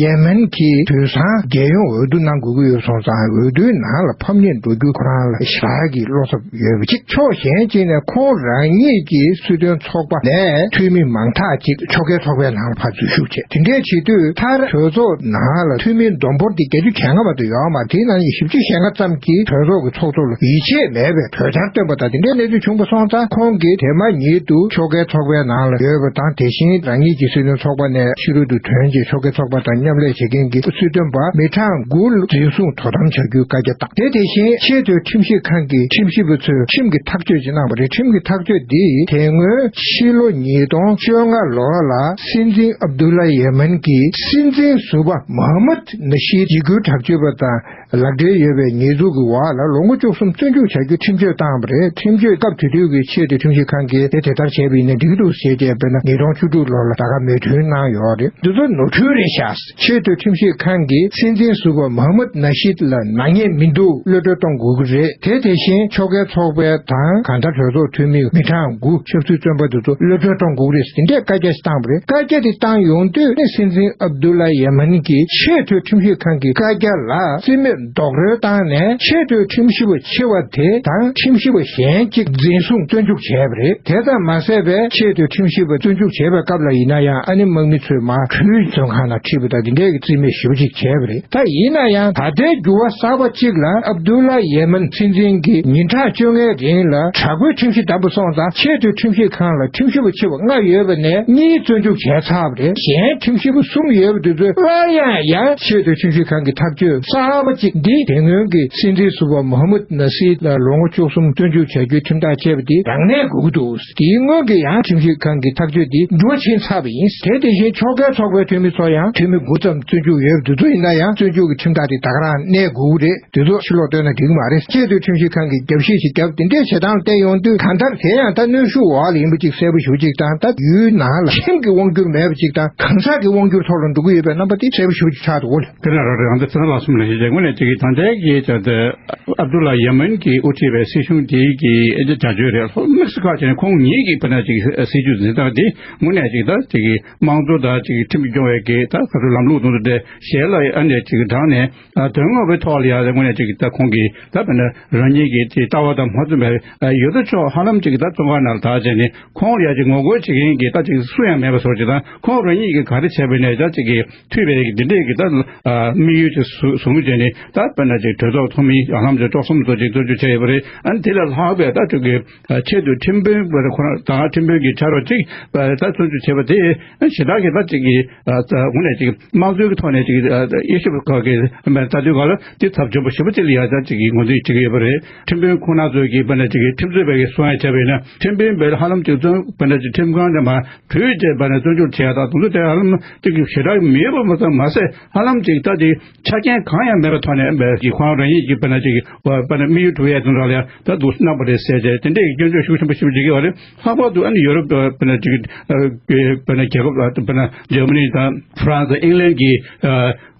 ཡེ་མན་གྱིས་དུས་སང་རྒྱལ་ཡོངས་འོས་བསྡུ་གནང་དགོས་ཀྱི་ཡོད་སོང་ཙང་འོས་བསྡུའི་ནང་ལ་ཕམ་ཉེས་འགྲོ་རྒྱུ་ཁོ་རང་ལ་ཞེ་དྲག་གི་བློ་འཚབ་ཡོད་པ་གཅིག་ཕྱོགས་གཞན་གཅིག་ནས་ཁོང་རང་ཉིད་ཀྱི་སྲིད་དོན་ཚོགས་པ་ནས་འཐུས་མི་མང་དག་ཅིག་ཕྱོགས་འགལ་ཚོགས་པའི་ནང་ལ་ཕར་འཛུལ་ཞུགས་བྱས། དེ་འདྲའི་བྱེད་དུས་མཐར་གྲོས་ཚོགས་ནང་ལ་འཐུས་མི་བསྡོམས་འབོར་དེ་བརྒྱད་ཅུ་གྱ་ལྔ་བར་དུ་ཡོད་མ་རེད། དེའི་ནང་ནས་བཞི་བཅུ་ཞེ་ལྔ་ཙམ་གྱིས་གྲོས་ཚོགས་ཀྱི་ཚོགས་གཙོ་ལ་ཡིད་ཆེས་མེད་པའི་གྲོས་འཆར་བཏོན་པ་དང་དེ་འདྲའི་གནས་ཚུལ་བྱུང་བ་སོང་ཙང་ཁོང་གིས་དེ་མ་ཉིད་དུ་ཕྱོགས་འགལ་ཚོགས་པའི་ནང་ལ་ཡོད་པ་དང་དེ་བཞིན་རང་ཉིད་ཀྱི་སྲིད་དོན་ཚོགས་པ་ནས་ཕྱི་རོལ་དུ་ཐོན་རྗེས་ཕྱོགས་འགལ་ཚོགས་པ་དང་མཉམ་ལས་བྱེད་མཁན་གྱི་སྲིད་དོན་པ་མི་གྲངས་དགུ་འཛིན་བཟུང་དོ་དམ་བྱ་རྒྱུའི་བཀའ་རྒྱ་བཏང་། དེ་དེ་བཞིན་ཆེས་མཐོའི་ཁྲིམས་ཞིབ་ཁང་གི་ཁྲིམས་ཞིབ་པ་ཚོས་ཁྲིམས་ཀྱི་ཐག་གཅོད་ཅིག་གནང་བ་རེད། ཁྲིམས་ཀྱི་ཐག་གཅོད་འདིས་དེ་སྔོན་ཕྱི་ལོ་ཉིས་སྟོང་བཅོ་ལྔ་ལོ་ལ་སྲིད་འཛིན་ཨབ་དུ་ལ་ཡེ་མན་གྱི་སྲིད་འཛིན་ཟུར་པ་མོ་ཧ་མད་ན་ཤིད་ཡི་གུའི་དྲག་སྤྱོད་པ་དང་ལག་འབྲེལ་ཡོད་པའི་ཉེས་འཛུགས་ཀྱི་འོག་ལ་ལོ་ངོ་བཅུ་གསུམ་བཙོན་འཇུག་བྱ་རྒྱུའི་ཁྲིམས་གཅོད་བཏང་བ་རེད། ཁྲིམས་གཅོད་སྐབས་དེ་དུས་ཀྱི་ཆེས་མཐོའི་ཁྲིམས་ཞིབ་ཁང་གིས་དེ་དེ་ལྟར་བྱས་པ་ཡིན་ན་འགྲིག་འདུག་ཟེར་བྱས་པས་ན་ཉིས་སྟོང་བཅུ་དྲུག་ལོ་ལ་ད་ག་མོས་མཐུན་གནང་ཡོད་རེད། འདི་ཚོ་ནོར་འཁྲུལ་རེད་ཤག་ཆེས་མཐོའི་ཁྲིམས་ཞིབ་ཁང་གིས་སྲིད་འཛིན་ཟུར་པ་མོ་ཧ་མད་ན་ཤིད་ལ་ནག་ཉེས་མི་འདུག་གློད་གྲོལ་གཏོང་དགོས་ཀྱི་རེད། དེ་དེ་བཞིན་ཕྱོགས་འགལ་ཚོགས་པའི་དང་གང་ལྟར་གྲོས་ཚོགས་འཐུས་མི་མི་གྲངས་དགུ་ཆབ་སྲིད་བཙོན་པ་འདི་ཚོ་གློད་གྲོལ་གཏོང་དགོས་ཀྱི་རེད་ཟེར་དེ་འདྲའི་བཀའ་རྒྱ་ཞིག་བཏང་བ་རེད། བཀའ་རྒྱ་དེ་བཏང་ཡོང་དུས་ནི་སྲིད་འཛིན་ཨབ་དུ་ལ་ཡེ་མན་གྱི་ཆེས་མཐོའི་ཁྲིམས་ཞིབ་ཁང་གི་བཀའ་རྒྱ་ལ་རྩིས་མེད་རྡོག་རོལ་བཏང་ནས་ཆེས་མཐོའི་ཁྲིམས་ཞིབ་པ་ཆེ་བ་དེ་དང་ཁྲིམས་ཞིབ་པ་གཞན་གཅིག་འཛིན་བཟུང་བཙོན་འཇུག་བྱས་པ་རེད། དེ་ཙམ་མ་ཟད་པའི་ཆེས་མཐོའི་ཁྲིམས་ཞིབ་པ་བཙོན་འཇུག་བྱས་པའི་སྐབས་ལ་ཡིན་ན་ཡང་ཨ་ནི་དམག་མི་ཚོས་མར་གྲོས་བཙོན་ཁང་ནང་ཁྲིད་པ་དང་འདི་འདྲའི་གི་རྩིས་མེད་ཞེ་པོ་ཅིག་བྱས་པ་རེད། ད་ཡིན་ན་ཡང་ད་ལྟའི་འགྱུར་བ་གསར་པ་གཅིག་ལ་ཨབ་དུ་ལ་ཡེ་མན་སྲིད་འཛིན་གྱིས་ཉིན་གྲངས་བཅོ་ལྔའི་རིང་ལ་དྲག་པོའི་ཁྲིམས་གཞི་བསྡམས་པ་སོང་ཙང་ཆེས་མཐོའི་ཁྲིམས་ཞིབ་ཁང་ལ་ཁྲིམས་ཞིབ་པ་ཆེ་བ་ལྔ་ཡོད་པ་ནས་གཉིས་བཙོན་འཇུག་བྱས་ཚར་བ་རེད། གཞན་ཁྲིམས་ཞིབ་པ་གསུམ་ཡོད་པ་དེ་ཚོས་སླར་ཡང་ཡང་ཆེས་མཐོའི་ཁྲིམས་ཞིབ་ཁང་གི་ཐག་གཅོད་གསར་པ་གཅིག་འདི་དེ་སྔོན་གྱི་སྲིད་འཛིན་ཟུར་པ་མོ་ཧ་མུད་ན་སིར་ལ་ལོ་ངོ་བཅུ་གསུམ་བཙོན་འཇུག་བྱ་རྒྱུའི་ཁྲིམས་ཐག་བཅད་པ་དེ་རང་གནས་དགོས་ཀྱི་འདུག་དེའི་སྔོན་གྱི་ཡང་ཁྲིམས་ཞིབ་ཁང་གི་ཐག་གཅོད་དེ་འགྱུར་བ་ཕྱིན་ཚར་བ་ཡིན། དེ་དེ་བཞིན་ཕྱོགས་འགལ་ཚོགས་པའི་འཐུས་མི་ཚོ་ཡང་འཐུས་མི་དགུ་ཙམ་བཙོན་འཇུག་ཡོད་པ་དེ་ཚོ་ཡིན་ན་ཡང་བཙོན་འཇུག་གི་ཁྲིམས་ཐག་དེ་ད་ག་རང་གནས་དགོས་ཀྱི་རེད། དེ་ཚོ་ཕྱི་ལོགས་བཏོན་ན་འགྲིག་གི་མ་རེད། ཆེས་མཐོའི་ཁྲིམས་ཞིབ་ཁང་གིས་རྒྱབ་བཤིག་ཞིག་བརྒྱབ། དེ་འདྲའི་བྱེད་སྟངས་བལྟས་ཡོང་དུས་གང་ལྟར་དེ་ཡང་ད་གནོན་ཤུགས་འོག་ལ་ཡིན་པ་ཅིག་གསལ་པོ་ཞེ་པོ་ཅིག་དང་། ད་ཡུལ་ནང་ལ་ཁྲིམས་ཀྱི་དབང་སྒྱུར་མེད་པ་ཅིག་དང་གང་ཟག་གི་དབང་སྒྱུར་ཐོག་ལ་འགྲོ་གི་ཡོད་པའི་རྣམ་པ་དེ་གསལ་པོ་ཞེ་པོ་ཅིག་ཆགས་འདུག་གོ། དེ་ལ་རོགས་རེད། ཨ་འདི་ཚེ་རིང་ལགས་གསུངས་ལ་ཞེས་བྱས། དངོས་གནས་ཅིག་གི་ད་ལྟའི་གི་ད་ལྟ་ཨབ་དུ་ལ་ཡེ་མེན་གྱིས་དབུ་ཁྲིད་པའི་སྲིད་གཞུང་དེའི་གི་ཨེ་ཅག་བྱ་སྤྱོད་རེད། ལྷོ་དམིགས་སུ་བཀར་བྱས་ནས་ཁོང་ཉིད་ཀྱི་དཔེར་ན་ཅིག་སྲིད་ཇུས་འཛིན་སྟངས་དེ་དངོས་གནས་ཅིག་ད་ཅིག་གི་དམངས་གཙོ་དང་ཅིག་གི་ཁྲིམས་སྐྱོང་བའི་གི་ད་ག་ཚོད་ལམ་ལུགས་དང་དེ་འདྲ་ཞལ་ལ་ཨ་ནི་ཅིག་དྲངས་ནས། ཨ། དོན་དངོས་པོའི་ཐོག་ལ་ཡང་དངོས་གནས་ཅིག་ད་ཁོང་གིས་ད་དཔེར་ན་རང་ཉིད་ཀྱི་དེ་ལྟ་བ་དང་མ་མཐུན་པའི་ཡོད་ཚད་ཕྱོགས་ཧ་ལམ་ཅིག་ད་བཙོན་ཁང་ནང་ལ་དག་བྱས་ནས་ཁོང་ལ་ཡང་ཅིག་ངོ་རྒོལ་བྱེད་མཁན་གྱི་ད་ཅིག་སུ་ཡང་མེད་པ་བཟོ་ཅིག་དང་། ཁོང་རང་ཉིད་ཀྱིས་ག་རེ་བྱས་པ་ཡིན་ནའི་ད་ཅིག་གི་འཐུས་པའི་འདི་འདྲས་ཀྱི་ད་དམིགས་ཡུལ་ཅིག་བཟུང་བྱས་ནས། ད་དཔེར་ན་ཅིག་གྲོས་ཚོགས་ཚོགས་མི་ཧ་ལམ་ཅིག་བཅུ་གསུམ་ཙམ་ཅིག་བཙོན་འཇུག་བྱས་ཡོད་པ་རེད། ཨ་ནི་དེ་ལས་ལྷག་པའི་ད་ཅིག་གི་ཆེད་དུ་ཁྲིམས་དཔོན་པ་ཁོ་རང་དང་ཁྲིམས་དཔོན་གྱི་ཕྱག་རོགས་གཅིག་ད་བཙོན་འཇུག་བྱས་པ་དེ་ཞེ་དྲག་གི་ད་ཅིག་གི་ཨ། ད་དངོས་གནས་ཅིག་དམངས་གཙོའི་ཐོག་ནས་ཅིག་ཨ། དབྱེ་ཞིབ་ཁག་གི་ལྟ་དུས་སྒང་ལ་དེ་ཚབས་ཆེན་པོ་ཞེ་པོ་ཅིག་ལ་ཡ་ཅིག་གི་ངོས་འཛིན་བྱེད་ཀྱི་ཡོད་པ་རེད། ཁྲིམས་དཔོན་ཁོང་རྣམ་ཚོས་ཀྱི་དཔེར་ན་ཅིག་གི་ཁྲིམས་རྩོད་པ་གི་གསུང་ཡ་བྱས་པ་ཡིན་ན། ཁྲིམས་དཔོན་པས་ཧ་ལམ་ཅིག་བཙོན་དཔེར་ན་ཅིག་ཁྲིམས་ཁང་ནས་མར་བྲོས་བྱས་པ་ནས་བཙོན་འཇུག་བྱས་ཡ་དང་དེ་ཚོ་དེ་ཧ་ལམ་ཅིག་གི་ཞེ་དྲག་མི་ཡོད་པ་མ་ཚད་མ་ཟད། ཧ་ལམ་ཅིག་ད་དེ་ཆ་རྐྱེན་གང་ཡང་མེད་པའི་ཐོག་ནས་པའི་གི་ཁོང་རང་ཉིད་ཀྱི་དཔེར་ན་ཅིག་གི་དཔེར་ན་དམིགས་ཡུལ་གྲུབ་ཡ་དེ་འདྲ་ལ་ཡ་ད་འདུག་གནང་བ་རེད་ཟེར་བྱས། དེ་འདྲས་ཀྱི་སྐྱོན་བརྗོད་ཤུགས་ཆེན་པོ་ཞེ་པོ་བྱེད་ཀྱི་ཡོད་རེད། ལྷག་པར་དུ་ཨ་ནི་ཡོ་རོབ་དཔེར་ན་ཅིག་དཔེར་ན་རྒྱལ་ཁབ་དཔེར་ན་ཇར་མ་ནི་དང་ཧྥ་རན་སི། ཨིང་ལན་གྱི་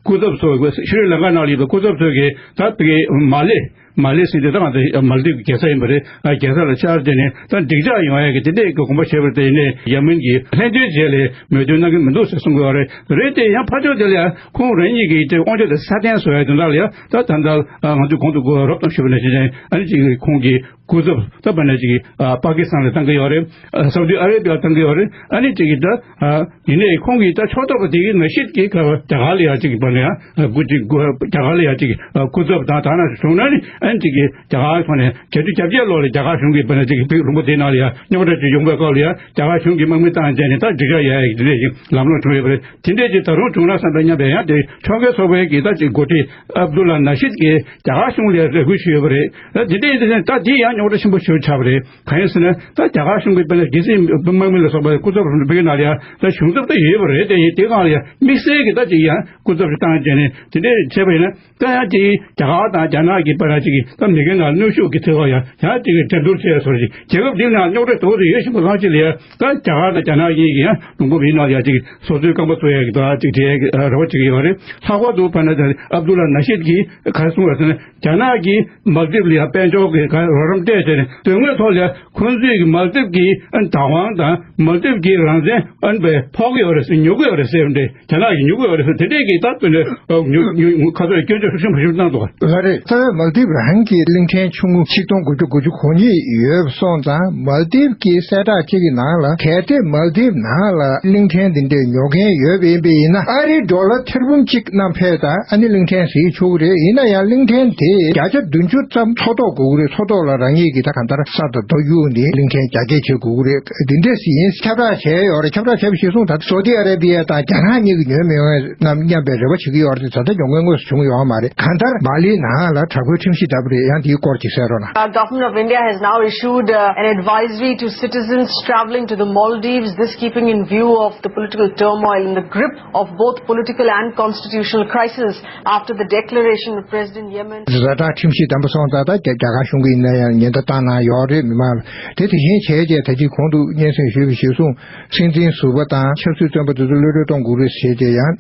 སྐུ་ཚབ་ཚོ། ཤྲི་ལང་ཀ་ནང་ལ་ཡོད་པའི་སྐུ་ཚབ་ཚོ་གིས་ད་བོད་མ་ལེ། མ་ལེ་ཟེར་དུས་ད་ང་ཚོ་མལ་དིབ་ཀྱི་རྒྱལ་ས་ཡིན་པ་རེད། རྒྱལ་ས་ལ་བཅར་ཏེ་ནས་ད་འགྲིག་འཇགས་ཡོང་ཡ་གི་དེ་འདྲས་ཀྱི་དགོངས་པ་བཞེས་པ་རེད། དེ་ནས་ཡ་མིན་གྱི་ལྷན་ཐོན་རྗེས་ལ་མོས་མཐུན་གནང་གི་མི་འདུག་ཟེར་གསུང་གི་ཡོད་རེད། རེད་དེ་ཡང་ཕར་ཕྱོགས་དེ་ལ་ཡང་ཁོང་རང་ཉིད་ཀྱི་དེ་དབང་ཆ་དེ་སྲ་བརྟན་བཟོ་ཡ་དོན་དག་ལ་ཡང་ད་ད་ལྟ་ང་ཚོས་གོང་དུ་རོབ་ཙམ་ཞུས་པ་ནང་བཞིན་ཨ་ནི་ཅིག་ཁོང་གི་སྐུ་ཚབ་ད་བར་ན་ཅིག་ཨ་པ་ཀི་སི་ཐན་ལ་བཏང་གི་ཡོད་རེད། ཨ་སའུ་ཏི་ཨ་རེ་བི་ཡར་བཏང་གི་ཡོད་རེད། ཨ་ནི་ཅིག་གི་ད་ཨ་ཡིན་ནའི་ཁོང་གིས་ད་ཕྱོགས་གཏོགས་པ་དེ་གི་ནང་བཞིན་གྱི་རྒྱ་གར་ལ་ཡ་ཅིག་བར་ན་ཡ་སྐུ་ཅིག་རྒྱ་གར་ལ་ཡ་ཅིག་སྐུ་ཚབ་དང་ད་ན་བྱུང་ན་ནི་ཨ་ནི་ཅིག་གི་རྒྱ་གར་ཁོ་ནས་བརྒྱད་ཅུ་གྱ་བརྒྱད་ལོ་ལ་རྒྱ་གར་གཞུང་གིས་བར་ན་ཅིག་བོད་ལུང་པ་དེ་ནང་ལ་ཡ་རྙོག་དྲ་ཅིག་ཡོང་པའི་སྐབས་ལ་ཡ་རྒྱ་གར་གཞུང་གིས་དམག་མི་བཏང་བྱས་ནས་ད་འགྲིག་ཆགས་ཡ་ཡ་དེ་འདྲས་ཅིག་ལམ་ལྷོང་བྱུང་ཡོད་པ་རེད། དེ་འདྲས་ཅིག་ད་རུང་བྱུང་ན་བསམ་པའི་སྙམ་པའི་ཡང་དེ་ཕྱོགས་འགལ་ཚོགས་པའི་གི་ད་ཅིག་འགོ་ཁྲིད་ཨབ་དུ་ལ་ན་ཤིད་ཀྱིས་རྒྱ་གར་གཞུང་ལ་རེ་སྐུལ་ཞུས་ཡོད་པ་རེད། ད་དེ་འདྲ་ཡིན་དུས་ད་དེ་ཡང་རྙོག་དྲ་ཆེན་པོ་ཞིག་ཆགས་པ་རེད། གང་ཡིན་ཟེར་ན་ད་རྒྱ་གར་གཞུང་གིས་དཔེར་ན་སྒེར་སེམས་དམག་མི་ལ་སོགས་པ་སྐུ་ཚབ་བོད་ཀྱི་ནང་ལ་ཡང་ད་གཞུང་ཚབ་ད་ཡོད་པ་རེད། དེ་ཡིན་དེ་སྒང་ལ་ཡང་དམིགས་བསལ་གྱི་ད་ཅིག་ཡང་སྐུ་ཚབ་ཞིག་བཏང་བྱས་ནས་དེ་འདྲ་བྱས་པ་ཡིན་ན་ད་ཡང་དེ་རྒྱ་གར་དང་རྒྱ་ནག་གི་བར་ན་ཅིག་གི་ད་མི་སྒེར་ནང་གནོན་ཤུགས་ཀྱི་ཐད་ལ་ཡང་ཡང་ཅིག་གི་འགྲན་བསྡུར་བྱས་སོགས་ཅིག་རྒྱལ་ཁབ་འདིའི་ནང་རྙོག་དྲ་དོག་ཏུ་ཡོད་བཞིན་པ་ལྷག་ཅིག་ལ་ཡང་ད་རྒྱ་གར་དང་རྒྱ་ནག་གཉིས་ཀྱི་ཡང་ལུང་པ་མིའི་ནང་ལ་ཡང་ཅིག་སོ་སོའི་རྐང་པ་བཙུགས་ཡ་གི་ད་ཅིག་བྲིས་ཡ་གི་རེ་བ་བྱེད་ཀྱི་ཡོད་རེད། ལྷག་པར་དུ་བར་ན་ད་ཨབ་དུ་ལ་ན་ཤིད་ཀྱིས་ག་རེ་གསུངས་པ་ཟེར་ན། རྒྱ་ནག་གིས་མལ་དིབ་ལ་ཡང་དཔལ་འབྱོར་གྱི་རོགས་རམ་སྤྲད་བྱས་ནས་དོན་དངོས་ཐོག་ལ་ཁོང་ཚོས་ཀྱི་མལ་དིབ་ཀྱི་བདག་དབང་དང་མལ་དིབ་ཀྱི་རང་བཙན་ཨན་པའི་ཕོག་གི་ཡོད་རེད་ཟེར། ཉོ་གི་ཡོད་རེད་ཟེར་འདྲ། རྒྱ་ནག་གིས་ཉོ་གི་ཡོད་རེད་ཟེར། དེ་འདྲས་ཀྱི་ད་དཔེར་ན་ཁ་ཚོད་སྐྱོན་བརྗོད་ཤུགས་ཆེན་པོ་ཞིག་གནང་འདུག་ལགས་རེད། རྩ་བའི་མལ་དིབ་རང་གི་གླིང་ཕྲན་ཆུང་ངུ་ཆིག་སྟོང་དགུ་བརྒྱ་དགུ་བཅུ་གོ་གཉིས་ཡོད་སོང་ཙང་། མལ་དིབ་ཀྱི་གསལ་བསྒྲགས་གཅིག་གི་ནང་ལ་གལ་ཏེ་མལ་དིབ་ནང་ལ་གླིང་ཕྲན་འདི་འདྲས་ཉོ་མཁན་ཡོད་པ་ཡིན་པ་ཡིན་ན། ཨ་རིའི་ཌོ་ལར་ཐེར་འབུམ་གཅིག་བསྣམས་ཕེབས་དང་། ཨ་ནི་གླིང་ཕྲན་ཟིན་ཆོག་གི་རེད། ཡིན་ན་ཡང་གླིང་ཕྲན་དེ་བརྒྱ་ཆ་བདུན་ཅུ་ཙམ་མཚོ་ཐོག་དགོས་ཀྱི་རེད། མཚོ་ཐོག་ལ་རང་ཉིད་ཀྱི་ད་གང་ལྟར་ས་དང་རྡོ་གཡུགས་ནས་གླིང་ཕྲན་རྒྱ་སྐྱེད་བྱེད་དགོས་ཀྱི་རེད། འདི་འདྲས་ཟིན་ཁྱབ་བསྒྲགས་བྱས་ཡོད་རེད། ཁྱབ་བསྒྲགས་བྱས་པ་གཞིར་བཟུང་ད་སོ་ཏི་ཨ་རེ་བི་ཡ་དང་རྒྱ་ནག་གཉིས་ཀྱིས་ཉོས་མི་ཡོང་ངམ་སྙམ་པའི་རེ་བ་བྱེད་ཀྱི་ཡོད་རེད། ད་ལྟ་ཉོ་མཁན་དངོས་སུ་བྱུང་ཡོད་མ་རེད། གང་ལྟར་མ་ལིའི་ནང་ལ་དྲག་པོའི་ཁྲིམས་གཞི་བརྡབས་རེད། ཡང་དེའི་སྐོར་ཅིག་གསལ་རོགས་གནང་། Uh, Government of India has now issued uh, an advisory to citizens traveling to the Maldives, this keeping in view of the political turmoil in the grip of both political and constitutional crisis after the declaration of President Yemen. བཟོ་གྲྭ་ཁྲིམས་གཞི་བདམས་པ་སོང་ཙང་ད་རྒྱ་རྒྱ་གར་གཞུང་གིས་ཡིན་ན་ཡང་ཉེན་བརྡ་བཏང་གནང་ཡོད་རེད། མི་མང་ལ་དེ་དེ་བཞིན་བྱས་རྗེས་ད་ཅི་གོང་དུ་སྙན་སེང་ཞུས་པའི་གཞིར་བཟུང་། སྲིད་འཛིན་ཟུར་པ་དང་ཆབ་སྲིད་བཙོན་པ་དེ་ཚོ་གློད་གྲོལ་གཏོང་དགོས་རེད་ཟེར་རྗེས་ཡང་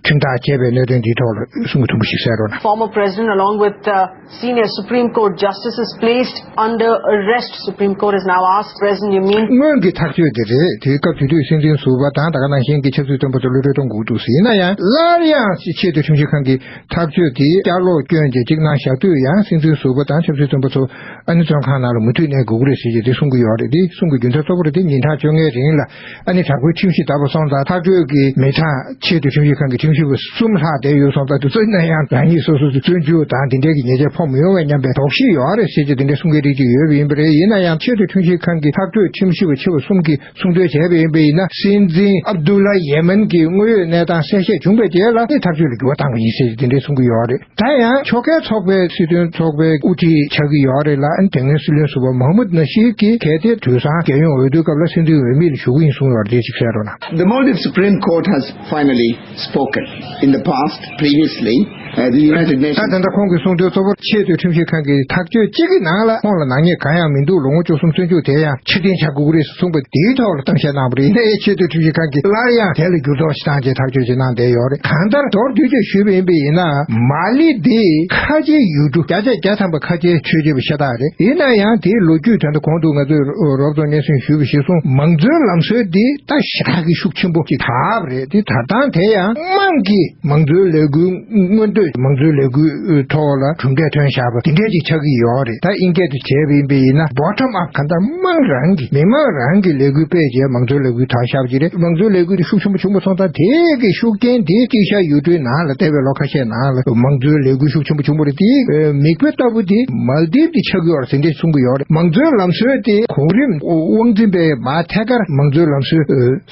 ཁྲིམས་ཐག་བཅད་པའི་གནད་དོན་འདིའི་ཐོག་ལ་གསུང་གི་ཐུང་པོ་ཞིག་གསལ་རོགས་གནང་། Former president along with uh, senior Supreme Court justices placed under arrest. Supreme Court has now asked President Yamin. སྔོན་གྱི་ཐག་གཅོད་དེ་རེད། དེའི་སྐབས་དེ་དུས་སྲིད་འཛིན་ཟུར་པ་དང་ད་ག་ནང་བཞིན་གྱི་ཆབ་སྲིད་བཙོན་པ་ཚོ་གློད་གྲོལ་གཏོང་དགོས་འདུག་ཟེར། ཡིན་ན་ཡང་སླར་ཡང་ཆེས་མཐོའི་ཁྲིམས་ཞིབ་ཁང་གི་ཐག་གཅོད་དེ་བསྐྱར་ལོག་བསྐྱོན་རྗེས་གཅིག་གནང་བཞག་དུས་ཡང་སྲིད་འཛིན་ཟུར་པ་དང་ཆབ་སྲིད་བཙོན་པ་ཚོ་ཨ་ནི་བཙོན་ཁང་ནང་ལ་མུ་མཐུད་གནས་དགོས་ཀྱི་རེད་ཟེར་རྗེས་དེ་གསུང་གི་ཡོད་རེད། དེ་གསུང་གི་རྒྱུ་མཚན་གཙོ་བོ་རེད། དེ་ཉིན་གྲངས་བཅོ་ལྔའི་རིང་ལ་ཨ་ནི་དྲག་པོའི་ཁྲིམས་གཞི་བརྡབས་པ་སོང་ཙང་ཐག་གཅོད་ཀྱི་མི་གྲངས་ཆེས་མཐོའི་ཁྲིམས་ཞིབ་ཁང་གི་ཁྲིམས་ཞིབ་པ་གསུམ་ལྷག་བསྡད་ཡོད་སོང་ཙང་། དེ་ཚོ་ཡིན་ན་ཡང་རང་ཉིད་སོ་སོ་ཚོ་བཙོན་འཇུག་དང་དེ་འདྲའི་གི་ཉེས་ཆད་ཕོག་མི་ཡོང་བའི་སྙམ་པའི་དོགས་གཞི་ཡོད་རེད་ཟེར་རྗེས་དེ་འདྲའི་གསུང་མཁན་རིགས་ཅིག་ཡོད་པ་ཡིན་པ་རེད། ཡིན་ན་ཡང་ཆེས་མཐོའི་ཁྲིམས་ཞིབ་ཁང་གི་ཐག་གཅོད་ཁྲིམས་ཞིབ་པ་ཆེ་བ་གསུམ་གྱིས་གསུང་གྲོས་བྱས་པ་ཡིན་པ་ཡིན་ན། སྲིད་འཛིན་ཨབ་དུ་ལ་ཡེ་མན་གྱི་དངོས་ཡོད་གནས་སྟངས་གསལ་བཤད་བྱུང་བའི་རྗེས་ལ་ནི་ཐག་གཅོད་ལ་འགྱུར་བ་བཏང་བ་ཡིན་ཟེར་དེ་འདྲའི་གསུང་གི་ཡོད་རེད། ད་ཡང་ཕྱོགས་འགལ་ཚོགས་པའི་སྲིད་དོན་ཚོགས་པའི་དབུ་ཁྲིད་ཆགས་ཀྱི་ཡོད་རེད་ལ། ཨ་ནི་དེ་སྔའི་སྲིད་བློན་ཟུར་པ་མོ་ཧམ་མུད་ན་ཤིད་ཀྱིས་གལ་ཏེ་དུས་སང་རྒྱལ་ཡོངས་འོས་བསྡུའི་སྐབས་ལ་སྲིད་འཛིན་འོས་མི་ལ་ཞུགས་ཀྱི་ཡིན་གསུངས་ཡོད་རེད། དེ་ཅིག་གསལ་རོགས་གནང་། The Maldives Supreme Court has finally spoken. In the past, previously, uh, the United Nations ད་ད་ལྟ་ཁོང་གིས་གསུངས་དོན་གཙོ་བོ་ཆེས་མཐོའི་ཁྲིམས་ཞིབ་ཁང་གི་ཐག་གཅོད་གཅིག་གི་ནང་ལ་ཁོང་ལ་ནག་ཉེས་གང་ཡང་མི་འདུག་ལོ་ངོ་བཅུ་གསུམ་བཙོན་འཇུག་དེ་ཡང་ཕྱིར་འཐེན་བྱ་དགོས་ཀྱི་རེད་ཟེར་གསུངས་པ་དེའི་ཐོག་ལ་གཏམ་བཤད་གནང་བ་རེད། ཡིན་ནའི་ཆེས་མཐོའི་ཁྲིམས་ཞིབ་ཁང་གིས་སླར་ཡང་དེ་ལ་འགྱུར་ལྡོག་ཞིག་བཏང་རྗེས་ཐག་གཅོད་ཅིག་གནང་བསྡད་ཡོད་རེད། གང་ལྟར་མདོར་བསྡུས་ཅིག་ཞུས་པ་ཡིན་པ་ཡིན་ན་མ་ལི་འདི་ཁ་ཆེ་ཡུལ་གྲུ་བརྒྱ་ཆ་བརྒྱ་ཐམ་པ་ཁ་ཆེའི་ཆོས་བྱེད་པ་ཤ་སྟག་རེད། ཡིན་ན་ཡང་དེའི་ལོ་རྒྱུས་དོན་དུ་གོང་དུ་ང་ཚོས་རོབ་ཙམ་སྙན་སེང་ཞུས་པ་གཞིར་བཟུང་མང་གཙོའི་ལམ་སྲོལ་འདི་ད་ཞེ་དྲག་གི་ཤུགས་ཆེན་པོ་ཅིག་དར་བ་རེད། དེ་དར་སྟངས་དེ་ཡང་དམངས་ཀྱིས་མང་གཙོའི་ལས་འགུལ་སྔོན་གཏོད་མང་གཙོའི་ལས་འགུལ་ཐོག་ལ་གྲུབ་འབྲས་ཐོན་བཞག་པ་དེ་འདྲས་ཅིག་ཆགས་ཀྱི་ཡོད་རེད། ད་དབྱིན་སྐད་དུ་བྱས་པ་ཡིན་པ་ཡིན་ན་bottom up གང་ལྟར་དམངས་རང་གི་མི་མང་རང་གི་ལས་འགུལ་སྤེལ་རྗེས་མང་གཙོའི་ལས་འགུལ་དར་བཞག་པ་ཅིག་རེད། མང་གཙོའི་ལས་འགུལ་དེ་ཤུགས་ཆེན་པོ་བྱུང་པ་སོང་ཙང་དེ་གི་ཤུགས་རྐྱེན་དེ་དཀྱིལ་ཤར་ཡུལ་གྲུའི་ནང་ལ་འདས་པའི་ལོ་ཁ་ཤས་ནང་ལ་མང་གཙོའི་ལས་འགུལ་ཤུགས་ཆེན་པོ་བྱུང་བ་རེད། དེའི་མིག་དཔེ་ལྟ་བུ་དེ་མལ་དིབ་དེ་ཆགས་ཀྱི་ཡོད་རེད་ཟེར་འདྲས་གསུང་གི་ཡོད་རེད། མང་གཙོའི་ལམ་སྲོལ་དེ་གོང་རིམ་དབང་འཛིན་པས་མར་ཐད་ཀར་མང་གཙོའི་ལམ་སྲོལ་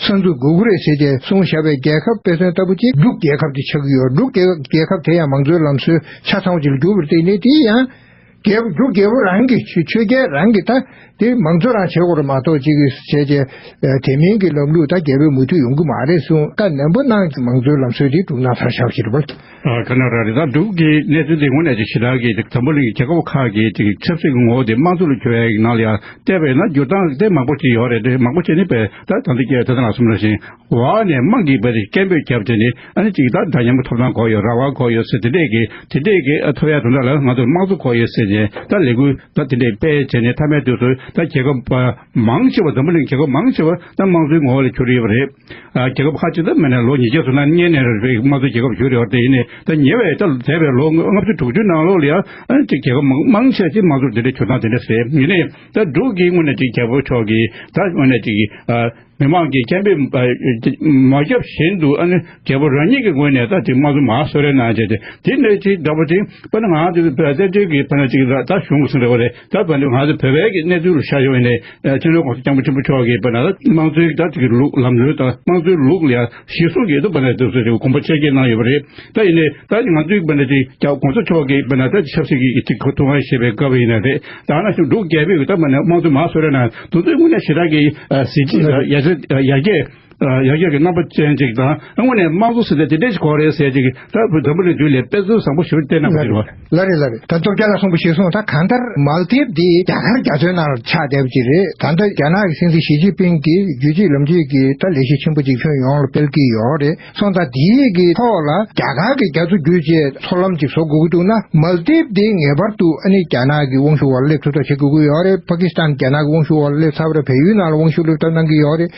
གསར་འཛུགས་དགོས་ཀྱི་རེད་ཟེར་ཏེ་གསུངས་བཞག་པའི་རྒྱལ་ཁབ་དཔེ་མཚོན་ལྟ་བུ་ཅིག་འབྲུག་རྒྱལ་ཁབ་དེ་ཆགས་ཀྱི་ཡོད། འབྲུག་རྒྱལ་རྒྱལ་ཁབ་དེ་ཡང་མང་གཙོའི་ལམ་སྲོལ་ཆ་ཚང་བ་ཅིག་ལ་གྱུར་པ་རེད། དེ་ནས་དེ་ཡང་རྒྱལ་འབྲུག་རྒྱལ་པོ་རང་གི་ཆོས་ཆོས་རྒྱལ་རང་གི་ད་དེ་མང་གཙོ་རང་བྱེད་དགོས་རེད་མ་གཏོགས་ཅིག་བྱས་རྗེས་དེ་མིན་གྱི་ལམ་ལུགས་ད་རྒྱལ་པོས་མུ་མཐུད་ཡོང་གི་མ་རེད་གསུངས། བཀའ་ནན་པོ་གནང་། མང་གཙོའི་ལམ་སྲོལ་དེ་འབྲུག་ནང་གསར་བཞག་བྱེད་རེད་པ། ཨ་ག་ན་ར་རེད། ད་འབྲུག་གི་གནས་ཚུལ་དེ་དངོས་གནས་ཅིག་ཞེ་དྲག་གི་འཛམ་བུ་གླིང་གི་རྒྱལ་ཁབ་ཁག་གི་ཅིག་ཆབ་སྲིད་ཀྱི་ངོ་བོ་དེ་དམངས་གཙོ་ལ་འགྱུར་ཡ་གི་ནང་ལ་ཡང་བལྟས་པ་ཡིན་ན་འགྱུར་སྟངས་དེ་མང་པོ་ཅིག་ཡོད་རེད། དེ་མང་པོ་ཅིག་ནི་བས་ད་ད་ལྟ་སྐད་ད་ལྟ་ང་གསུངས་ར་བཞིན་འོག་ནས་དམངས་ཀྱིས་བས་དེ་སྐད་འབོད་བརྒྱབ་བྱས་ནས་ཨ་ནི་ཅིག་ད་འདྲ་མཉམ་གྱི་ཐོབ་ཐང་དགོས་ཡོད། རང་དབང་དགོས་ཡོད་ཟེར་དེ་འདྲས་ཀྱི་དེ་འདྲས་ཀྱི་ཨ་ཐོབ་ཡ་དོན་དག་ལ་ང་ཚོར་དམངས་གཙོ་དགོས་ཡོད་ཟེར་ནས་ད་ལས་འགུལ་ད་དེ་འདྲས་སྤེལ་བྱས་ནས་མཐའ་མའི་དུས་སུ་ད་རྒྱལ་ཁབ་མང་ཆེ་བ་འཛམ་བུ་གླིང་རྒྱལ་ཁབ་མང་ཆེ་བ་ད་དམངས་གཙོའི་ངོ་བོ་ལ་གྱུར་ཡོད་པ་རེད། ཨ་རྒྱལ་ཁབ་ཁག་ཅིག་ད་མིན་ན་ལོ་ཉིས་བརྒྱ་ཙམ་ནང་སྔོན་ནས་རེད་པས་དམངས་གཙོའི་རྒྱལ་ཁབ་གྱུར་ཡོད་རེད། དེ་ཡིན་ནའི་ད་ཉེ་བའི་ད་འདས་པའི་ལོ་ལྔ་བཅུ་དྲུག་ཅུ་ནང་ལོགས་ལ་ཡང་ཨ་ཅིག་རྒྱལ་ཁབ་མང་མང་ཆེ་ཅིག་དམངས་གཙོ་དེ་འདྲའི་གྱུར་སྟངས་དེ་འདྲ་རེད། ཡིན་ནའི་ད་འབྲུག་གི་དངོས་གནས་ཅིག་རྒྱལ་པོ་མཆོག་གིས་ད་དངོས་གནས་ཅིག་ཨ་མི་མང་གི་སྐད་འབོད་མ་བརྒྱབ་བཞིན་དུ་ཨ་ནི་རྒྱལ་པོ་རང་ཉིད་ཀྱི་ངོས་ནས་ད་ཅིག་དམངས་གཙོ་མར་གསོལ་རས་གནང་བྱས་ཏེ་དེ་འདྲའི་ཅིག་འདྲ་པོ་ཅིག་དཔེར་ན་ང་ཚོའི་བོད་བཙན་བྱོལ་གྱི་དཔེར་ན་ཅིག་ད་གཞུང་གི་ཟིན་འདྲ་པོ་རེད། ད་བོད་ང་ཚོ་བོད་པའི་གི་གནས་ཚུལ་ལ་ཤར་ཡོང་བ་ཡིན་ནའི་ཨ་སྤྱི་ནོར་༸གོང་ས་༸སྐྱབས་མགོན་ཆེན་པོ་མཆོག་གིས་དཔེར་ན་དམངས་གཙོའི་ད་ཅིག་ལུགས་ལམ་ལུགས་དང་དམངས་གཙོའི་ལུགས་ལ་ཡང་གཞི་བཟུང་གིས་ད་དཔེར་ན་དེ་ཚོ་ཅིག་དགོངས་པ་ཆེ་བསྐྱེད་གནང་ཡོད་པ་རེད། ད་ཡིན་ནའི་ད་ང་ཚོའི་དཔེར་ན་ཅིག་༸གོང་ས་མཆོག་གིས་དཔེར་ན་ད་ཆབ་སྲིད་ཀྱི་ཅིག་ཐོག་མར་བཤད་པའི་སྐབས་ཡིན་ན་རེད། ད་ནང་བཞིན་འབྲུག་རྒྱལ་པོས་ད་དཔེར་ན་དམངས་གཙོ་མར་གསོལ་རས་གནང་དེ་ཚོའི་དངོས་གནས་ཞེ་དྲག་གི་གཟི་བརྗིད་ཡར་རྒྱས་ཡར་རྒྱས་ཀྱི་རྣམ་པ་ཅན་ཅིག་དང་དངོས་གནས་དམངས་གཙོ་ཟེར་ཏེ་དེ་འདྲས་ཞིག་གོ་རེད་ཟེར་ཅིག་ད་འཛམ་བུ་གླིང་དུས་ལས་དཔེ་མཚོན་བཟང་པོ་ཞིག་བསྟན་གནང་བ་རེད་བ། ལགས་རེད་ལགས་རེད། ད་སྟོབས་རྒྱལ་ལགས་གསུངས་པ་གཞིར་བཟུང་ད་གང་ལྟར་མལ་དིབ་འདི་རྒྱ་གར་རྒྱ་མཚོའི་ནང་ལ་ཆགས་བསྡད་པ་ཅིག་རེད། ད་ལྟ་རྒྱ་ནག་གི་སྲིད་འཛིན་ཞི་ཅིན་ཕིང་གིས་རྒྱུད་གཅིག་ལམ་གཅིག་གི་ད་ལས་གཞི་ཆེན་པོ་ཅིག་ཁྱོན་ཡོངས་ལ་སྤེལ་གྱི་ཡོད་རེད། སོང་ཙང་དེའི་གི་ཐོག་ལ་རྒྱ་གར་གྱི་རྒྱ་མཚོ་བརྒྱུད་བྱས་མཚོ་ལམ་ཅིག་བཟོ་དགོས་ཀྱི་འདུག་ན་མལ་དིབ་འདི་ངེས་པར་དུ་ཨ་ནི་རྒྱ་ནག་གི་དབང་ཤུགས་འོག་ལ་སླེབས་ཐུབ་ཐབས་བྱེད་དགོས་ཀྱི་ཡོད་རེད། པ་ཀི་སི་ཐན་རྒྱ་ནག་གི་དབང་ཤུགས་འོག་ལ་སླེབས་ཚར་བ་རེད། བལ་ཡུལ་ནང་ལ་དབང་ཤུགས་སླེབས་ཐབས་གནང་གི་ཡོད་རེད།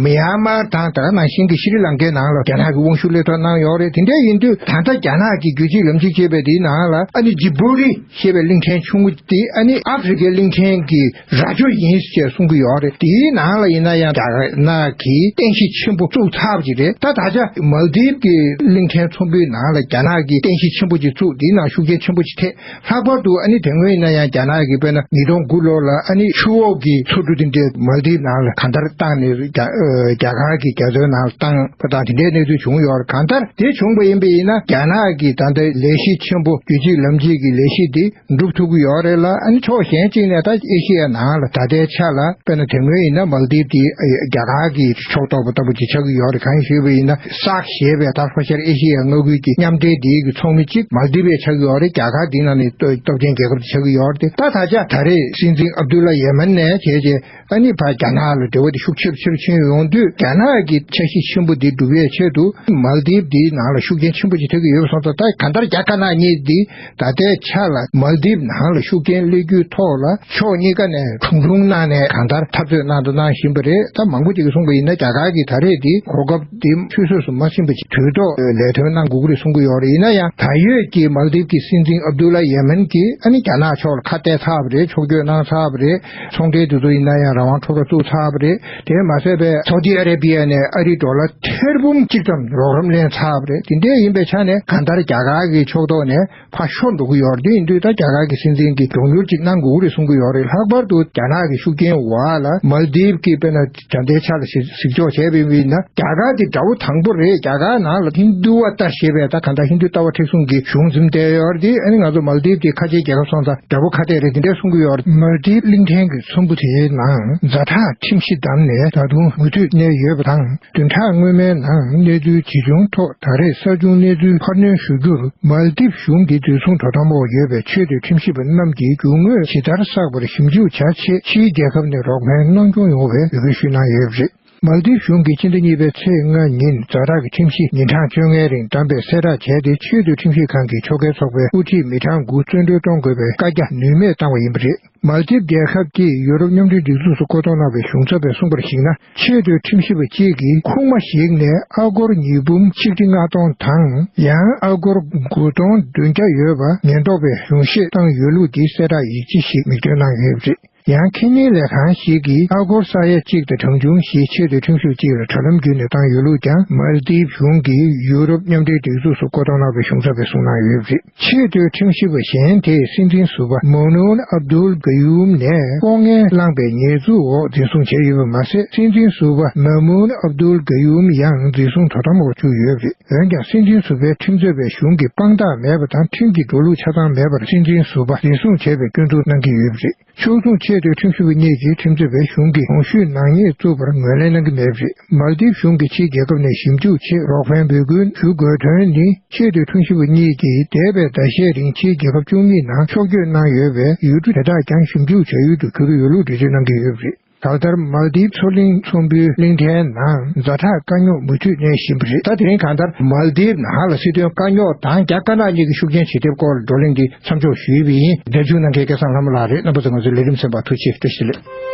མི་ཡན་མར་དང་ད་ག་ནང་བཞིན་གྱི་ཤྲི་ལང་ཀའི་ནང་ལ་རྒྱ་ནག་གི་དབང་ཤུགས་སླེབས་ཐབས་གནང་ཡོད་རེད། དེ་འདྲ་ཡིན་དུས་ད་ལྟ་རྒྱ་ནག་གི་རྒྱུད་གཅིག་ལམ་གཅིག་ཅེས་པའི་དེའི་ནང་ལ་ཨ་ནི་ཇི་བྷོ་རི་ཞེས་པའི་གླིང་ཕྲན་ཆུང་ངུ་དེ་ཨ་ནི་ཨ་ཧྥེ་རི་ཁའི་གླིང་ཕྲན་གྱི་རྭ་ཅོ་ཡིན་ཞེས་གསུང་གི་ཡོད་རེད། དེའི་ནང་ལ་ཡིན་ན་ཡང་རྒྱ་ནག་གིས་རྟེན་གཞི་ཆེན་པོ་བཙུགས་ཚར་བ་ཅིག་རེད། ད་ད་ཆ་མལ་དིབ་ཀྱི་གླིང་ཕྲན་ཚོམ་བུའི་ནང་ལ་རྒྱ་ནག་གིས་རྟེན་གཞི་ཆེན་པོ་ཅིག་བཙུགས། དེའི་ནང་ཤུགས་རྐྱེན་ཆེན་པོ་ཅིག་ཐེབས། ལྷག་པར་དུ་ཨ་ནི་དེ་སྔོན་ཡིན་ན་ཡང་རྒྱ་ནག་གིས་དཔེར་ན་ཉིས་སྟོང་དགུ་ལོ་ལ་ཨ་ནི་ཆུ་འོག་གི་མཚོ་གྲུ་དེ་འདྲའི་མལ་དིབ་ནང་ལ་གང་ལྟར་བཏང་ནས་རྒྱ་ཨ་རྒྱ་གར་གྱི་རྒྱ་མཚོའི་ནང་ལ་བཏང་བ་དང་དེ་འདྲའི་གནས་ཚུལ་བྱུང་ཡོད་རེད། གང་ལྟར་དེ་བྱུང་བ་ཡིན་པ་ཡིན་ན་རྒྱ་ནག་གི་ད་ལྟའི་ལས་གཞི་ཆེན་པོ་རྒྱུད་གཅིག་ལམ་གཅིག་གི་ལས་གཞི་དེ་འགྲུབ་ཐུབ་ཀྱི་ཡོད་རེད་ལ། ཨ་ནི་ཕྱོགས་གཞན་གཅིག་ནས་ད་ཨེ་ཤི་ཡའི་ནང་ལ་ད་ལྟའི་ཆ་ལ་དཔེར་ན་དེ་སྔོན་ཡིན་ན་མལ་དིབ་དེ་རྒྱ་གར་གྱི་ཕྱོགས་གཏོགས་པ་ལྟ་བུ་ཅིག་ཆགས་ཀྱི་ཡོད་རེད། གང་ཡིན་ཞུས་པ་ཡིན་ན་སཱག་ཞེས་པའི་ད་ལྷོ་ཤར་ཨེ་ཤི་ཡའི་མངའ་ཁུལ་གྱི་མཉམ་འབྲེལ་དེའི་གི་ཚོགས་མི་གཅིག་མལ་དིབ་ཡང་ཆགས་ཀྱི་ཡོད་རེད། རྒྱ་གར་དེའི་ནང་ནས་སྟོབས་ཆེན་རྒྱལ་ཁབ་ཅིག་ཆགས་ཀྱི་ཡོད་རེད། ད་ད་ཆ་ད་རེས་སྲིད་འཛིན་ཨབ་དུ་ལ་ཡེ་མན་ནས་བྱས་རྗེས་ཨ་ནི་ཕར་རྒྱ་ནག་ལ་འབྲེལ་བ་དེ་ཤུགས་ཆེ་རུ་ཆེ་རུ་ཕྱིན་ཡོང་དུས་རྒྱ་ནག་གི་འཆར་གཞི་ཆེན་པོ་འདི་སྒྲུབ་ཡས་ཆེད་དུ་མལ་དིབ་འདིའི་ནང་ལ་ཤུགས་རྐྱེན་ཆེན་པོ་ཞིག་ཐེབས་ཀྱི་ཡོད་པ་སོང་ཙང་ད་གང་ལྟར་རྒྱ་དཀར་ནག་གཉིས་འདི་ད་ལྟའི་ཆ་ལ་མལ་དིབ་ནང་ལ་ཤུགས་རྐྱེན་སླེབས་རྒྱུའི་ཐོག་ལ་ཕྱོགས་གཉིས་ཀ་ནས་གྲུང་གྲུང་གནང་ནས་གང་ལྟར་འཐབ་རྩོད་གནང་དང་གནང་བཞིན་པ་རེད། ད་མང་པོ་ཅིག་གིས་གསུངས་པ་ཡིན་ན་རྒྱ་གར་གྱིས་ད་རེས་འདི་གོ་སྐབས་འདི་ཆུད་ཟོས་སུ་མ་ཕྱིན་པ་ཅིག་དུས་ཐོག་ལས་དོན་གནང་དགོས་ཀྱི་རེད་གསུང་གི་ཡོད་རེད། ཡིན་ན་ཡང་ད་ཡོད་ཀྱི་མལ་དིབ་ཀྱི་སྲིད་འཛིན་ཨབ་དུ་ལ་ཡེ་མན་གྱིས་ཨ་ནི་རྒྱ་ནག་ཕྱོགས་ལ་ཁ་གཏད་ཚར་བ་རེད། ཕྱོགས་བསྐྱོད་གནང་ཚར་བ་རེད། ཚོང་འབྲེལ་དེ་ཚོ་ཡིན་ན་ཡང་རང་དབང་འཕྲོག་ར་བཙུགས་ཚར་བ་རེད། དེ་མ་ཟད་པའི་སའུ་ཏི་ཨ་རེ་བི་ཡ་ནས་ཨ་རིའི་ཌོ་ལར་ཐེར་འབུམ་གཅིག་ཙམ་རོགས་རམ་ལེན་ཚར་བ་རེད། དེ་འདྲ་ཡིན་པའི་ཆ་ནས་གང་ལྟར་རྒྱ་གར་གྱི་ཕྱོགས་ཐོག་ནས་ཕར་ཤོར་འགྲོ་གི་ཡོད་རེད། དེ་ཡིན་དུས་ད་རྒྱ་གར་གྱི་སྲིད་འཛིན་གྱིས་མགྱོགས་མྱུར་ཅིག་གནང་དགོས་ཀྱི་རེད་གསུང་གི་ཡོད་རེད། ལྷག་པར་དུ་རྒྱ་ནག་གི་ཤུགས་རྐྱེན་འོག་ལ་མལ་དིབ་ཀྱི་དཔེར་ན་ད་ལྟའི་ཆ་ལ་གཟིགས་གཟིགས་ཕྱོགས་བྱས་པ་ཡིན་ན་རྒྱ་གར་དེ་དགྲ་བོ་དང་པོ་རེད། རྒྱ་གར་ནང་ལ་ཧིན་དུ་ཝ་ཏ་ཞེས་པའི་ད་གང་ལྟར་ཧིན་དུ་ལྟ་བ་མཁྲེགས་བཟུང་གི་གཞུང་འཛིན་བསྡད་ཡོད་རེད། དེ་ཨ་ནི་ང་ཚོ་མལ་དིབ་དེ་ཁ་ཆེའི་རྒྱལ་ཁབ་སོང་ཙང་དགྲ་བོ་ཁ་གཏད་རེད་དེ་འདྲས་གསུང་གི་ཡོད་རེད། མལ་དིབ་གླིང་ཕྲན་གྱི་ཚོམ་བུ་དེའི་ནང་ཛ་དྲག་ཁྲིམས་གཞི་བསྡམས་ནས་ད་དུང་མུ་མཐུད་གནས་ཡོད། དང་། བདུན་ཕྲག་སྔོན་མའི་ནང་གནས་ཚུལ་ཇི་བྱུང་ཐོག་ད་རེས་གསར་བྱུང་གནས་ཚུལ་ཁ་སྣོན་ཞུ་རྒྱུར། མཱལ་དིབ་གཞུང་གི་འཛིན་བཟུང་དོ་དམ་འོག་ཡོད་པའི་ཆེས་མཐོའི་ཁྲིམས་ཞིབ་པ་རྣམས་ཀྱིས་རྒྱུ་དངོས་ཇི་ལྟར་བསགས་པར་ཞིབ་འཇུག་བྱ་ཆེད། ཕྱིའི་རྒྱལ་ཁབ་ནས་རོགས་ཕན་གནང་སྐྱོང་ཡོང་བའི་འབོད་སྐུལ་ཞུས་གནང་ཡོད་པ་རེད། མཱལ་དིབ་གཞུང་གིས་ཕྱི་ཟླ་གཉིས་པའི་ཚེས་ལྔ་ཉིན་ཛ་དྲག་གི་ཁྲིམས་གཞི་ཉིན་གྲངས་བཅོ་ལྔའི་རིང་བདམས་པའི་གསལ་བསྒྲགས་བྱས་ཏེ། ཆེས་མཐོའི་ཁྲིམས་ཞིབ་ཁང་གི་ཕྱོགས་འགལ་ཚོགས་པའི་དབུ་ཁྲིད་མི་གྲངས་དགུ་བཙོན་གྲོལ་གཏོང་དགོས་པའི་བཀའ་རྒྱ་ནུས་མེད་བཏང་བ་ཡིན་པ་རེད། མཱལ་དིབ་རྒྱལ་ཁབ་ཀྱིས་ཡུ་རོབ་མཉམ་འབྲེལ་སྒྲིག་འཛུགས་སུ་བཀོད་གཏོང་གནང་བའི་གཞུང་ཚབ་པས་གསུངས་པར་གཞིགས་ན། ཆེས་མཐོའི་ཁྲིམས་ཞིབ་པ་གཅིག་གིས་ཁུག་མ་ཞིག་ནས་ཨ་སྒོར་ཉིས་འབུམ་ཆིག་ཁྲི་ལྔ་སྟོང་དང་། ཡང་ཨ་སྒོར་དགུ་སྟོང་བདུན་བརྒྱ་ཡོད་པ་ཉེན་རྟོག་པས་གཞུང་བཞེས་བཏང་ཡོད་ལུགས་ཀྱི་གསལ་བསྒྲགས་ཡིག་ཆ་ཞིག་མིག་སྟོན་གནང་ཡོད་པ་རེད། ཡང་ཁེ་ཉེན་ལས་ཁང་ཞིག་གིས་ཨ་སྒོར་ས་ཡ་གཅིག་དང་གྲངས་ཆུང་བཞི་ཆེས་མཐོའི་ཁྲིམས་ཞིབ་ཅིག་ལ་དྲ་ལམ་བརྒྱུད་ནས་བཏང་ཡོད་ལུགས་ཀྱང་མཱལ་དིབ་གཞུང་གིས་ཡུ་རོབ་མཉམ་འབྲེལ་སྒྲིག་འཛུགས་སུ་བཀོད་གཏོང་གནང་བའི་གཞུང་ཚབ་པས་གསུངས་གནང་ཡོད་པ་རེད། ཆེས་མཐོའི་ཁྲིམས་ཞིབ་པ་གཞན་དེས་སྲིད་འཛིན་ཟུར་པ་མོ་ནུན་ཨབ་དུལ་ག་ཡུམ་ནས་ལྐོག་རྔན་བླངས་པའི་ཉེས་འཛུགས་འོག་འཛིན་བཟུང་བྱས་ཡོད་པ་མ་ཟད། སྲིད་འཛིན་ཟུར་པ་མ་མུན་ཨབ་དུལ་ག་ཡུམ་ཡང་འཛིན་བཟུང་དོ་དམ་འོག་བཅུག་ཡོད་པ་རེད། འོན་ཀྱང་། སྲིད་འཛིན་ཟུར་པའི་ཁྲིམས་རྩོད་པས་གཞུང་གི་དཔང་རྟགས་མེད་པ་དང་། ཁྲིམས་ཀྱི་འགྲོ་ལུགས་ཆ་ཚང་མེད་པར་སྲིད་འཛིན་ཟུར་པ་འཛིན་བཟུང་བྱས་པའི་སྐྱོན་འཛུགས་གནང་གི་ཡོད་པ་རེད། ཕྱོགས་མཚུངས། ཆེས་མཐོའི་ཁྲིམས་ཞིབ་པ་གཉིས་ཀྱིས་ཁྲིམས་རྩོད་པས་གཞུང་གི་གོང་ཞུས་ནག་ཉེས་བཙུགས་པར་ངོས་ལེན་གནང་གི་མེད་པ་རེད། མཱལ་དིབ་གཞུང་གིས་ཕྱིའི་རྒྱལ་ཁབ་ནས་ཞིབ་འཇུག་ཆེད་རོགས་ཕན་འབོད་སྐུལ་ཞུ་དགོས་དོན་ནི། ཆེས་མཐོའི་ཁྲིམས་ཞིབ་པ་གཉིས་ཀྱིས་འདས་པའི་ཟླ་ཤས་རིང་ཕྱིའི་རྒྱལ་ཁབ་བཅུ་གཉིས་ནང་ཕྱོགས་བསྐྱོད་གནང་ཡོད་པའི་ཡུལ་གྲུ་དེ་དག་ཀྱང་ཞིབ་འཇུག་བྱ་ཡུལ་དུ་གྱུར་ཡོད་ལུགས་འགྲེལ་བརྗོད་གནང་གི་ཡོད་པ་རེད། ད་ལྟར་མཱལ་དིབ་མཚོ་གླིང་ཚོམ་བུའི་གླིང་ཕྲན་ནང་ཛ་དྲག་དཀའ་རྙོག་མུ་མཐུད་གནས་བཞིན་པ་རེད། ད་དེ་རིང་གང་ལྟར་མཱལ་དིབ་ནང་ལ་སྲིད་དོན་དཀའ་རྙོག་དང་རྒྱ་དཀར་ནག་གཉིས་ཀྱི་ཤུགས་རྐྱེན་ཇེ་ཆེར་སྐོར་བགྲོ་གླེང་འདི་མཚམས་འཇོག་ཞུས་པ་ཡིན། རྒྱབ་སྐྱོར་གནང་མཁན་སྐལ་བཟང་ལྷ་མོ་ལགས་རེད། རྣམ་པ་ཚོ་ང་ཚོའི་ལས་རིམ་གསན་པར་ཐུགས་རྗེ་ཆེ། བཀྲ་ཤིས་བདེ་ལེགས།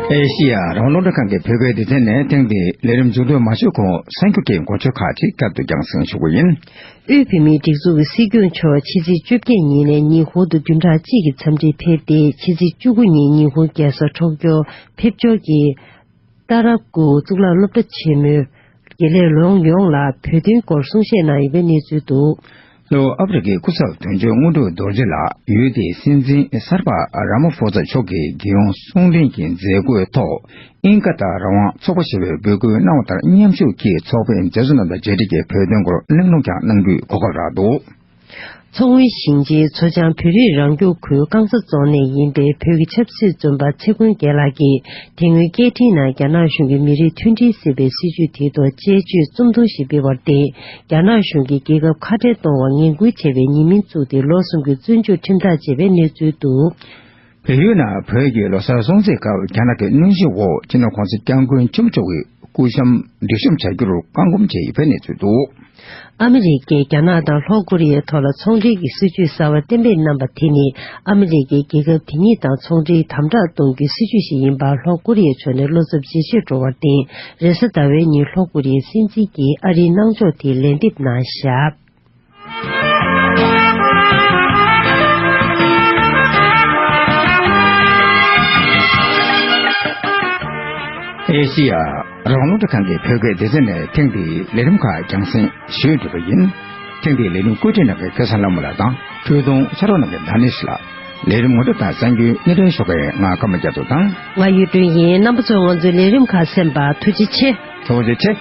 ཨེ་ཤི་ཡ་རང་དབང་རླུང་འཕྲིན་ཁང་གི་བོད་སྐད་སྡེ་ཚན་ནས་ཐེངས་འདིའི་ལས་རིམ་མཇུག་སྡོམ་མ་ཞུས་གོང་། གསར་འགྱུར་གྱི་འགོ་བརྗོད་ཁག་ཅིག་བསྐྱར་དུ་རྒྱང་སྲིང་ཞུ་གི་ཡིན། དབུས་བོད་མིའི་སྒྲིག་འཛུགས་ཀྱི་སྲིད་སྐྱོང་མཆོག་ཕྱི་ཚེས་བཅོ་བརྒྱད་ཉིན་ནས་ཉི་ཧོང་དུ་བདུན་ཕྲག་གཅིག་གི་འཚམས་འདྲིར་ཕེབས་ཏེ། ཕྱི་ཚེས་བཅུ་དགུ་ཉིན་ཉི་ཧོང་རྒྱལ་ས་ཊོག་ཀྱོ་ཕེབས་འབྱོར་གྱིས། ཏཱ་ར་ཀུ་གཙུག་ལག་སློབ་གྲྭ་ཆེན་མོའི་དགེ་ལས་ལོན་ཡོངས་ལ་བོད་དོན་སྐོར་གསུང་བཤད་གནང་ཡོད་པའི་གནས་ཚུལ་འདུག། ལྷོ་ཨ་ཧྥེ་རི་ཁའི་སྐུ་ཚབ་དོན་གཅོད་དངོས་གྲུབ་རྡོ་རྗེ་ལགས་ཡུལ་དེའི་སྲིད་འཛིན་གསར་པ་ར་མ་ཧྥོ་ཛ་མཆོག་གི་རྒྱལ་ཡོངས་གསུང་འཕྲིན་གྱི་མཛད་སྒོའི་ཐོག་ཨིན་ཀ་དང་རང་དབང་ཚོགས་པ་ཞེས་པའི་འབོད་སྐུལ་གནང་བ་ལྟར་མཉམ་ཞུགས་ཀྱིས་ཚོགས་པའི་མཛད་གཙོ་རྣམས་དང་མཇལ་འཕྲད་ཀྱིས་བོད་དོན་སྐོར་གླེང་སློང་ཀྱང་གནང་རྒྱུའི་གོ་སྐབས་རག་འདུག། མཚོ་སྔོན་ཞིང་ཆེན་མཚོ་བྱང་བོད་རིགས་རང་སྐྱོང་ཁུལ་རྐང་ཚ་རྫོང་ནས་ཡིན་པའི་བོད་ཀྱི་ཆབ་སྲིད་བཙོན་པ་ཚེ་མགོན་རྒྱལ་ལགས་ཀྱིས། དེ་སྔོན་སྐད་འཕྲིན་ནང་རྒྱ་ནག་གཞུང་གིས་མི་རིགས་མཐུན་སྒྲིལ་ཟེར་བའི་སྲིད་བྱུས་དེའི་ཐོག་དཔྱད་བརྗོད་རྩོམ་ཐུང་ཞིག་སྤེལ་བར་བརྟེན། རྒྱ་ནག་གཞུང་གིས་རྒྱལ་ཁབ་ཁ་བྲལ་གཏོང་བར་ངན་སྐུལ་བྱས་པའི་ཉེས་མིང་བཙུགས་ཏེ། ལོ་གསུམ་གྱི་བཙོན་འཇུག་ཁྲིམས་ཐག་བཅད་པའི་གནས་ཚུལ་འདུག། བལ་ཡུལ་ནང་བོད་ཀྱི་ལོ་གསར་སྲུང་བརྩིའི་སྐབས། རྒྱ་ནག་གི་གནོན་ཤུགས་འོག་སྤྱི་ནོར་གོང་ས་སྐྱབས་མགོན་ཆེན་པོ་མཆོག་གི་སྐུ་བཤམས་སྒྲིག་གཤོམ་བྱ་རྒྱུར་བཀག་སྡོམ་བྱས་ཡོད་པའི་གནས་ཚུལ་འདུག། ཨ་མི་རི་ཀས་རྒྱ་ནག་དང་ལྷོ་ཀོ་རི་ཡའི་ཐོག་ལ་ཚོང་འབྲེལ་གྱི་སྲིད་ཇུས་གསར་བ་གཏན་འབེབས་གནང་པ་དེ་ནི། ཨ་མི་རི་ཀས་རྒྱལ་ཁབ་དེ་གཉིས་དང་ཚོང་འབྲེལ་དམ་དྲག་གཏོང་རྒྱུའི་སྲིད་ཇུས་ཤིག་ཡིན་པར་ལྷོ་ཀོ་རི་ཡའི་ཕྱོགས་ནས་བློ་འཚབ་ཇེ་ཆེར་འགྲོ་བར་བརྟེན། རེས་གཟའ་ཟླ་བའི་ཉིན་ལྷོ་ཀོ་རི་ཡའི་སྲིད་འཛིན་གྱིས་ཨ་རིའི་གནང་ཕྱོགས་དེ་ལན་འདེབས་གནང་བཞག། ཨེ་ཤི་ཡ་རང་དབང་རླུང་འཕྲིན་ཁང་གི་བོད་སྐད་སྡེ་ཚན་ནས་ཐེངས་འདིའི་ལས་རིམ་ཁག་རྒྱང་སྲིང་ཞུས་གྲུབ་པ་ཡིན། ཐེངས་འདིའི་ལས་རིམ་བཀོད་སྒྲིག་གནང་མཁན་སྐལ་བཟང་ལྷ་མོ་ལགས་དང་། འཕྲུལ་གཏོང་ཕྱག་རོགས་གནང་མཁན་དྷ་ནེ་ཤི་ལགས། ལས་རིམ་ངོ་སྤྲོད་དང་གསར་འགྱུར་སྙན་སྒྲོན་ཞུ་མཁན་ང་ཀརྨ་རྒྱ་མཚོ་དང་། ང་གཡུ་སྒྲོན་ཡིན། རྣམ་པ་ཚོས་ང་ཚོའི་ལས་རིམ་ཁག་གསན་པར་ཐུགས་རྗེ་ཆེ། ཐུགས་རྗེ་ཆེ།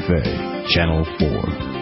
Bay, Channel four.